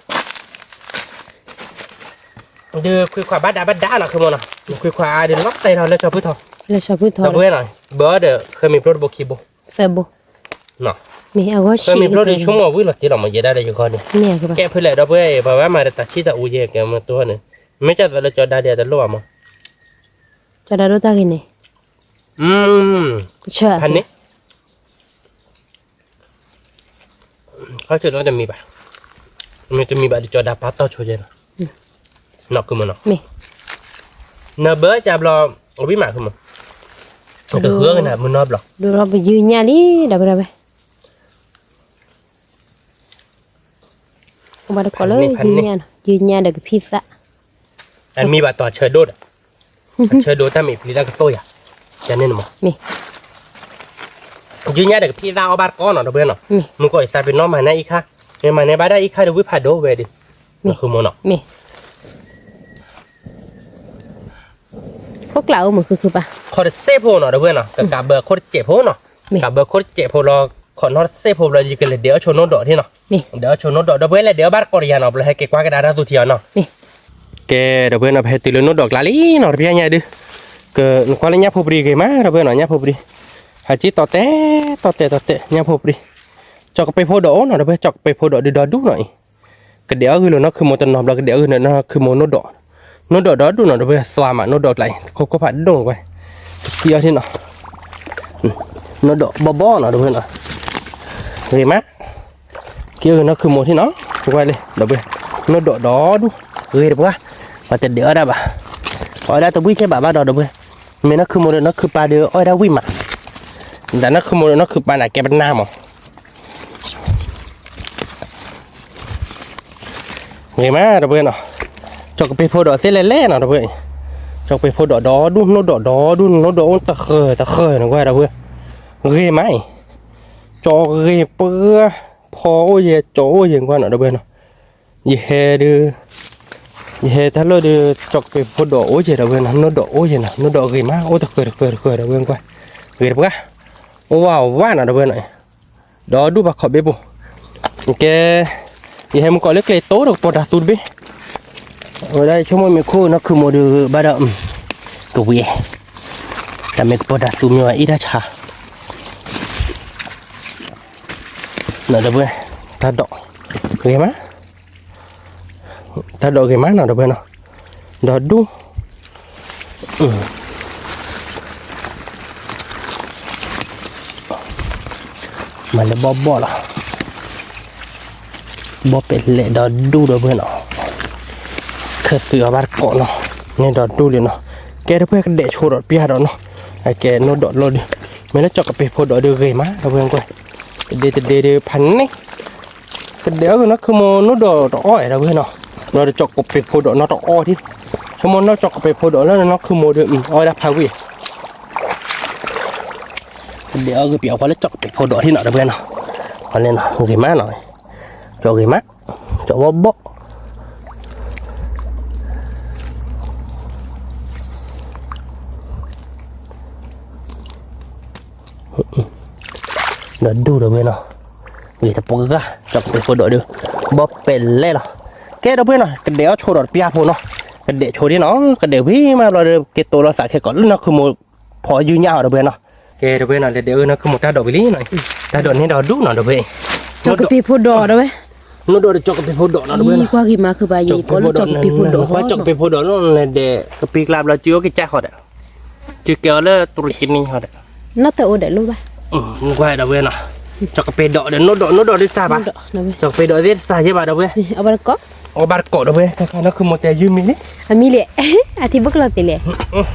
ဒုးခွံခွါဘၣ်ဒါဘၣ်ဒါနီၤ ဃုမိၢ်နီၤ, ခွံခွါအါဒုးလီၤတဲာ်ထီၣ်လၢဆီဖုထီ, ဒီပုၢ်ဝဲၢ်နီၤ, ဘၢဒီး ဃဲမံၤဖျိတဘိခံဘိ, သၢဘိ, ဃဲမံၤဖျိဒုးဆိကမိၣ်ဝံလီၤတ့ၢ်လီၤ မ့ၢ်ယဲဒၣ်ဒီးယဂီၢ်န့ၣ်, ကဲဖဲလဲၣ် ဒီပုၢ်ဝဲၢ် ပှၤဘၣ်မၤဒီးတၢ်ဆံၣ်တၢ်အူယဲၢ်ကဲမ့ၢ်တိၢ်န့ၣ်, မ့ၢ်ကၢ်သိးလၢကၠီဒါဒံးတလိၣ်ဘၣ်မး, ကၠီဒါဒိၣ်တၢ်ဂ့ၤန့ၣ်, ဖးန့ၣ် ခီဆၢလၢတမံၤဘၣ်, မ့ၢ်တမံၤဘၣ်ဒီးကၠီဒါပာ်တီၢ်ဆိယဲၢ်လီၤ, နီၢ်ကုမနီၤ, နဘၢကၢဘျီ, အဝံမးကုမ, ကဃုအီၣ်ကနၣ်မုၢ်နီၢ်ဘျီ, ဒိၣ်ထီၣ်ပယုၢ်ညၣ်လံ ဒီပုၢ်ဝဲၢ်, ဘၣ်တကိးလၢယုၢ်ညၣ်, ယုၢ်ညၣ်ဒီးကဖံသၣ်, အမံၤဘၣ်တီၢ်ဆၢဒိၣ်ဒီး, အဆၢဒိၣ်တၢ်မ့ၢ်ပျံၤတၢ်ကတိၢ်ယၤ, ယၤန့ၣ်နမး, ယုၢ်ညၣ်ဒီးကဖံသၣ်အီၣ်ဘၣ်တကိးနီၤ ဒီပုၢ်ဝဲၢ်နီၤ, မုၢ်ကီၢ်ယသးပ့ၤနီၣ်မၤန့ၢ်အံၤခါ, မ့ၢ်မၤန့ၢ်ဘၣ်ဒၣ်အံၤခါဒီးဝံဖးဒိၣ်ဝဲဒီး, နဃုမိၢ်နီၤ, ခိၣ်ကျးအိၣ်မုာ်ခုၣ်ခုၣ်ပၢ်, ခိၣ်တစဲးဖိနီၤ ဒီပုၢ်ဝဲၢ်နီၤ, ကကးဘၢခိၣ်တစဲးဖိနီၤ, ကးဘၢခိၣ်တစဲးဖိလီၤ, ခိၣ်နီၢ်တစဲးဖိဘျီ ယကလဲၤဒဲးအီၣ်ဆိနိဒီးထံနီၤ, ဒဲးအီၣ်ဆိနိဒီး ဒီပုၢ်ဝဲၢ်လဲၤဒဲးအီၣ်ဘၣ်တကိးတယၤနီၤ ဘျီဟဲက့ၤကွၢ်ကဒါတၢ်သူထံအီၤနီၤ, ကဲ ဒီပုၢ်ဝဲၢ်နီၤ ပဟဲတုၤလၢနိဒီးကျါလံနီၤ တပျၢ်ညါဒုး, နကွၢ်လၢညၣ်ဖိပြံဂ့ၤမး ဒီပုၢ်ဝဲၢ်နီၤ ညၣ်ဖိပြံ, ဟးက့တီၤတဲာ်, တီၤတဲာ်တီၤတဲာ် ညၣ်ဖိပြံ, ကၠီၣ်ကပ့ၤဖိဒီးအိၣ်နီၤ ဒီပုၢ်ဝဲၢ် ကၠီၣ်ကပ့ၤဖိဒီးဒုးဒီဒူၣ်နီၤအံၤ ကဒဲးအီၣ်ဂ့ၤလၢနီၢ်ခုမိၢ်တနီၤဘျီ ကဒဲးအီၣ်ဂ့ၤလၢနီၢ်ခုမိၢ်နိဒီး, နိဒီးဒီဒူၣ်နီၤ ဒီပုၢ်ဝဲၢ် သွါမးနိဒီးကျါအံၤ ခိခိၣ်ဖးဒိၣ်ကွၢ်, ကံအီၣ်ထံနီၤ, နိဒီးဘီဘီနီၤ ဒီပုၢ်ဝဲၢ်နီၤ, ဂ့ၤမး, ကံအီၣ်ဂ့ၤနီၢ်ခုမိၢ်ထံနီၤ, ကွၢ်လံ ဒီပုၢ်ဝဲၢ်, နိဒီးဒီဒူၣ်, ဂ့ၤတပှၢ်, ပှၤတဒဲးအီၣ်ဒၣ်ဘၣ်, အီၣ်ဒၣ်တဝံၣ်ကဲဘၣ်ဘၣ်ဒီး ဒီပုၢ်ဝဲၢ်, မ့ၢ်နီၢ်ခုမိၢ်ဒီးနီၢ်ခုပၢ်ဒီးအီၣ်ဝဲဒၣ်ဝံၣ်မး, တၢ်နီၢ်ခုမိၢ်ဒီးနီၢ်ခုပၢ်န့ၣ် ကဲပနၢ်မး ဂ့ၤမး ဒီပုၢ်ဝဲၢ်နီၤ, ကၠီၣ်ကပ့ၤဖိဒီးသ့လဲၣ်လဲၣ်နီၤ ဒီပုၢ်ဝဲၢ်, ကၠီၣ်ကပ့ၤဖိဒီးဒီဒူၣ် နိဒီးဒီဒူၣ် နိဒီးအိၣ်တဃၢၤတဃၢၤန့ၣ်ကွၢ် ဒီပုၢ်ဝဲၢ်, ဂ့ၤမးအံၤ, ကၠီၣ်ဂ့ၤပှၢ်, ဖီအိၣ်ယဲၢ် ကၠီၣ်အိၣ်ယဲၢ်ကွၢ်နီၤ ဒီပုၢ်ဝဲၢ်နီၤ, ယဟဲဒုး, ယဟဲတၢ်လီၢ်ဒုး ကၠီၣ်ကပ့ၤဖိဒီးအိၣ်ယဲၢ် ဒီပုၢ်ဝဲၢ်နီၤ နိဒီးအိၣ်ယဲၢ်နီၤ နိဒီးဂ့ၤမး အိၣ်တဃၢၤတဃၢၤတဃၢၤ ဒီပုၢ်ဝဲၢ်ကွၢ်, ဂ့ၤတပှၢ်, အိၣ်ဝးဝးနီၤ ဒီပုၢ်ဝဲၢ်နီၤ ဒီဒူၣ်ဘၣ်ခီၣ်ဘ့ၣ်ပူၤ, ကဲ, ယဟဲမုၢ်ကီၢ်လၢကျဲတိဒီးကပီၤတၢ်သူတဘ့ၣ်, ဝဲဒၣ်ဆိကမိၣ်မ့ၢ်ခိၣ်နီၢ်ခုမိၢ်ဒုးဘၣ်ဒီး, ကဝံၤ, တၢ်မ့ၢ်ကပီၤတၢ်သူမ့ၢ်ဝဲအံၤတၢ်ဆါ, နီၤ ဒီပုၢ်ဝဲၢ်, တၢ်ဒိး, ဂ့ၤမး တၢ်ဒိးဂ့ၤမးနီၤ ဒီပုၢ်ဝဲၢ်နီၤ, ဒီဒူၣ်, မၤလၢဘီၣ်ဘီၣ်လီၤ, ဘီၣ်ပဲာ်လဲၣ်ဒီဒူၣ် ဒီပုၢ်ဝဲၢ်နီၤ, ခၢၣ်သုးအီၤဘၣ်တကိးနီၤ, န့ၣ်ဒီဒူၣ်လံနီၤ, ကဲ ဒီပုၢ်ဝဲၢ် ကဒဲးဆိဒီးပျၢ်ဒီးနီၤ, အကဲနိဒီးလီၤဒုး, မ့ၢ်လၢကၠီၣ်ကပ့ၤဖိဒီးဒုးဂ့ၤမး ဒီပုၢ်ဝဲၢ်ကွၢ်, တဒ့တဒ့ဒုးဖးန့ၣ် ကဒဲးအီၣ်ဂ့ၤနီၢ်ခုမိၢ်နိဒီးတအီၣ်အဲၣ် ဒီပုၢ်ဝဲၢ်နီၤ, ဒီးကၠီၣ်ကပ့ၤဖိဒီးနီတအီၣ်ထံ, ဆိကမိၣ်နီၢ်ကၠီၣ်ကပ့ၤဖိဒီးလၢနီၢ်ခုမိၢ်ဒီး အီၣ်ဝဲဒၣ်ဖးဝံၣ်, ကဒဲးအီၣ်ဂ့ၤပၠးအီၤလၢကၠီၣ်ကပ့ၤဖိဒီးထံနီၤ ဒီပုၢ်ဝဲၢ်နီၤ, အီၤလၢနီၤ ဂ့ၤမးနီၤ, ကၠီၣ်ဂ့ၤမး, ကၠီၣ်ဘီၣ်ဘီၣ် ဒီဒူၣ် ဒီပုၢ်ဝဲၢ်နီၤ, ဂ့ၤတပှၢ်, ကၠီၣ်ကပ့ၤဖိဒီးဒုး, ဘီၣ်ပဲာ်လဲၣ်လီၤ, ကဲဒီပုၢ်ဝဲၢ်နီၤ ကဒဲးအီၣ်ဆိဒီးတပျၢ်ဖိနီၤ, ကဒဲးဆိဒ်နီၤ ကဒဲးဝံၤမးဘျီဒီး က့ၤတိလီၤသးခဲကိးလၢနီၢ်ခုမိၢ်ဖီယုၢ်ညၣ်အီၤဒီပုၢ်ဝဲၢ်နီၤ, ကဲဒီပုၢ်ဝဲၢ်နီၤ လဲၤဒဲးအၢနီၢ်ခုမိၢ်တၢ်ဒိးဝံၤလံနီၤ, တၢ်ဒိးန့ၣ်ဒီးဒူၣ်နီၤဒီပုၢ်ဝဲၢ်, ကၠီကပ့ၤဖိဒိးဒီပုၢ်ဝဲၢ်, နိၣ်ဒိးဒီးကၠီကပ့ၤဖိဒိးနီၤဒီပုၢ်ဝဲၢ်နီၤ, ကွၢ်ဂ့ၤမၤခုပာ်ယံၤ ကၠီကပ့ၤဖိဒိးနီၤ လဲၤဒဲး ကပ့ၤကျါဘျီကၠီအိၣ်ကစၢ်ဃီဒီး ကကဲအီၤလၢတရူးကနံၤဟီဒီး, နၢ်တအိၣ်ဒီးလိၣ်ဘၣ်, ကွၢ်ဒီပုၢ်ဝဲၢ်နီၤ, ကၠီကပ့ၤဒိးဒီးနိၣ်ဒိး နိၣ်ဒိးဒ်စၢ်ဘၣ်, ကၠီကပ့ၤဒိးသ့ၣ်တစၢ်ယဲၢ်ဘၣ်ဒီပုၢ်ဝဲၢ်, အီၣ်ဘၣ်တကိးဒီပုၢ်ဝဲၢ် တၢ်ခါနီၢ်ခုမိၢ်တဲယုၢ်မံၤလံ, အမံၤလံ, အထံဘၣ်ကလီၤသ့ၣ်လဲၣ်, အိၣ်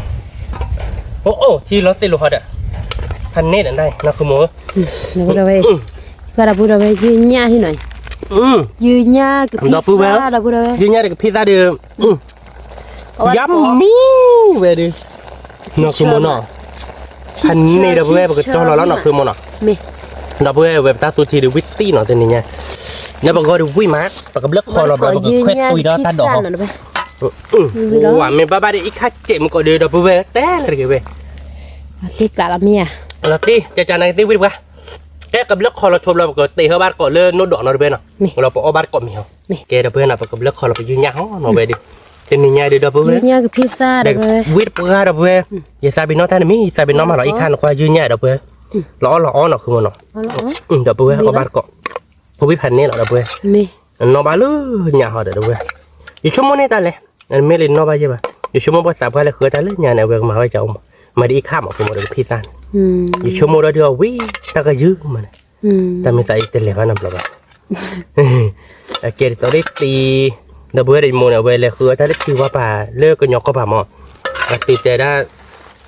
အိၣ် ထံလီၤသ့ၣ်လိာ်ဟီဒီး, ဖးန့ၣ်ဒီးနီၢ်ခုမိၢ် ဒီပုၢ်ဝဲၢ်, ဒီပုၢ်ဝဲၢ် ယုၢ်ညၣ်ထံနီၤ, ယုၢ်ညၣ်ကဖံးသၣ်ဒီပုၢ်ဝဲၢ်, ယုၢ်ညၣ်ဒီးကဖံးသၣ်ဒီး ယါမံဝဲဒုး, နီၢ်ခုမိၢ်နီၤ, ဖးန့ၣ်ဒီပုၢ်ဝဲၢ် ပကကၠီလီၤလီၤနီၢ်ခုမိၢ်နီၤ, ဒီပုၢ်ဝဲၢ်ဝဲပတၢ်သူထံဒီးဝံၣ်တံၢ်နီၤ တနံၤညါ, လၢပဂီၢ်ဒီးဝံၣ်မး ပကဘျၢခီလီၤဘျီပကခွဲးတွံၢ်ဒီးတၢ်ဒိးဟီ, မ့ၢ်ဘၣ်ဘၣ်ဒီးအံၤခါစဲးမုၢ်ကီးဒီး ဒီပုၢ်ဝဲၢ်တဲလၢတဂ့ၤဝဲ, လီၤတံၢ် ကကနကသ့ၣ်ဝံၣ်တပှၤ, ကဲကဘျၢခီလီၤဆိဘျီ ပကတ့ဟီဘၣ်တကိးလၢနိၣ်ဒိးနီၤဒီပုၢ်ဝဲၢ်နီၤ, လီၤပအီၣ်ဘၣ်တကိးမံၤဟီ, ကဲဒီပုၢ်ဝဲၢ်နီၤ ပကဘျၢခီလီၤပယုၢ်ညၣ်ဟီနီၤဝဲဒုး, တနံၤညါဒုးဒီပုၢ်ဝဲၢ်, ဝံၣ်တပှၤဒီပုၢ်ဝဲၢ်, ယသးပ့ၤနီၣ်တၢ်တမံၤ ယသးပ့ၤနီၣ်မးလီၤ အံၤခါနကွၢ်ယုၢ်ညၣ်ဒီပုၢ်ဝဲၢ်, လီၤအီၣ်လီၤအီနီၤခုမိၢ်နီၤ, ဒီပုၢ်ဝဲၢ်အီၣ်ဘၣ်တကိး, ဖိဝံၣ်ဖးန့ၣ်လီၤဒီပုၢ်ဝဲၢ်, နီၣ်ဘၣ်လၢညၣ်ဟီဒီပုၢ်ဝဲၢ်, ယဆိကမိၣ်န့ၢ်တၢ်လဲၣ်, မ့ၢ်လၢနီၣ်ဘၣ်ယဲၢ်ဘၣ်, ယဆိကမိၣ်ပှၤသးပှၢ်လၢဃုတၢ်လၢညါန့ၣ် အဝဲကမၤဝဲကအိၣ်မး, မၤဒ်အံၤခါမးခုမိၢ်ဒီးကဖံးသၣ်န့ၣ်, ယဆိကမိၣ်ဒီးဒုးအဝံၣ် တၢ်ကယုၢ်မးန့ၣ်, တၢ်မ့ၢ်သးအံၤတလဲၤဘၣ်နီတဘျီဘၣ်, အကဲဒ်သိးဒ်တံၤ, ဒီပုၢ်ဝဲၢ်ဒီးယမိၢ်န့ၣ် အဝဲလဲၤဃုအီၣ်တၢ်လၢထံဝါပၤ လၢကညီကီၢ်ပၤမး, အသံတဲဒၣ်,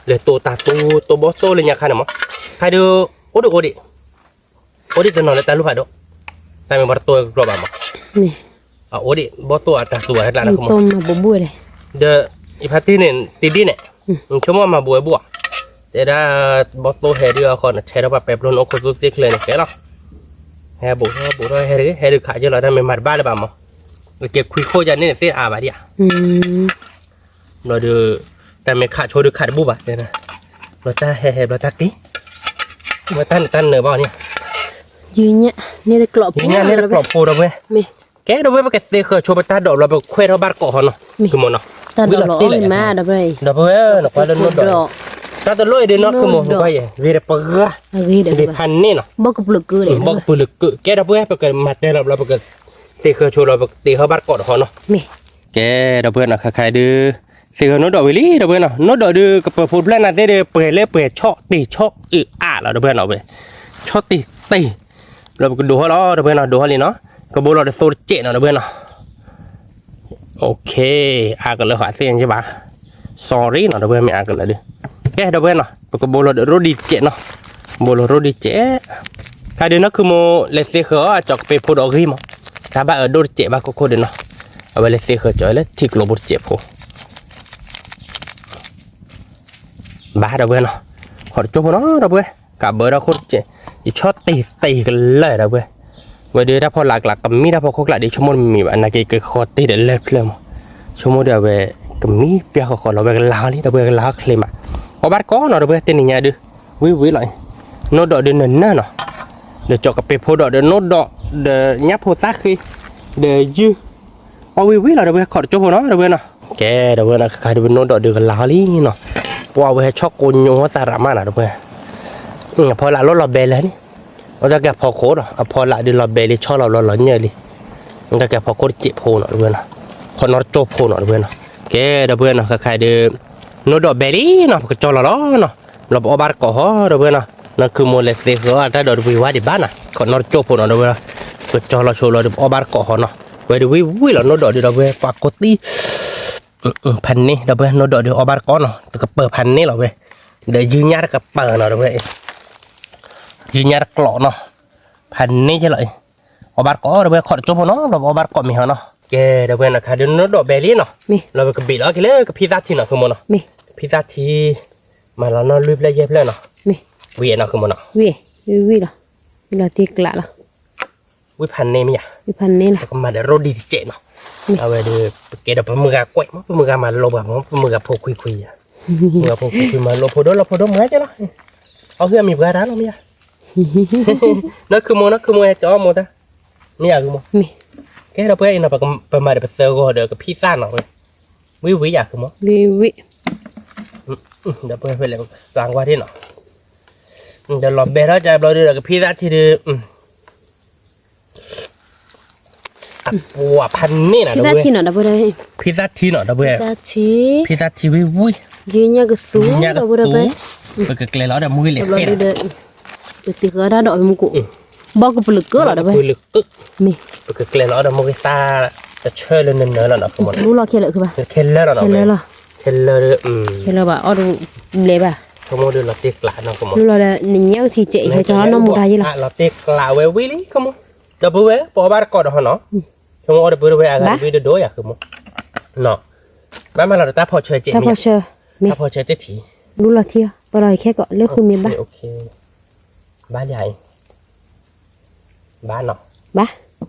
လဲၤတိတၢ်တိ တိဘီတိလၢညါခါန့ၣ်မး, ခါဒုး, အိၣ်ဒံးအိၣ်ဒံး, အိၣ်ဒံးတနီၤလၢတၢ်လူၢ်ဖးဒိၣ်, တၢ်မ့ၢ်ပှၤတတိကကျီဘၣ်မး, အအိၣ်ဒံး ဘီတိအတၢ်သူအဟဲကျါလၢခုမိၢ်, ဒီး, ယဖါတံၢ်န့ၣ် တံၤဒ်န့ၣ်, ဆိကမိၣ်မၤဘူးဝဲဘူး, တဲဒၣ်, ဘီတိဟဲဒုးအဃိန့ၣ် ထဲထီၣ်ပှၤပဲာ်ပျိၢ်န့ၣ်အိၣ်ခိၣ်သူသ့ၣ်ချၢန့ၣ်ကဲလီၤ, ဟဲဘူးထီၣ်ဘူးထီၣ်ဟဲဒုး ဟဲဒုးခးက့ၤလီၤ တၢ်မ့ၢ်မၤတဘၣ်လၢၤဘၣ်မး, ကဲခွံခိၣ်ယါန့ၣ်သ့ၣ်အါဘၣ်ဒံးဧါ ဘျီဒီး, တၢ်မ့ၢ်ခးဆိဒုးခးတဘူးဘၣ်တဲ, ဘျီတၢ်ဟဲဟဲဘျီတၢ်က့ၤ, ဘျီတၢ်န့ၣ်တၢ်နၢၤဘၣ်န့ၣ်, ယုၢ်ညၣ်န့ၣ်တကျိးဖိဒီပုၢ်ဝဲၢ်, ကဲဒီပုၢ်ဝဲၢ် ပကသ့ဃၢၤဆိပတၢ်ဒိးဘျီ ပကခွဲးထီၣ်ဘၣ်တကိးဟီနီၤ, ခုမိၢ်နီၤ, တၢ်ဒိးလီၤအီၣ်မးဒီပုၢ်ဝဲၢ်, ဒီပုၢ်ဝဲၢ် နကွၢ်လၢနိၣ်ဒိး, တၢ်တလိၣ်အံၤဒုးနီၢ်ခုမိၢ် နကွၢ်ယဲၢ် ဂ့ၤတပှၤ, ဂ့ၤဖးန့ၣ်နီၤ, ဘီကပုာ်လၢကၢၢ်, ကဲဒီပုၢ်ဝဲၢ် ပကမၤတဲလီၤဘျီ ပကသ့ဃၢၤဆိလီၤ ပကသ့ဟီၣ်ဘၣ်တကိးတဟီနီၤ, ကဲဒီပုၢ်ဝဲၢ်နီၤ ခါခါဒုး, သ့ဃၢၤနိၣ်ဒိးဝံၤလံ ဒီပုၢ်ဝဲၢ်နီၤ, နိၣ်ဒိးဒုး ကပၢၤဖိတဖျၢၣ်နၤသ့ၣ်ဒီး ပှဲၤလၢပှဲၤဆီၣ်တ့ၢ်ဆီၣ်အုးအါလီၤ ဒီပုၢ်ဝဲၢ်နီၤဝဲ, ဆီၣ်တ့ၢ်တ့ၢ်, ဒီးပကဒိးဟီၣ်လီၤ ဒီပုၢ်ဝဲၢ်နီၤ ဒိးဟီၣ်လံနီၤ, ကဘိလီၤတသိတစဲးနီၤ ဒီပုၢ်ဝဲၢ်နီၤ OK, အါကလၢာ်ဟီသ့ၣ်ညါဘၣ်, sorry နီၤ ဒီပုၢ်ဝဲၢ် မ့ၢ်အါကလၢာ်ဒုး, ကဲ ဒီပုၢ်ဝဲၢ်နီၤ ပကဘိလီၤဒီးရိၣ်ဒံးစဲးနီၤ, ဘိလီၤရိၣ်ဒံးစဲး, ခါဒုးနီၢ်ခုမိၢ်လဲၤသ့ဃၢၤအီၤ အကၠီကပ့းဖိဒီးအဂံၢ်မး, တၢ်ဘၣ်အၢဒိၣ်တစဲးဘၣ်ခိၣ်ခိၣ်ဒုးနီၤ, အဝဲလဲၤသ့ဃၢၤကၠီလၢထံကျိဖိတစဲးဖိ ဘၣ်ဒီပုၢ်ဝဲၢ်နီၤ, ခီၣ်တကၠိဖိနီၤ ဒီပုၢ်ဝဲၢ်, ကးဘၢဒီးခိၣ်တစဲး, ယဆီၣ်တ့ၢ်တ့ၢ်ကလၢာ်ဒီပုၢ်ဝဲၢ်, ဝဲဒုးတၢ်ဖီလာ်အကျါ ကမံတၢ်ဖီခိၣ်ကျါဒီး ဆိကမိၣ်တမံၤဘၣ် နာ်က့ကဃီတ့ၢ်ဒီးလၢၢ်ဖျၢၣ်မး, ဆိကမိၣ်ဒီးအဝဲ ကမံပျၢ်ဃီဃီလီၤ ဝဲကလၤဟီလံ ဒီပုၢ်ဝဲၢ် ကလၤဟီချ့မး, အီၣ်ဘၣ်တကိးနီၤ ဒီပုၢ်ဝဲၢ် တနံၤညါဒုး, ဝံၤဝံၤလီၤ, နိၣ်ဒိးဒုးနၢၤနၢၤနီၤ, ဒီးကၠီကပ့းဖိဒီး ဒီးနိၣ်ဒိး, ဒီးညၣ်ဖိသၣ်ဃ့, ဒီးယုၢ် အီၣ်ဝံၤဝံၤလီၤ ဒီပုၢ်ဝဲၢ် ခီၣ်တကၠိဖိနီၤ ဒီပုၢ်ဝဲၢ်နီၤ, ကဲ ဒီပုၢ်ဝဲၢ်နီၤ ခါခါဒုး ပနိၣ်ဒိးဒုးကလၤဟီလံနီၤ, ပှၤဝဲဟဲဆီၣ်ကိညိသးရးမးနီၤ ဒီပုၢ်ဝဲၢ်, အဖီလာ်လီၤလီၤဘဲလၢာ်န့ၣ်, အတၢ်ကဲဖီခိၣ်ဒီး အဖီလာ်ဒုးလီၤဘဲလံ ဆီၣ်လီၤလီၤလီၤညၢၢ်လံ, အတၢ်ကဲဖီခိၣ်တစဲးဖိနီၤ ဒီပုၢ်ဝဲၢ်နီၤ, ခီၣ်နီတကၠိဖိနီၤ ဒီပုၢ်ဝဲၢ်နီၤ, ကဲ ဒီပုၢ်ဝဲၢ်နီၤ ခါခါဒုး, နိၣ်ဒိးဘဲလံနီၤ ပကကၠီလီၤလီၤနီၤ, လီၤပအီၣ်ဘၣ်တကိးဟီ ဒီပုၢ်ဝဲၢ်နီၤ, နီၢ်ခုမိၢ်လဲၤသ့ဃၢၤအီၤ တၢ်ဒိးတဝံၤဝါဒံးဘၣ်နီၤ ခီၣ်နီတကၠိဖိနီၤ ဒီပုၢ်ဝဲၢ်နီၤ, ပကကၠီလီၤဆိလီၤဒီးပအီၣ်ဘၣ်တကိးဟီနီၤ, ဝဲဒုးဝံၤဝံၤလီၤ နိၣ်ဒိးဒုး ဒီပုၢ်ဝဲၢ် ပှၤကိးသံ ဖးန့ၣ် ဒီပုၢ်ဝဲၢ် နိၣ်ဒိးဒုးအီၣ်ဘၣ်တကိးနီၤ တကပၢၤဖးန့ၣ်လီၤဝဲ, ဒီးယုၢ်ညၣ်တကပၢၤနီၤ ဒီပုၢ်ဝဲၢ်, ယုၢ်ညၣ်တကျိးနီၤ, ဖးန့ၣ်ကဲလီၤ, အီၣ်ဘၣ်တကိး ဒီပုၢ်ဝဲၢ် ခီၣ်တကၠိဖိနီၤ လီၤပအီၣ်ဘၣ်တကိးမ့ၤဟီနီၤ, ကဲ ဒီပုၢ်ဝဲၢ်နီၤ ခါဒုး နိၣ်ဒိးဘဲလံနီၤ, လီၤပကဘ့ၣ်လီၤက့ၤလၢကဖံသၣ်ထံနီၤ ခုမိၢ်နီၤ, ကဖံသၣ်ထံ မၤလီၤနီၣ်လွံၢ်ဖျၢၣ်ယဲၢ်ဖျၢၣ်နီၤ, ဝံၤနီၤ ခုမိၢ်နီၤ, ဝံၤလီၤ, လီၤတ့ၢ်ကျးလီၤ ဝံဖးန့ၣ်မ့ၢ်ယါ, ပကမၤဒီးရိၣ်ဒံးတစဲးနီၤ, အဝဲဒီး ပကဲဒီးပမုၢ်ဂၤကွဲးမး ပမုၢ်ဂၤမၤလိပှၤမး ပမုၢ်ဂၤဖိခွံခွံယါ, မုၢ်ဂၤဖိခွံခွံမၤလိဖိဒိၣ်လီၤဖိဒိၣ်မုၢ်ဂၤကဲလီၤ, အီၣ်ဟုၣ်အမံၤပှၤတၢ်လီၤမ့ၢ်ယါ, နီၢ်ခုမိၢ် နီၢ်ခုမိၢ် ဟဲကၠီအီၣ်မိၢ်တၢ်, မ့ၢ်ယါခုမိၢ်, က ကဲ ဒီပုၢ်ဝဲၢ်အံၤနီၤ ပမၤဒီးပသၢဂီၤဒီးကဖံသၣ်နီၤ, ဝံၣ်ဝံၣ်ယၤဃုမီၤ, ဝံၣ်ဝံၣ်, ဒီပုၢ်ဝဲၢ်ဖဲလဲၣ် ပကစၢ်ကွၢ်ဒ်နီၤ, ဒီးလီၤဘဲထီၣ်ကဘျီဒီး ကဖံသၣ်ထံဒီး ပှၤဖးန့ၢ်နၤ ဖံသၣ်ထံနီၤ ဒီပုၢ်ဝဲၢ်, ဖံသၣ်ထံနီၤ ဒီပုၢ်ဝဲၢ်, ဖံသၣ်ထံဝံၣ်ဝံၣ်, ယညၣ်ကသူ, ယညၣ်ကသူ, ပကကျဲၤလီၤဒီးမူဂ့ၤလဲၤဃဲလီၤ, ပတံၤဃာ်တၢ်ဒီးမူကိး, ဘီကပလုာ်ကၢလီၤ ဒီပုၢ်ဝဲၢ်, မ့ၢ်, ပကကျဲၤလီၤဒီးမူဂ့ၤသး, တဆၢလၢနနၢၤလီၤနီၤ မူလီၤခဲလၢာ်ဘၣ်, ခဲလၢာ်လီၤနီၤ, ခဲလၢာ်လီၤ, ခဲလၢာ်ဒီး, ခဲလၢာ်ဘၣ် အီၣ်တဘျဲးဘၣ်, ခီမီဒီးလီၤတ့ကျးနီၤ ခီမီ, လီၤဒီးနညၣ်ကထံကဲး ဟဲကၠီနီၢ်မူဒါယ့လီၤ, လီၤတ့ကျးဝဲဝံၤလံ ခီမီ, ဒီပုၢ်ဝဲၢ် ပအီၣ်ဘၣ်တကိးဒီးဟီနီၤ, ခီမီအီၣ်တပုၢ်တဝဲၢ်အဂၤဝံၤတဒိယၤဃုမီၤ, ဘၣ်မၤလီၤဒီးတၢ်ဖီၣ်ဆၢကဲးမ့ၢ်, တၢ်ဖီၣ်ဆၢ, တၢ်ဖီၣ်ဆၢတထံၣ်, ဒူလီၤထံအီၤ ပလီၤခဲကိး လၢဃုမ့ၢ်ဘၣ်, ဘၣ်လံအံၤ, ဘၣ်နီၤ, ဘၣ်, မ့ၢ်,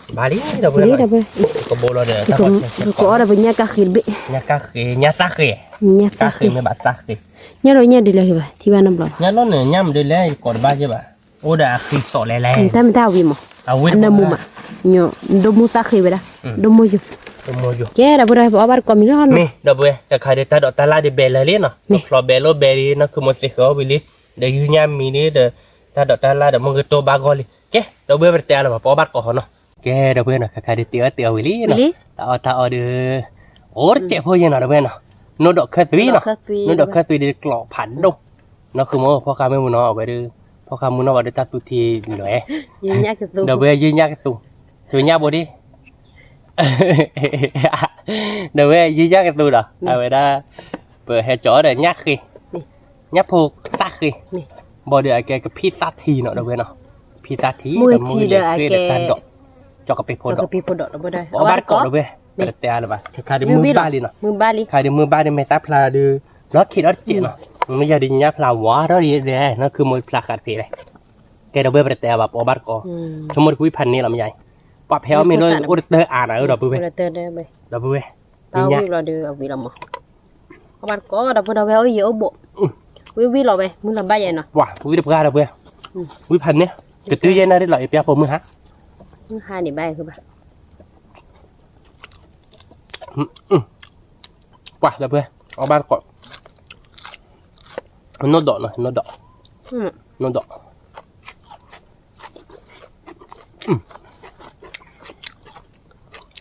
ဘၣ်လံ ဒီပုၢ်ဝဲၢ်, ကဘိလီၤဒီး, ကအီၣ်ဒီးပညၣ်ကၣ်ဃ့တဘ့ၣ်, ညၣ်ကၣ်ဃ့, ညၣ်သၣ်ဃ့, ညၣ်ကၣ်ဃ့မ့ၢ်ဘၣ်သၣ်ဃ့, ညၣ်လီၤညၣ်ဒ်လဲၣ်ဟ့ၣ်ဘၣ် ထံၣ်ဘၣ်နီတဘျီဘၣ်, ညၣ်လီၤန့ၣ် ညၣ်မ့ၢ်ဒ်လဲၣ် ယကိးတဘၣ်ယဲဘၣ်, အိၣ်ဒီးအဃံစီးလဲၤလဲၤ, တၢ်မ့ၢ်တၢ်ဝံၤမး, အနၢမူမး, ဒိၣ်မူသၣ်ဃ့ဝဲဒၣ်, ဒိၣ်မူယိာ်, ကဲ ဒီပုၢ်ဝဲၢ် ပအီၣ်ဘၣ်တကိးမံၤလီၤနီၤ, မ့ၢ်ဒီပုၢ်ဝဲၢ် တခါဒီးတၢ်ဒိးတၢ်လၣ်ဒ်ဘဲလၢလံနီၤ, ဖျိးဘဲလိၣ်ဘဲလံ နီၢ်ခုမိၢ်သ့ဃၢၤအီၣ်ဝံၤလံ, ဒီးယုၢ်ညၣ်မံၤလံဒီး, တၢ်ဒိးတၢ်လၣ်ဒီးမ့ၢ်ဂ့ၤတိၢ်ဘၣ်ဂီၢ်လံ, ကဲ ဒီပုၢ်ဝဲၢ် ပတတဲအါလၢၤဘၣ် ပအီၣ်ဘၣ်တကိးဟီနီၤ, ကဲ ဒီပုၢ်ဝဲၢ်နီၤ ခါခါဒီးတ့အီၣ်တ့အီၣ်ဝံၤလံနီၤ, တၢ်အီၣ်တၢ်အီဒီး, အိၣ်တစဲးဖိယဲနီၤ ဒီပုၢ်ဝဲၢ်နီၤ, နိၣ်ဒိးခၢၣ်သွံနီၤ, နိၣ်ဒိးခၢၣ်သွံဒီးကျိးဖးဒိၣ်, နီၢ်ခုမိၢ် ဖီၣ်ဃာ်မ့ၢ်မူနီၤ အဝဲဒီး, ဖီၣ်ဃာ်မူနီၤ ဝဲဒီးတၢ်သူထံလီၤ, ဒီပုၢ်ဝဲၢ် ယုၢ်ညၣ်ကသူ, သူညၣ်ဘိဒ် ဒီပုၢ်ဝဲၢ် ယုၢ်ညၣ်ကသူဒီး အဝဲဒၣ်, ပဟဲကၠီဒီးညၣ်ဃ့, ညၣ်ဖိသၣ်ဃ့, ဘၣ်ဒီးအကဲကဖံသၣ်ထံနီၤ ဒီပုၢ်ဝဲၢ်နီၤ, ဖံသၣ်ထံဒီးမူဂ့ၤဃ့ဒီးတၢ်ဒိး, ကၠီကပ့ၤဖိဒီး, ပအီၣ်ဘၣ်တကိး ဒီပုၢ်ဝဲၢ်, ပတတဲအါလၢၤဘၣ် ခါခါဒီးမုၢ်ဘၣ်လံနီၤ, ခါဒီးမုၢ်ဘၣ်ဒီးမဲာ်သၣ်ဖျါဒီး, လီၤခံးဒီးတစဲးနီၤ, မ့ၢ်ယၤဒီးညၣ်ဖျါဝါထီၣ်ဒီး နီၢ်ခုမိၢ်ဖျါဃာ်တသ့လဲၣ် ကဲ ဒီပုၢ်ဝဲၢ် ပတတဲအါဘၣ် ပအီၣ်ဘၣ်တကိး, ဆိကမိၣ်တကွံဖးန့ၢ်လီၤ မ့ၢ်ယါအံၤ, ပှၤဖဲအီၣ်မ့ၢ်လၢအိၣ်တတၢၢ်အါနၤဧၢ ဒီပုၢ်ဝဲၢ်, ဒီပုၢ်ဝဲၢ်, အီၣ်ဘၣ်တကိး ဒီပုၢ်ဝဲၢ် အိၣ်ယံၤအိၣ်ဘူး, ဝံၣ်ဝံၣ်လီၤဝဲ မုၢ်လီၤဘၣ်ယဲနီၤ, ဝံၣ်တပှၢ် ဒီပုၢ်ဝဲၢ်, ဝံၣ်ဖးန့ၢ်, ကတုၤယဲနၤဒ်လီၤ အပျၢ်ဖိမုၢ်ဟါ, မုၢ်ဟါန့ၣ်ဘၣ်ဘၣ် ပှၤ ဒီပုၢ်ဝဲၢ် အီၣ်ဘၣ်တကိး, နိၣ်ဒိးနီၤ နိၣ်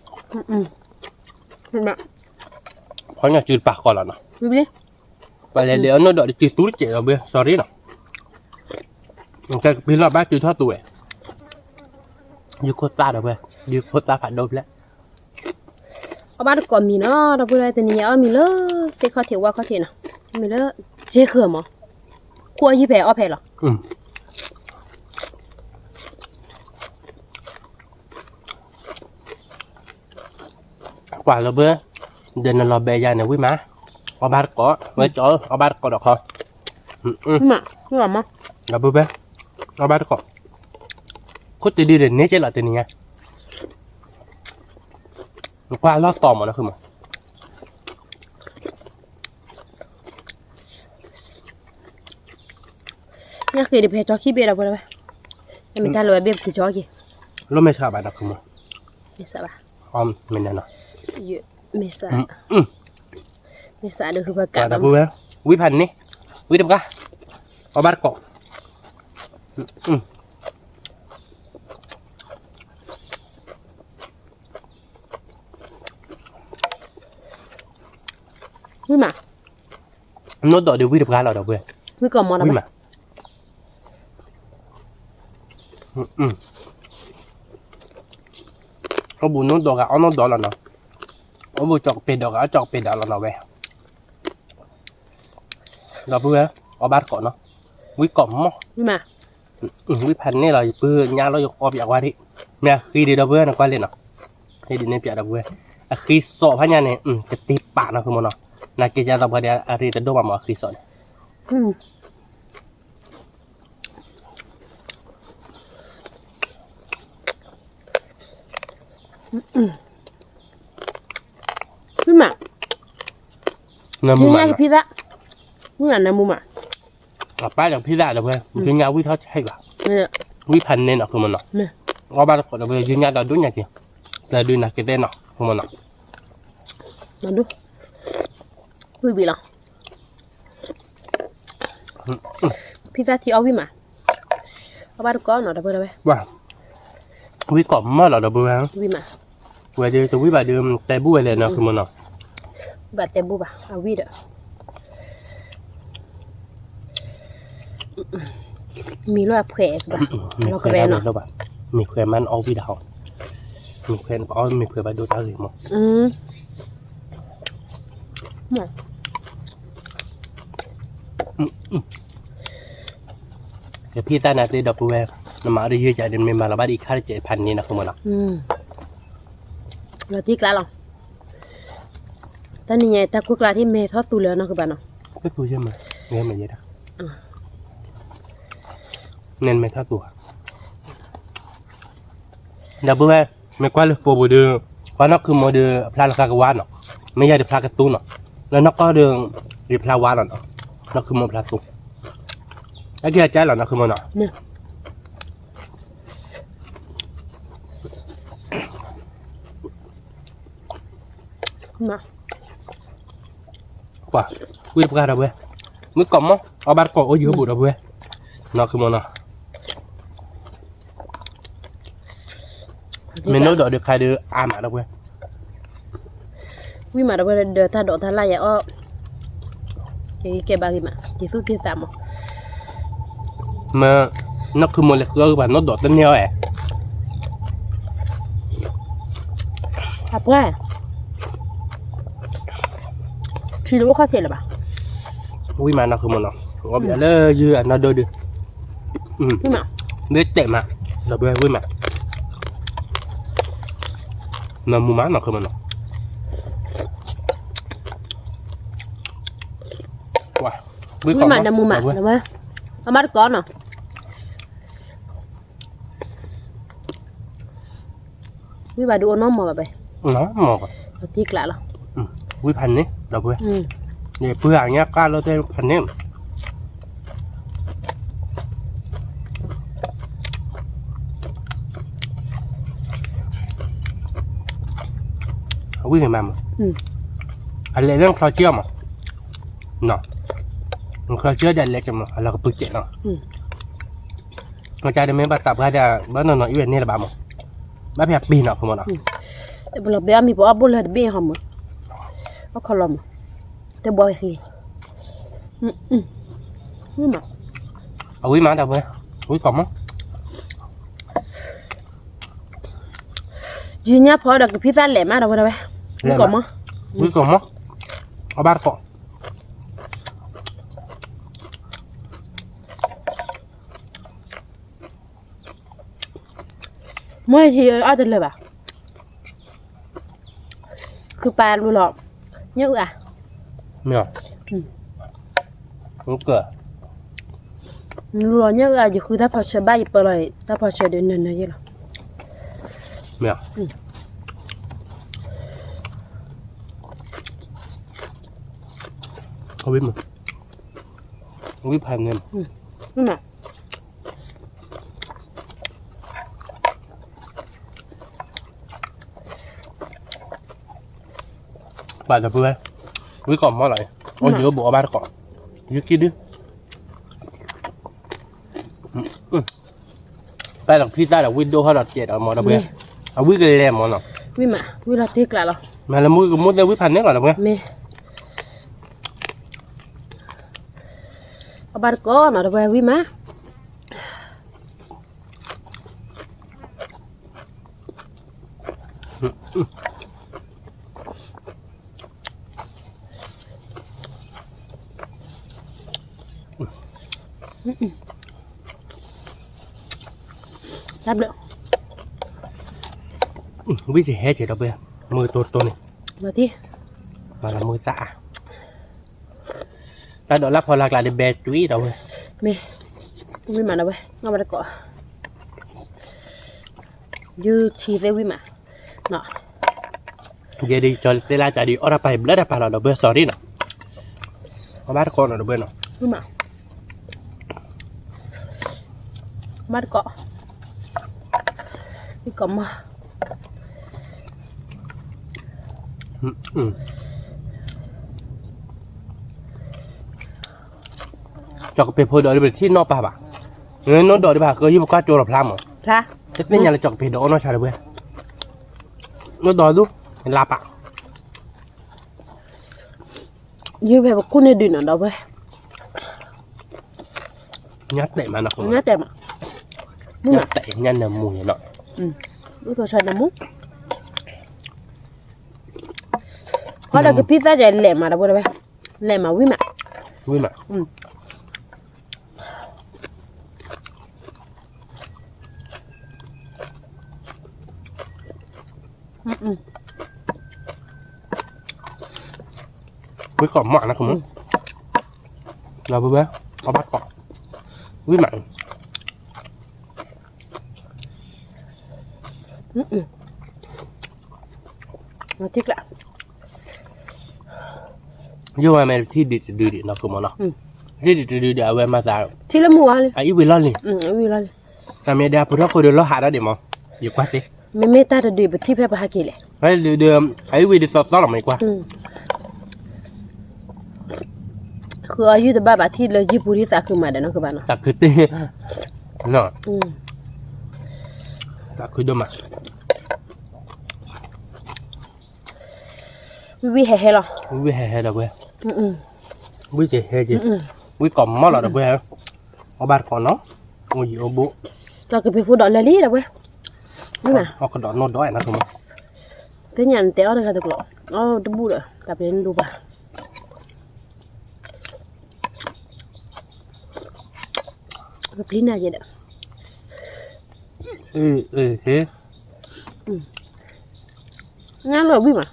ဒိး, နိၣ်ဒိး, ဖီညါစုတပာ်ဃီလီၤနီၤ, ပှၤလဲၤလဲၤအီၣ်နိၣ်ဒိးတစုတူတစဲး ဒီပုၢ်ဝဲၢ် sorry နီၤ, ကဲကပ့ၤလီၤဘၣ်စုထီၣ်တူဝဲ ယုၢ်ခိၣ်သၣ် ဒီပုၢ်ဝဲၢ်, ယုၢ်ခိၣ်သၣ်ဖးဒိၣ်ဖျဲၣ်, အီၣ်ဘၣ်တကိးမံၤနီၤ ဒီပုၢ်ဝဲၢ် တနံၤညါအီၣ်မံၤလၢ သ့ၣ်ခီၣ်ထံးဝၣ်ခီၣ်ထံးနီၤ, မံၤလၢ က့ဃၢၤမး, ခိၣ်အယုၢ်ဖဲအီၣ်ဖဲလီၤ, ပှၤ ဒီပုၢ်ဝဲၢ်, ဒီးနလီၤဘဲယၤန့ၣ် ဝံၣ်မး, အီၣ်ဘၣ်တကိး ဝဲကၠီ အီၣ်ဘၣ်တကိးဒီးခီ, ဒီပုၢ်ဝဲၢ်, အီၣ်ဘၣ်တကိး, ခိၣ်တဒုဒီးန့ၢ်က့လီၤတနံၤညါ, နကွၢ်လီၢ်တီၤမး နဃုမး ညၣ်ဃ့ဒီး ပဟဲကၠီခံဘ့ၣ်ဒီး ပဝဲ, မ့ၢ်တၢ်လၢဝဲဘ့ၣ်ပကကၠီက့ၤ, လိၣ်မဲာ်ဆှးဘၣ်ဒီး မ့ၢ်စးဘၣ်, မ့ၢ်စး, မ့ၢ်စးဒီး ဃုဘၣ်ကးဒီး ဝံၣ်ဖးန့ၢ်, ဝံၣ်တပှၢ်, အီၣ်ဘၣ်တကိး ဝံၣ်မး, နိၣ်ဒိးဒီးဝံၣ်တပှၢ်လီၤဒီးပှဲၤ, ဝံၣ်မး, အိၣ်ဘူးနိၣ်ဒိးဂၤအီၣ်နိၣ်ဒိးလီၤနီၤ, အိၣ်ဘူးကၠီကပ့ၤဒိးဂၤအီၣ်ကၠီကပ့ၤဒိးလီၤနီၤဝဲ, ဒီပုၢ်ဝဲၢ် အီၣ်ဘၣ်တကိးနီၤ, ဝံၣ်ကိးမး, ဝံၣ်ဖးန့ၢ်လီၤ ယပုၢ်ညါလီၤ ယအီၣ်ပၠးကွၢ်ဒံး, မ့ၢ်အဃံဒံး ဒီပုၢ်ဝဲၢ် နကွၢ်လံနီၤ, ဟ့ၣ်ဒ်န့ၣ်ပၠးဒီပုၢ်ဝဲၢ်, အဃံစီးဖးညါန့ၣ် တတ့ပာ်နီၤ ဃုမးနီၤ, နာ်က့ၤယါသးပှၤဒီး အရ့တဒိၣ်ဘၣ်မး အဃံစီးန့ၣ် မ့ၢ်မး, နမူမး, ယညၣ်ကဖံသၣ်, မ့ၢ်မး နမူမး, အပၢ်ဒီးဖံသၣ်ဒီးဝဲ, ယညၣ်ဝံၣ်ထီၣ်ဆဲးဘၣ်, ဝံၣ်ဖးန့ၢ်နီၤ ဖုမနီၤ, အီၣ်ဘၣ်တကိးဒီးဝဲ ယညၣ်ဒီးဒိၣ်ညါက့ၤ, တၢ်ဒုးနၤက့ၤသဲနီၤ မနီၤ, ဝံၤဘံးလီၤ, ဖံသၣ်ထံအီၣ်ဝံၣ်မး, အီၣ်ဘၣ်တကိးနီၤ ဒီပုၢ်ဝဲၢ်, ဝံၣ်ကိးမီၢ်လီၤ ဒီပုၢ်ဝဲၢ်, ဝံၣ်မး, ဝဲဒုးတဝံၣ်ဘၣ်ဒုး တဲဘူၣ်ဝဲလဲၣ်နီၤ မနီၤ, ဘၣ်တဲဘူၣ်ဘၣ် အဝံၣ်ဒီး မံၤလၢအဖှဲးဘၣ်, လီၤကရဲနီၤ, မ့ၢ်ခွဲးမးနအီၣ်ဝံၣ်ဒၣ်ဟီ, မ့ၢ်ခွဲးနပအီၣ်မ့ၢ်ခွဲးဘၣ်ဒိတၢ်ဂ့ၤမး, ကဖံသၣ်နၤသ့ဒီပုၢ်ဝဲၢ်, နမၤအီၣ်တယုၢ်ကဒီး မ့ၢ်မၤလီၤဘၣ်ဒ်အံၤခါတကဲးဖးန့ၣ်နီၤ မနီၤ, လီၤတံၢ်ကျါလီၤ, တၢ်နံၤညါ တၢ်ခိၣ်ကျါထံၣ်မဲာ်ထီၣ်သူလၢနီၢ်ဃုဘၣ်နီၤ, တသူယဲၢ်မး, ယဲၢ်မးယဲၢ်ဒၣ်, နဲမဲာ်ထီၣ်သူဧါ, ဒီပုၢ်ဝဲၢ်, မ့ၢ်ကွၢ်လၢဖိပူၤဒီး, ကွၢ်နီၢ်ခုမိၢ်ဒီး အဖျါလၢဃာ်ကဝါနီၤ, မ့ၢ်ယၤဒီးဖျါကသူနီၤ, လၢနီၢ်ကီၢ်ဒီး, ယဖျါဝါလီၤနီၤ, နီၢ်ခုမိၢ်ဖျါသူ, အက့ၢ်အကါလီၤနီၢ်ခုမိၢ်နီၤ ကွၢ်, ဝံၣ်တပှၢ်ဒီပုၢ်ဝဲၢ်, ဝံၣ်ကိးမီၢ်, အီၣ်ဘၣ်တကိးအိၣ်ယုၢ်ဘူးဒီပုၢ်ဝဲၢ်, နီၢ်ခုမိၢ်နီၤ, မ့ၢ်နိၣ်ဒိးဒုးခါဒီးအါမးဒီပုၢ်ဝဲၢ်, ဝံၣ်မးဒီပုၢ်ဝဲၢ် ဒီးတၢ်ဒိးတၢ်လၢ်ယဲအီၣ်, ကဲကဲဘၣ်ဂ့ၤမး က့ၤသူၣ်က့ၤသးမး မ့ၢ်, နီၢ်ခုမိၢ်လဲၤဃုအီၣ်ဂ့ၤဘၣ် နီၣ်ဒိးတန့ၢ်အီၣ်ဧါ, အပှၢ်, ထံလၢအိၣ်ခီၣ်ထံးလၢၤဘၣ်, ဝံၣ်မးနီၢ်ခုမိၢ်နီၤ, အီၣ်ဘၣ်လၢယုၢ်အနီၢ်ဒိၣ်ဒုး, မ့ၢ်တဲာ်မး, ဒီပုၢ်ဝဲၢ်ဝံၣ်မး, နမူမးနီၢ်ခုမိၢ်နီၤ, ဝံၣ်မးဒီမူမး, အမါတကိးနီၤ ဝံၣ်ဘၣ်ဒုးအိၣ်နီၢ်မီၢ်ဘၣ်ဘဲ, မီၢ်, တံၢ်ကျးလီၤ, ဝံၣ်ဖးန့ၣ် ဒီပုၢ်ဝဲၢ်, ယပုၢ်အညါကၢ်လီၤတဲဖးန့ၣ် အဝံၣ်န့ၣ်မးမး, အလဲၤလၢနချီဆံအီၤမး, နချီဆံအီၤဒီးအလဲၤက့ၤမး အလီၤကပုၢ်ကဲးနီၤ, မ့ၢ်ကါဒ်မ့ၢ်ဘၣ်သးပှၢ်ဒီး ဘၣ်နီၢ်နီၢ်အံၤဝဲန့ၣ်လၢၤဘၣ်မး, ဘၣ်ဖဲအပ့ၤနီၤ ဖိမးနီၤ, ပလီၤဘဲအမံၤပအီၣ်ဘိလၢတဘ့ၣ်ဟီမး, အီၣ်ခီလီၤမး, တဘှီဝဲဃံ, အဝံၣ်မးဒီပုၢ်ဝဲၢ်, ဝံၣ်ကိးမီၢ် ယညါဖီဒီးကဖံသၣ်လဲၤမးဒီပုၢ်ဝဲၢ်, ဝံၣ်ကိးမီၢ်, ဝံၣ်ကိးမီၢ်, အီၣ်ဘၣ်တကိး, မ့ၢ်ဟံးအီၣ်တလၢာ်ဘၣ်, ခုပာ်လူလီၤ, ညၣ်အုၣ်အါ, မ့ၢ်, လူလီၤညၣ်အုၣ်အါ ယဃုတၢ်ဖီဆၢဘၣ်ယပၢလီၤ, တၢ်ဖီဆၢဒီးနၢၤနၢၤယဲၢ်လီၤ, မ့ၢ်, ဝံၣ်ဖးန့ၣ်, ပာ်ဒီပုၢ်ဝဲၢ်, ဝံၣ်ကိးမီၢ်လီၤ, အိၣ်ယံၤအိၣ်ဘူးအီၣ်ဘၣ်တကိး, ယကံၣ်ဒု, ပာ်ဒီးဖံသၣ်ဒီးဝံၣ်ဒိၣ်ဟီဒီးကဲးဒီးမီၢ်ဒီပုၢ်ဝဲၢ်, အဝံၣ်ကလဲၤမီၢ်နီၤ, ဝံၣ်မး, ဝံၣ်လီၤတ့ၢ်ကျးလီၤ, မ့ၢ်လၢမူကမူသ့ဝံၣ်ဖးန့ၣ်လီၤဒီပုၢ်ဝဲၢ်, မ့ၢ် အီၣ်ဘၣ်တကိးနီၤ ဒီပုၢ်ဝဲၢ်ဝံၣ်မး တၢ်ဘျုး, ဝံၣ်ကဟဲက့ၤဒီပုၢ်ဝဲၢ်, မုၢ်ကတိၤတိၤန့ၣ်, မၤလီၤမုၢ်သၣ်အါ, တၢ်ဒိးလၢဖီလာ်ကျါဒီးဘဲတွံၣ်ဒီပုၢ်ဝဲၢ်, မ့ၢ်, ဝံၣ်မးဒီပုၢ်ဝဲၢ်, အီၣ်ဘၣ်တကိး, ယုၢ်ထံသ့ဝံၣ်မး, ယဲဒ်ကၠီသ့လၢကၠီဒ်အီၣ်တၢ်ပာ်ဘျၢတၢ်ပာ်လီၤဒီပုၢ်ဝဲၢ် sorry နီၤ, အီၣ်ဘၣ်တကိးနီၤဒီပုၢ်ဝဲၢ်နီၤ, ဝံၣ်မး ဘၣ်တကိး, ဝံၣ်ကိးမီၢ်, ကၠီၣ်ကပ့ၤဖိဒိးဒီး ပတထံၣ်နီၣ်ပၢ်ဘၣ်. နီၣ်ဒိးဒံးဘၣ် ဃုယုၢ်ပကွၢ်ကၠိလီၤဖျါမး. တသ့ၣ်ညါလၢကၠီၣ်ကပ့ၤဒိးအီၣ်နီၢ်ဆါဒီးဝဲ, နီၣ်ဒိးဒူၣ် လါပၢ် ယုၢ်ဖဲပခိၣ်န့ၣ်ဒုးနီၤဒီးဝဲ, ညၣ်တဲာ်မးနီၤ, ညၣ်တဲာ်မး, ညၣ်တဲာ် ညၣ်နၢမူန့ၣ်နီၤ, အိၣ်သီဆၢနၢမူ, ဟီဒီးကဖံသၣ်ကလဲာ်မးဒီးဝဲ, လဲာ်မးဝံၣ်မး, ဝံၣ်မး ဝံၣ်ကိးမးနီၤ, လီၤဘၣ်ဘၣ်, အဘၣ်ကိး, ဝံၣ်မး, ယိၣ်ဝဲမ့ၢ်ထံၣ်ဒံးတဒုဒံးနီၤ ကမးနီၤ, ထံၣ်ဒံးတဒုဒံး အဝဲမၤသး, ထံၣ်လၢမုၢ်ဝါလံ, အအံၣ်ဝံၤလီၢ်လံ, တၢ်မ့ၢ်ဒၣ်ဖိထီၣ်ခိၣ်ဒီးလီၤဟးထီၣ်ဒံးမး, ယကွၢ်သ့, မ့မ့ၢ်တၢ်တဒုအံၤ ပထံၣ်ဖဲပဟဲက့ၤလဲၣ်, အအံၣ်ဝံၤဒ်သိးသီလီၤမး ယကွၢ် ဃုအီၣ်ယုၢ်တဘၣ်ဘၣ် ထံၣ်လၢယုၢ်ပူၤဒ်သးခုမးဒီးနီၤ ကဘၣ်နီၤ, သးခုတ့ၢ်, သးခုဒိၣ်မး, ဝံၣ်ဝံၣ်ဟဲဟဲလီၤ, ဝံၣ်ဝံၣ်ဟဲဟဲဒီးဝဲ, ဝံၣ်က့ၤဟဲက့ၤ, ဝံၣ်ကိးမးလီၤဒီးဝဲ, အီၣ်ဘၣ်တကိးနီၤ, အိၣ်ယံၤအိၣ်ဘူး, ကၠီၣ်ကပ့ၤဖိဒိးလဲၤလံဒီးဝဲ, အီၣ်ကဒီးနီၢ်ဒီးနီၤ, သ့ၣ်ညါနတဲအီၣ်တဂၤတကျိၤ, အီၣ်တဘူၣ်ဒီး တၢ်ပျဲနဒိးဘၣ် ပပျံၤနၤယဲဒီး, ညၣ်လီၤဝံၣ်မး,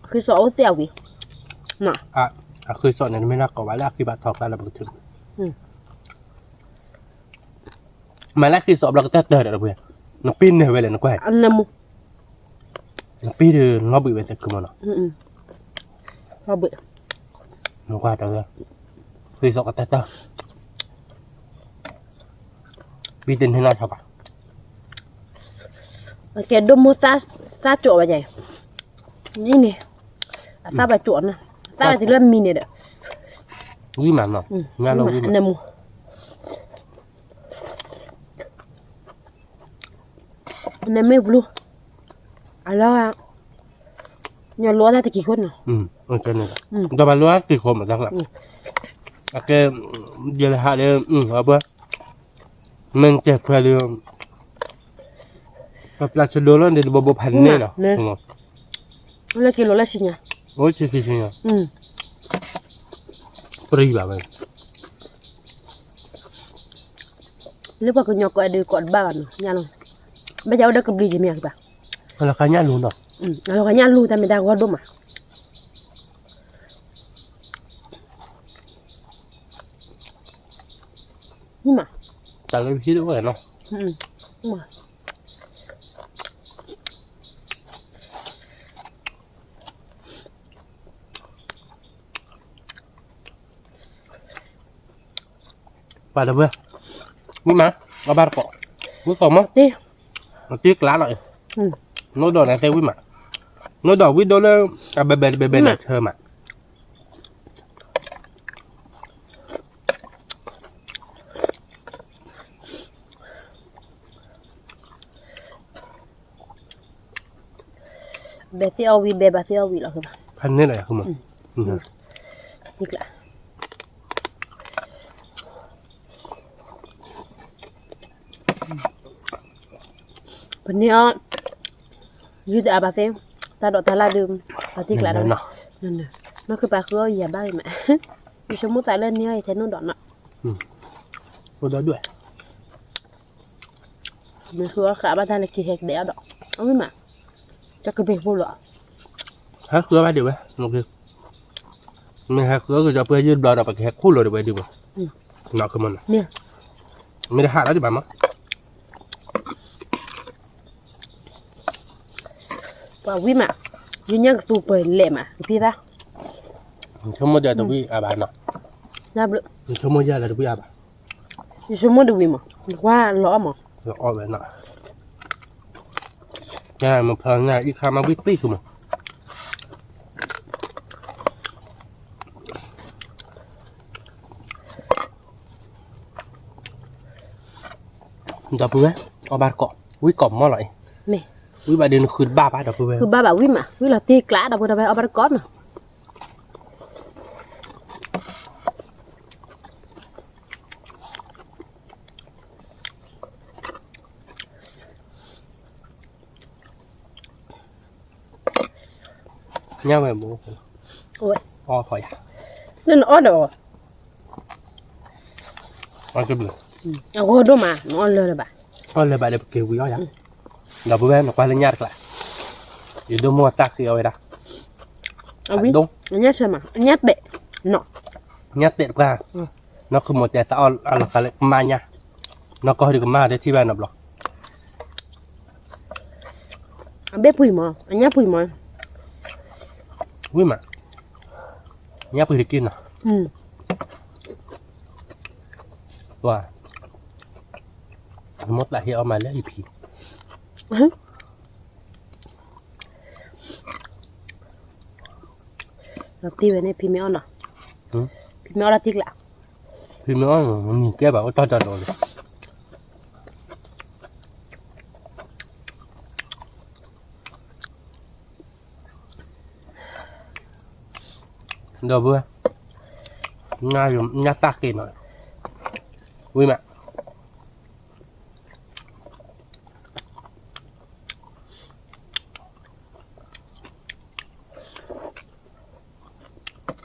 ဃ့စိာ်အိၣ်သ့ၣ်အဝံၤ, အဃ့စိာ်န့ၣ် တမ့ၢ်လၢကိးဘၣ်လၢအဃ့ဘၣ်ထီၣ်ကျါလၢပကထၢ, မ့ၢ်လၢဃ့စိာ်ဘျီကတၢၢ်တၢၢ်ဒီးတပှဲၤ, နပ့ၤနၢ်ဝဲလဲၣ်နကွၢ်, နပ့ၤဒီးလီၤဘှံးဝဲသ့ၣ်ခုမးနီၤ, နကွၢ်တၢ်ဝဲ, ဃ့စိာ်ကတၢၢ်တၢၢ်, ပံတန့ၢ်နီၢ်ထီၣ်ဘၣ်, ကဲဒိၣ်မိၢ်သၣ်ကၠိးဝဲယဲ, န့ၣ်, အသၣ်ဘၣ်ကၠိးနီၤ, သၣ်ဘၣ်တုၤလၢမံၤန့ၣ်ဒီး, ဝံၣ်မးနီၤ, ညၣ်လီၤဝံၣ်မး, နမ့ၢ်ဘျူ, အလီၤ, ညီလိအီၣ်တၢ်တကံၤခိၣ်နီၤ, ဒီးဘၣ်လိအီၣ်တၢ်တကံၤခိၣ်မးတၢ်ကျါ, အကဲ, ယဲလၢဟးလၢ, အဘၣ်, မ့ၢ်ကဲခွဲးလၢ, ပပျၢ်ဆဒိလီၤန့ၣ်တဘိဘိဖးန့ၣ်လီၤ, လၢက့ၤလိာ်လၢဆံညါ, အိၣ်ဆံဆံဆံညါ, ပရံဘၣ်ဝဲ လၢပှၤကညီကိးဒုးကိးတဘၣ်ဘၣ်နီၤ, ညၣ်လီၤ, ဘၣ်ယၤအိၣ်ဒီးကဘျံးယမ့ၢ်အကဘၣ်, အလီၤခါညၣ်လူၤနီၤ, အလီၤခါညၣ်လူၤ တၢ်မ့ၢ်တၢ်ဂီၢ်ဒိၣ်မး, မး, တၢ်လၢပဟံၣ်တအိၣ်နီၤ, ပှၤတဝဲ, ဝံၣ်မး, အဘၣ်တကိး, ဝံၣ်ကိးမး, တ့ကျါလီၤ, နိဒိးန့ၣ်သ့ဝံၣ်မး, နိဒိးဝံၣ်ဒိၣ်လၢ, အဘဲဘဲတဘဲဘဲန့ၣ်ဆၢမး ဘဲသ့ၣ်အီၣ်ဝံၤ ဘဲဘၣ်သ့ၣ်အီၣ်ဝံၤလီၤ, ဖဲန့ၣ်လီၤ, ပန့ၢ်အီၣ်, ယုၢ်တအါဘၣ်သ့ၣ်, တၢ်ဒိးတၢ်လၢ်ဒုး, ပှၤသံကျါဒီး, နီၢ်ကပၤဃုအီၣ်ယၤဘၣ်အံၤမး, ယဆိကမိၣ်သးလၢန့ၢ်အီၣ်ယထဲနိၣ်ဒီးနီၤ, မ့ၢ်ဃုအီၣ်ဃးဘၣ်တၢ်လၢက့ၤဟဲကဒဲးအီၣ်ဒီး, အဝံၣ်မး, တကဘ့ၣ်ဖိလီၤ, ဟဲဃုအီၣ်ဘၣ်ဒံးဝဲ, မ့ၢ်ဟဲဃုအီၣ်ကစီၤပှဲၤယုၢ်ဘျီဒီး ပကဟဲခူၣ်လီၤဒံးဝဲဒံးဘၣ်, မ့ၢ်တဟးလီၤဒံးဘၣ်မး ပှၤဝံၣ်မး, ယညၣ်ကသူပၢၤလဲၣ်မး ကသံသၣ်, ဆိကမိၣ်ဒီးတဝံၣ်အါဘၣ်နီၤ, ဆိကမိၣ်ယၤလၢတဝံၣ်အါဘၣ်, ယဆိကမိၣ်တဝံၣ်မး, ကွၢ်လီၤအီၣ်မး, လီၤအီၣ်ဝဲနီၤ, မဖၢနၢ်အံၤခါမးဝံၣ်သံၣ်ဃုမး, ဒီပုၢ်ဝဲၢ်, အီၣ်ဘၣ်တကိး, ဝံၣ်ကိးမီၢ်လီၤအံၤ, ဝံၣ်ဘၣ်ဒုးနဃုတဘၣ်ဘၣ်ဒီပုၢ်ဝဲၢ်, ဃုဘၣ်ဘၣ်ဝံၣ်မး, ဝံၣ်လီၤတံၢ်ကျးဒီပုၢ်ဝဲၢ် အီၣ်ဘၣ်တကိးနီၤ. ညၣ်ဝဲဘိ, အီၣ်ဖီယၤ, လၢနအီၣ်ဒီး, အီၣ်တဘျုး, အဂီၢ်ဒိၣ်မး နအီၣ်လၢလၢၤဘၣ်, အီၣ်လၢၤဘၣ်ဒီးပက့ၤဝံၤအီၣ်ယၤ, ဒီပုၢ်ဝဲၢ်နကွၢ်လၢညၣ်တကျါ, ယဒိၣ်မိၢ်တၢ်ဃ့အီၣ်ဝဲဒၣ်, အညၣ်ဆၢမး အညၣ်တဲာ်, ညၣ်တဲာ်တပှၢ်, နီၢ်ခုမိၢ်တဲသးအီၣ်အလီၤသးလၢကမၣ်ညၣ်, နီၢ်ကီၢ်ဒုးကမၣ်တဲထံၣ်ဘၣ်နီတဘျီ အဘ့ၣ်ပှံၤမး, အညၣ်ပှံၤမး, ဝံၣ်မး, ညၣ်ပှံၤတက့ၢ်နီၤ, ပှၤ, မိၢ်သးဟ့ၣ်အီၣ်မးလၢအံၤဖံ, လီၤတံၢ်ဝဲန့ၣ် ဖံမ့ၢ်အီၣ်နီၤ, ဖံမ့ၢ်အီၣ်လီၤတံၢ်ကျး, ဖံ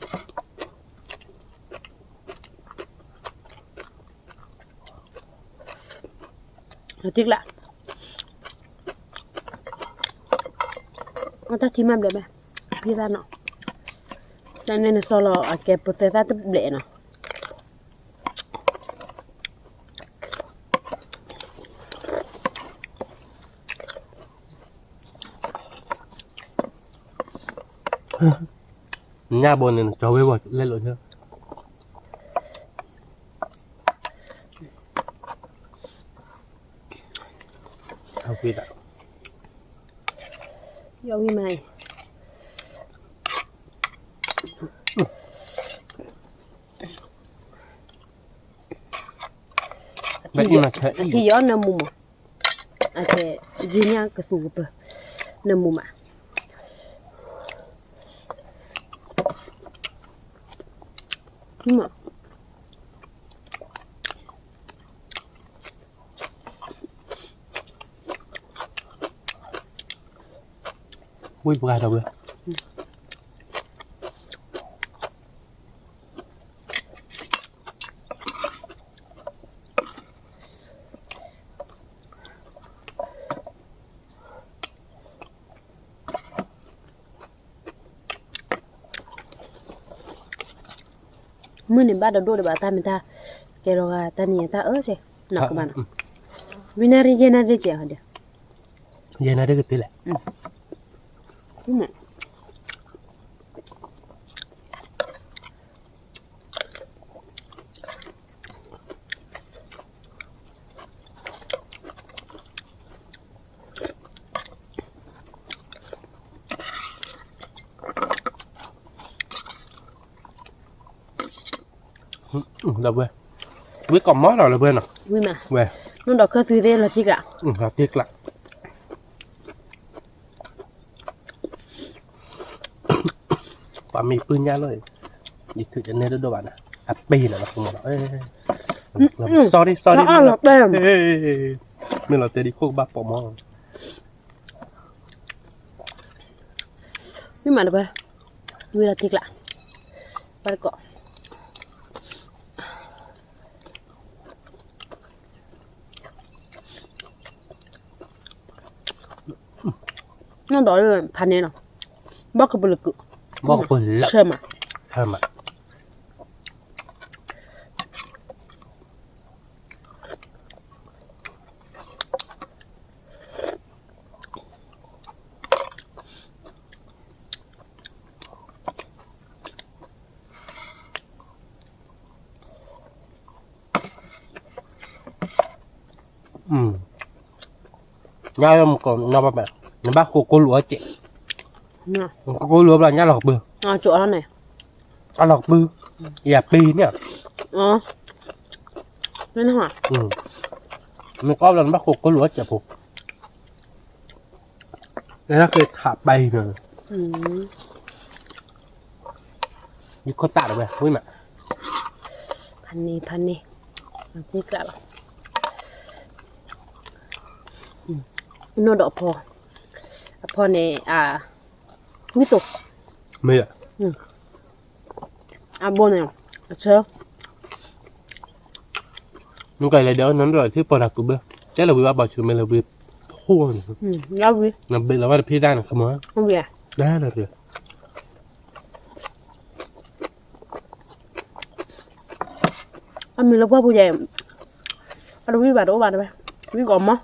မ့ၢ်အီၣ်နီၤ နံၤကဲဘၣ်အိၣ်တီၢ်တီၢ်ဒီးလံ ဒီပုၢ်ဝဲၢ်, ညၣ်တၢ်က့ၤနီၤ, ဝံၣ်မး, တံၢ်ကျး, အတၢ်ထံမၤဘျဲၣ်ဘၣ်, ဖံသၣ်နီၤ, တၢ်န့ၣ်နစီလီၤအကဲပသဲသၣ်တဘျဲၣ်နီၤ. ညၣ်ဘိန့ၣ် နကၠီဝ့ၤဝီၤလဲလိာ်, ယဝံၤမးအံၤ အထံယီၤနၢမူမး, အကဲ ယညၣ်ကသူကပၢၤ နၢမူမး, မး ဝံၣ်ပှၢ်ဒီးဝဲ မုၢ်န့ၣ်ဘၣ်ဒီးဒိၣ်ဒံးဘၣ် တၢ်မ့ၢ်တၢ် ကဲထီၣ်ဂၤတၢ်နံၤအတၢ်အၢကဲ နီၢ်ကမၣ်နီၤ, ဝံနၣ်ရံၣ်ယဲၢ်နၣ်ရံၣ်ကဲဟီဒီး, ယဲၢ်နၣ်ရံၣ်ကသ့လဲၣ်. လၢဝဲ, ဝံကိးမီၢ်လီၤလၢဝဲနီၤ, ဝဲ, နဒီးခၢၣ်သုသ့ၣ်လီၤတံၢ်ကျး, လီၤတံၢ်ကျး, ပှၤမ့ၢ်ပုၢ်ညၣ်လီၤ, ယထုးတနဲဒိၣ်ဒိၣ်ဘၣ်နၤ, အပ့ၤလီၤလီၤ, sorry sorry, မ့ၢ်လီၤတဲဒ်ခိၣ်ကဘၣ်ပိာ်မီၢ် မ့ၢ်မးတပၢၢ်, ဝံၤလီၤတံၢ်ကျး, ဘၣ်တကိး, နီၢ်ဒီးဖးန့ၣ်နီၤ, ဘီၣ်ကပူၤလၢကု, ဘီၣ်ကပူၤလၢ, ဆၢမး, ဆၢမး ညါမကိးနီၢ်ဘၣ်ဘၣ်, နဘၣ်ဃိကိၢ်လူၤအီၣ်စဲး, ကိၢ်လူၤအီၣ်ဘျီညၣ်လီၤကပၢၢ်, အလီၤကပၢၢ်, ယပ့ၤန့ၣ်, မ့ၢ်ကီၢ်ဘျီနဘၣ်ဃိကိၢ်လူၤအီၣ်စဲးဖိ, လၢဃ့ထးပာ်အံၤန့ၣ်, ယခိၣ်သၣ်တဝဲ ဝံၣ်မး, ဖးန့ၢ်ဖးန့ၢ်, သ့ကျးလီၤ, နီၢ်ဒီးအဖီ, အဖီန့ၣ်, ဝံၣ်သိး, မ့ၢ်, အဘိန့ၣ်, အဆၢ နကလဲၤဒီးနနီၢ်ဒီးထံပီၤတၢ်ကူးဘၢ, တဲလၢဝံၤဘၣ်ဘီၣ်ဆူမဲာ်လၢဝံၤ, ဖိ, နဘ့ၣ်လီၤဘၣ်တဖံးတၢ်န့ၣ် ခမီ, ဘၣ်လီၤ, အမံၤလၢပှၢ်ပူၤယဲ, အတဝံၣ်ဘၣ်တအိၣ်ဘၣ်တဝဲ, ဝံၣ်ကီးမီၢ်,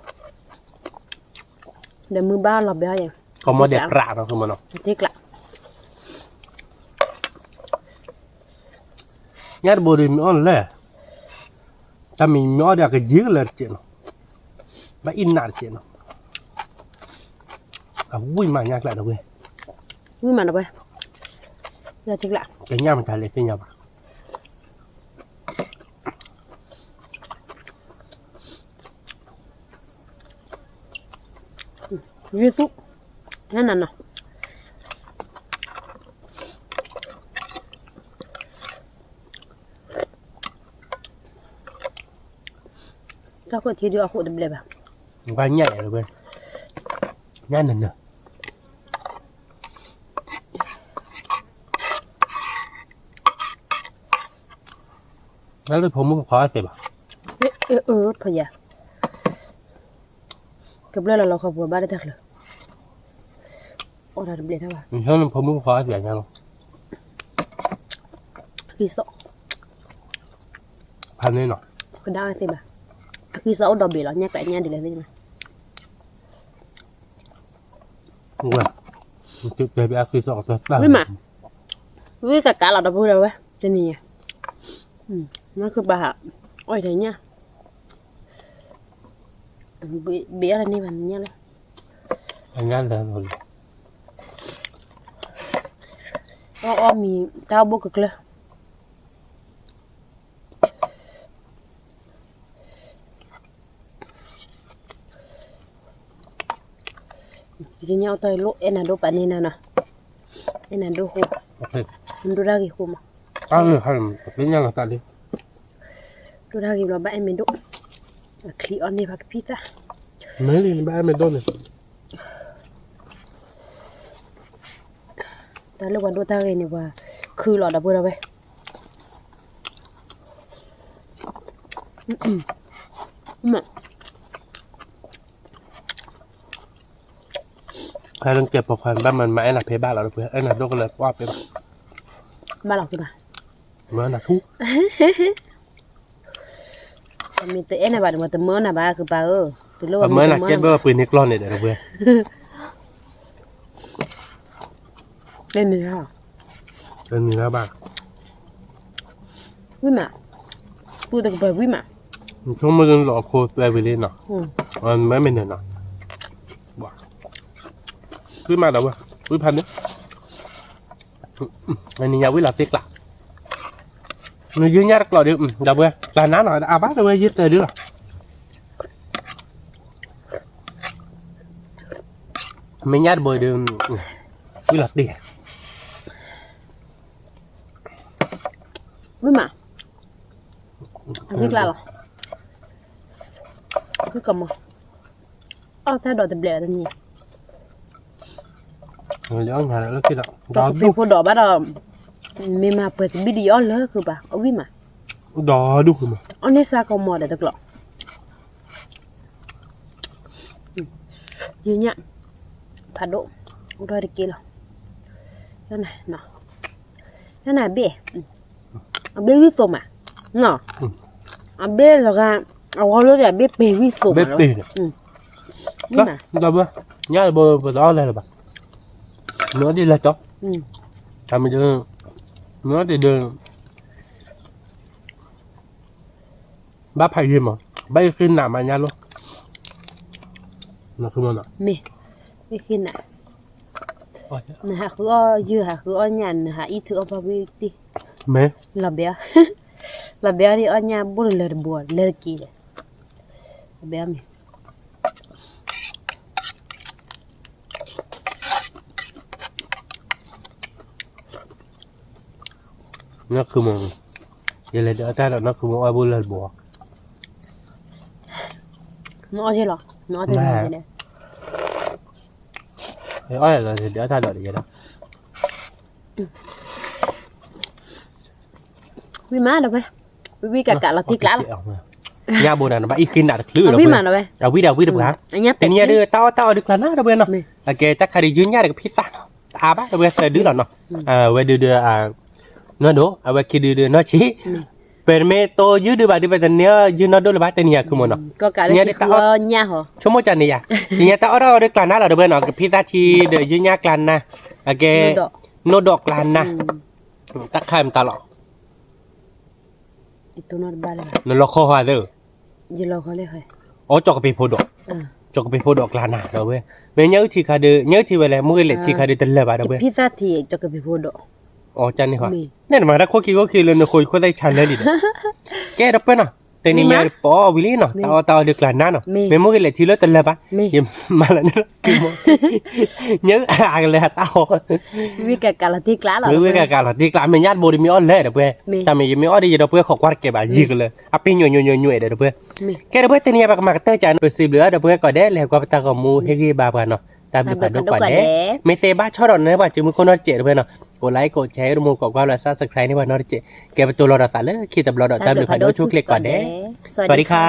ဒီးမုၢ်ဘၣ်လီၤဘဲအီၤယဲ, ကီးမီၢ်ဒဲးပြးနီၤ ခမီနီၤ, သ့ကျး ညၣ်တဘိဒီးမ့ၢ်အီၣ်လဲၣ်, တၢ်မံၤမ့ၢ်အီၣ်ဒီးအကယံၤကလၢာ်တစဲးနီၤ, ဘၣ်အံၣ်နးတစဲးနီၤ, အဝံၣ်မးညၣ်ကျးတဝဲ, ဝံၣ်မးတဝဲ, ကညၣ်မတၤလဲၣ်သ့ၣ်ညါဘၣ် ယသူ, နနနီၤ, တၢ်ဃိထံဒုးအဃိတဘျဲးဘၣ်, ဘၣ်ညၣ်ယၤတဝဲ, ညၣ်နနၢၤ လၢဖိမုၣ်ဖိခွါသ့ဘၣ်, ဖယၤ, ကဘျၢလီၤလီၤခီပူၤဘၣ်လၢတၢ်ချၢ, အိၣ်ဒီးတဘျဲးတၢ်ဘၣ်, ဖိမုၣ်ဖိခွါသ့ညါလီၤ, ကံစီၣ်, ဖးန့ၢ်နီၤ, ကဒါသ့ဘၣ်, အကံစီၣ်အိၣ်ဒီးဘ့ၣ်လီၤ ညၣ်ကညၣ်ဒ်လဲၣ်သ့ၣ်ညါ ဝဲ, တဲဘၣ်အကံစီၣ်ကတၢၢ်, ဝံၣ်မး, ဝံၣ်ကကးလီၤဒီပုၢ်ဒီဝဲၢ်, တနံၤညါ, မ့ၢ်ကဘၣ်ဟး, အီၣ်တညၣ်, ဘ့ၣ်အီၣ်တန့ၢ်ဘၣ်ညၣ်လီၤ, အညၣ်လဲၤလီၤလံ, အီၣ်အီၣ်မံၤတၢ်အိၣ်ဘိၣ်ကကျၢၢ် ယညၣ်အိၣ်တီၢ်လိၣ် အဲၣ်နၤဒိၣ်ပာ်န့ၢ်နၤနီၤ, အဲၣ်နၤဒိၣ်ဃိ, ဒိၣ်တၢ်ဂ့ၤဃိမး, ဒိၣ်တၢ်ဂ့ၤဘျီဘၣ်အဲၣ်မ့ၢ်ဒိၣ်, အချံအီၣ်န့ၢ်ဖးကဖံးသၣ်, မ့ၢ်လံဘၣ်အဲၣ်မ့ၢ်ဒိၣ်န့ၣ် တၢ်လၢပှၤဒိၣ်တၢ်ဂ့ၤန့ၣ် ပှၤခုလီၤဒီပုၢ်ဒီဝဲၢ်, ဟဲလၢကဲပိာ်ခွါဘၣ်မၤမၤအဲၣ်နၤဖဲဘၣ်လီၤ, အဲၣ်နၤဒိၣ်ကလၢၤကွၢ်ဖဲဘၣ်, ဘၣ်လီၤဖဲဘၣ်, မၤနၤထူ, မ့ၢ်တအဲၣ်နၤဘၣ်ဒီး တမၢနၤဘၣ်ကပၤဧၢ, တလၢဝဲမ့ၢ်တမၢနၤဘၣ်, ပှ့ၤန့ၢ်ကျီၢ်န့ၣ်ဒီးတဝဲ တနံၤလၢ်, တနံၤလၢ်ဘၣ်, ဝံၣ်မး, ပူတကပၤဝံၣ်မး, ဆိကမိၣ်လၢလီၤအခိသွဲဝံၤလံနီၤ, မ့မ့ၢ်န့ၣ်နီၤ, ဝံၣ်မးဒီးဝဲ, ဝံၣ်ဖးန့ၣ်, နံၤညါဝံၣ်လီၤသ့ကျး, နယုၢ်ညၣ်တကျီးဒီး, ဒီးဝဲ, ကျါနါနီၤ အဘၣ်တဝဲယုၢ်တၢ်ဒုလီၤ မ့ၢ်ညၣ်တဘိဒီး, ဝံၣ်လီၤတ့ၢ်, ဝံၣ်မး, အဝံၣ်ကျါလီၤ, ဝံၣ်ကမီၤ, အီၣ်တၢ်ဒီးတဘျဲးတနံၤ, လၢက့ၤဒီး, ဒီးကပ့ၤဖိဒီးဘၣ်ဒီး, မ့ၢ်မၤပှဲၤတဘံၣ်ဒီးယအီၣ်လၢဃုာ်ဘၣ် အဝံၣ်မး, ဒီးဒူၣ်ဃုာ်မး, အီၣ်န့ၢ်စါကမီၤဒီးတကျီး ယညၣ်, ဖးဒိၣ်, အိၣ်ထီၣ်တက့ၢ်လီၤ, ယနၤဘ့ၣ်, အဘ့ၣ်ဝံၣ်သိးမး, နီၤ, အဘ့ၣ်လီၤဂာ်, အဝီလိာ်သးအဘ့ၣ်ပ့ၤဝံၣ်သိးမး, ဘ့ၣ်ပ့ၤ, ဒီးဘၣ်, ညၣ်တဘိပတအီၣ်လဲၣ်လၢၤဘၣ်, မ့ၢ်အီၣ်ဒ်လဲၣ်တီ, တမ့ၢ်, မ့ၢ်အီၣ်ဒ်ဒီး ဘၣ်ဖးယံာ်မး, ဘၣ်ယံာ်ဃံနးမးညါလိၤ, မ့ၢ်, ဃ့နၤ, နဟးဃုအီၣ်ယုၢ် ဟးဃုအီၣ်ညၣ် နဟးအံၣ်ထုးအီၣ်ဖီဘ့ၣ်တံၢ်, မ့ၢ်, လီၤဘဲအီၣ်, လီၤဘဲအီၣ်ဒ်အီၣ်ညၣ်ဘိၣ်လၢတဘိ လၢတက့ၤဒီး, လီၤဘဲအီၣ်မ့ၢ် နီၢ်ခုမိၣ်, ယလဲၤဒုးအီၣ်တၢ်ဒီးနီၢ်ခုမိၣ်အီၣ်ဘိၣ်လၢတဘိ, နအီၣ်က့ၤလီၤ, နအီၣ်တၢ်န့ၣ်, အီၣ်လီၤဒုးအီၣ်တၢ်ဒီးယဲဒၣ် ဝံၤမးဒီးဝဲ, ဝံၤဝံၤကးကးလီၤတံၢ်ကျါလီၤ, ညၣ်ဘိဒၣ်နဘၣ်အံၣ်ဃ့နၤတချုးဒီးဝဲ, အဝံၤဒီးဝံၤဒီးပှၤ, တနံၤညါဒုးတၢ်အီၣ်တၢ်အီဒုးကျါနၤဒီးဝဲနီၤ, အကဲတၢ်ခါဒုးယုၢ်ညၣ်ဒီးကဖံးသးနီၤ, တအါဘၣ်ဒီးဝဲသၢဒုလီၤနီၤ, ဝဲဒုးဒီး နီၢ်ဒိၣ် အဝဲခံဒုးဒီးနီၢ်ဆံး, ပမ့ၢ်တိယုၢ်ဒုးဘၣ်ဒုး ပတန့ၢ်ယုၢ်နီၢ်ဒိၣ်လၢၤဘၣ် တနံၤညါခုမိၣ်နီၤ, တနံၤညါဒုးတၢ်အီၣ်, ဆိကမိၣ်ကန့ၣ်ယါ, တနံၤညါတၢ်အီၣ်တၢ်အီဒုးကျါနၤလီၤဒီးဝဲနီၤ ကဖံးသးထံဒီးယုၢ်ညၣ်ကျါနၤ, အကဲ, နီၢ်ဒိၣ်ကျါနၤ, တၢ်ခါမတၤလီၤ နလီၤခီဟီသၢ, အီၣ်ကၠီၣ်ကပ့ၤဖိဒိၣ်, ကၠီၣ်ကပ့ၤဖိဒိၣ်ကျါနၤဒီးဝဲ, မ့ၢ်ညၣ်အုၣ်ထံခါဒုး ညၣ်အုၣ်ထံဝဲလဲၣ် မူဂ့ၤလဲၣ်ထံခါဒုးတလၢာ်ဘၣ်ဒီးဝဲ, အီၣ်ကန့ၣ်ဟီ, န့ၣ်နမၤတၢ်ခိၣ်ခံခိၣ်ခံလၢနဃိခိၣ်သ့ၣ်ဆါလၢလံဒီး, ကဲဒီးပှဲၤနီၤ, တနံၤညါပအီၣ်ဝံၤလံနီၤ တၢ်အီၣ်တၢ်အီဒုးကျါနၤနီၤ မ့ၢ်မူဂ့ၤလဲၣ်ထံလၢတလၢာ်ဘၣ်, ယမၤလၢန့ၣ်လီၤ ညၣ်အုၣ်အါကလဲၤတၢ်အီၣ်, ဝံၤကးကးလီၤတံၢ်ကျါလီၤ, ဝံၤဝံၤကးကးလီၤတံၢ်ကျါ မ့ၢ်ညၣ်တဘိဒီးမ့ၢ်အီၣ်လဲၣ်ဒီးပှဲၤ, တၢ်မ့ၢ်ယမ့ၢ်အီၣ်ဒီးယဒီးပှဲၤဃီၤကွၢ်တကဲဘၣ် ယံၤကလၢာ် အပ့ၤညိၣ်ညိၣ်ညိၣ်ညိၣ်အဲၣ်ဒီးပှဲၤ, ကဲဒီးပှဲၤတနံၤညါပကမၤကတၢၢ်ကန့ၣ် ပစံးဘျုးအီၤဒီးပှဲၤကိးဂၤဒဲး လဲၤကွၢ်ပတၢ်ဂီၤမူဟ့ၣ်ဂံၢ်ဘါပှၤနီၤ တၢ်ဘျုးဖးဒိၣ်ကိးဂၤဒဲး, မ့ၢ်သ့ဘၣ်ဆီၣ်ဒီးနၢ်ပှၤစုမုၢ်ခိၣ်နီတစဲးဒီးပှဲၤနီၤ, ကိးlikeကိးshare ဒီးမူကိးကွၢ်လၢ subscribe န့ၢ်ပှၤနီတစဲး, ကဲပတိၢ်လီၤဒီးသးလၢခံတဘျီဒီး တၢ်ဘျုးဖးဒိၣ်ဆိၣ်ချ့ကိးဂၤဒဲး, စဝၤဒံခါ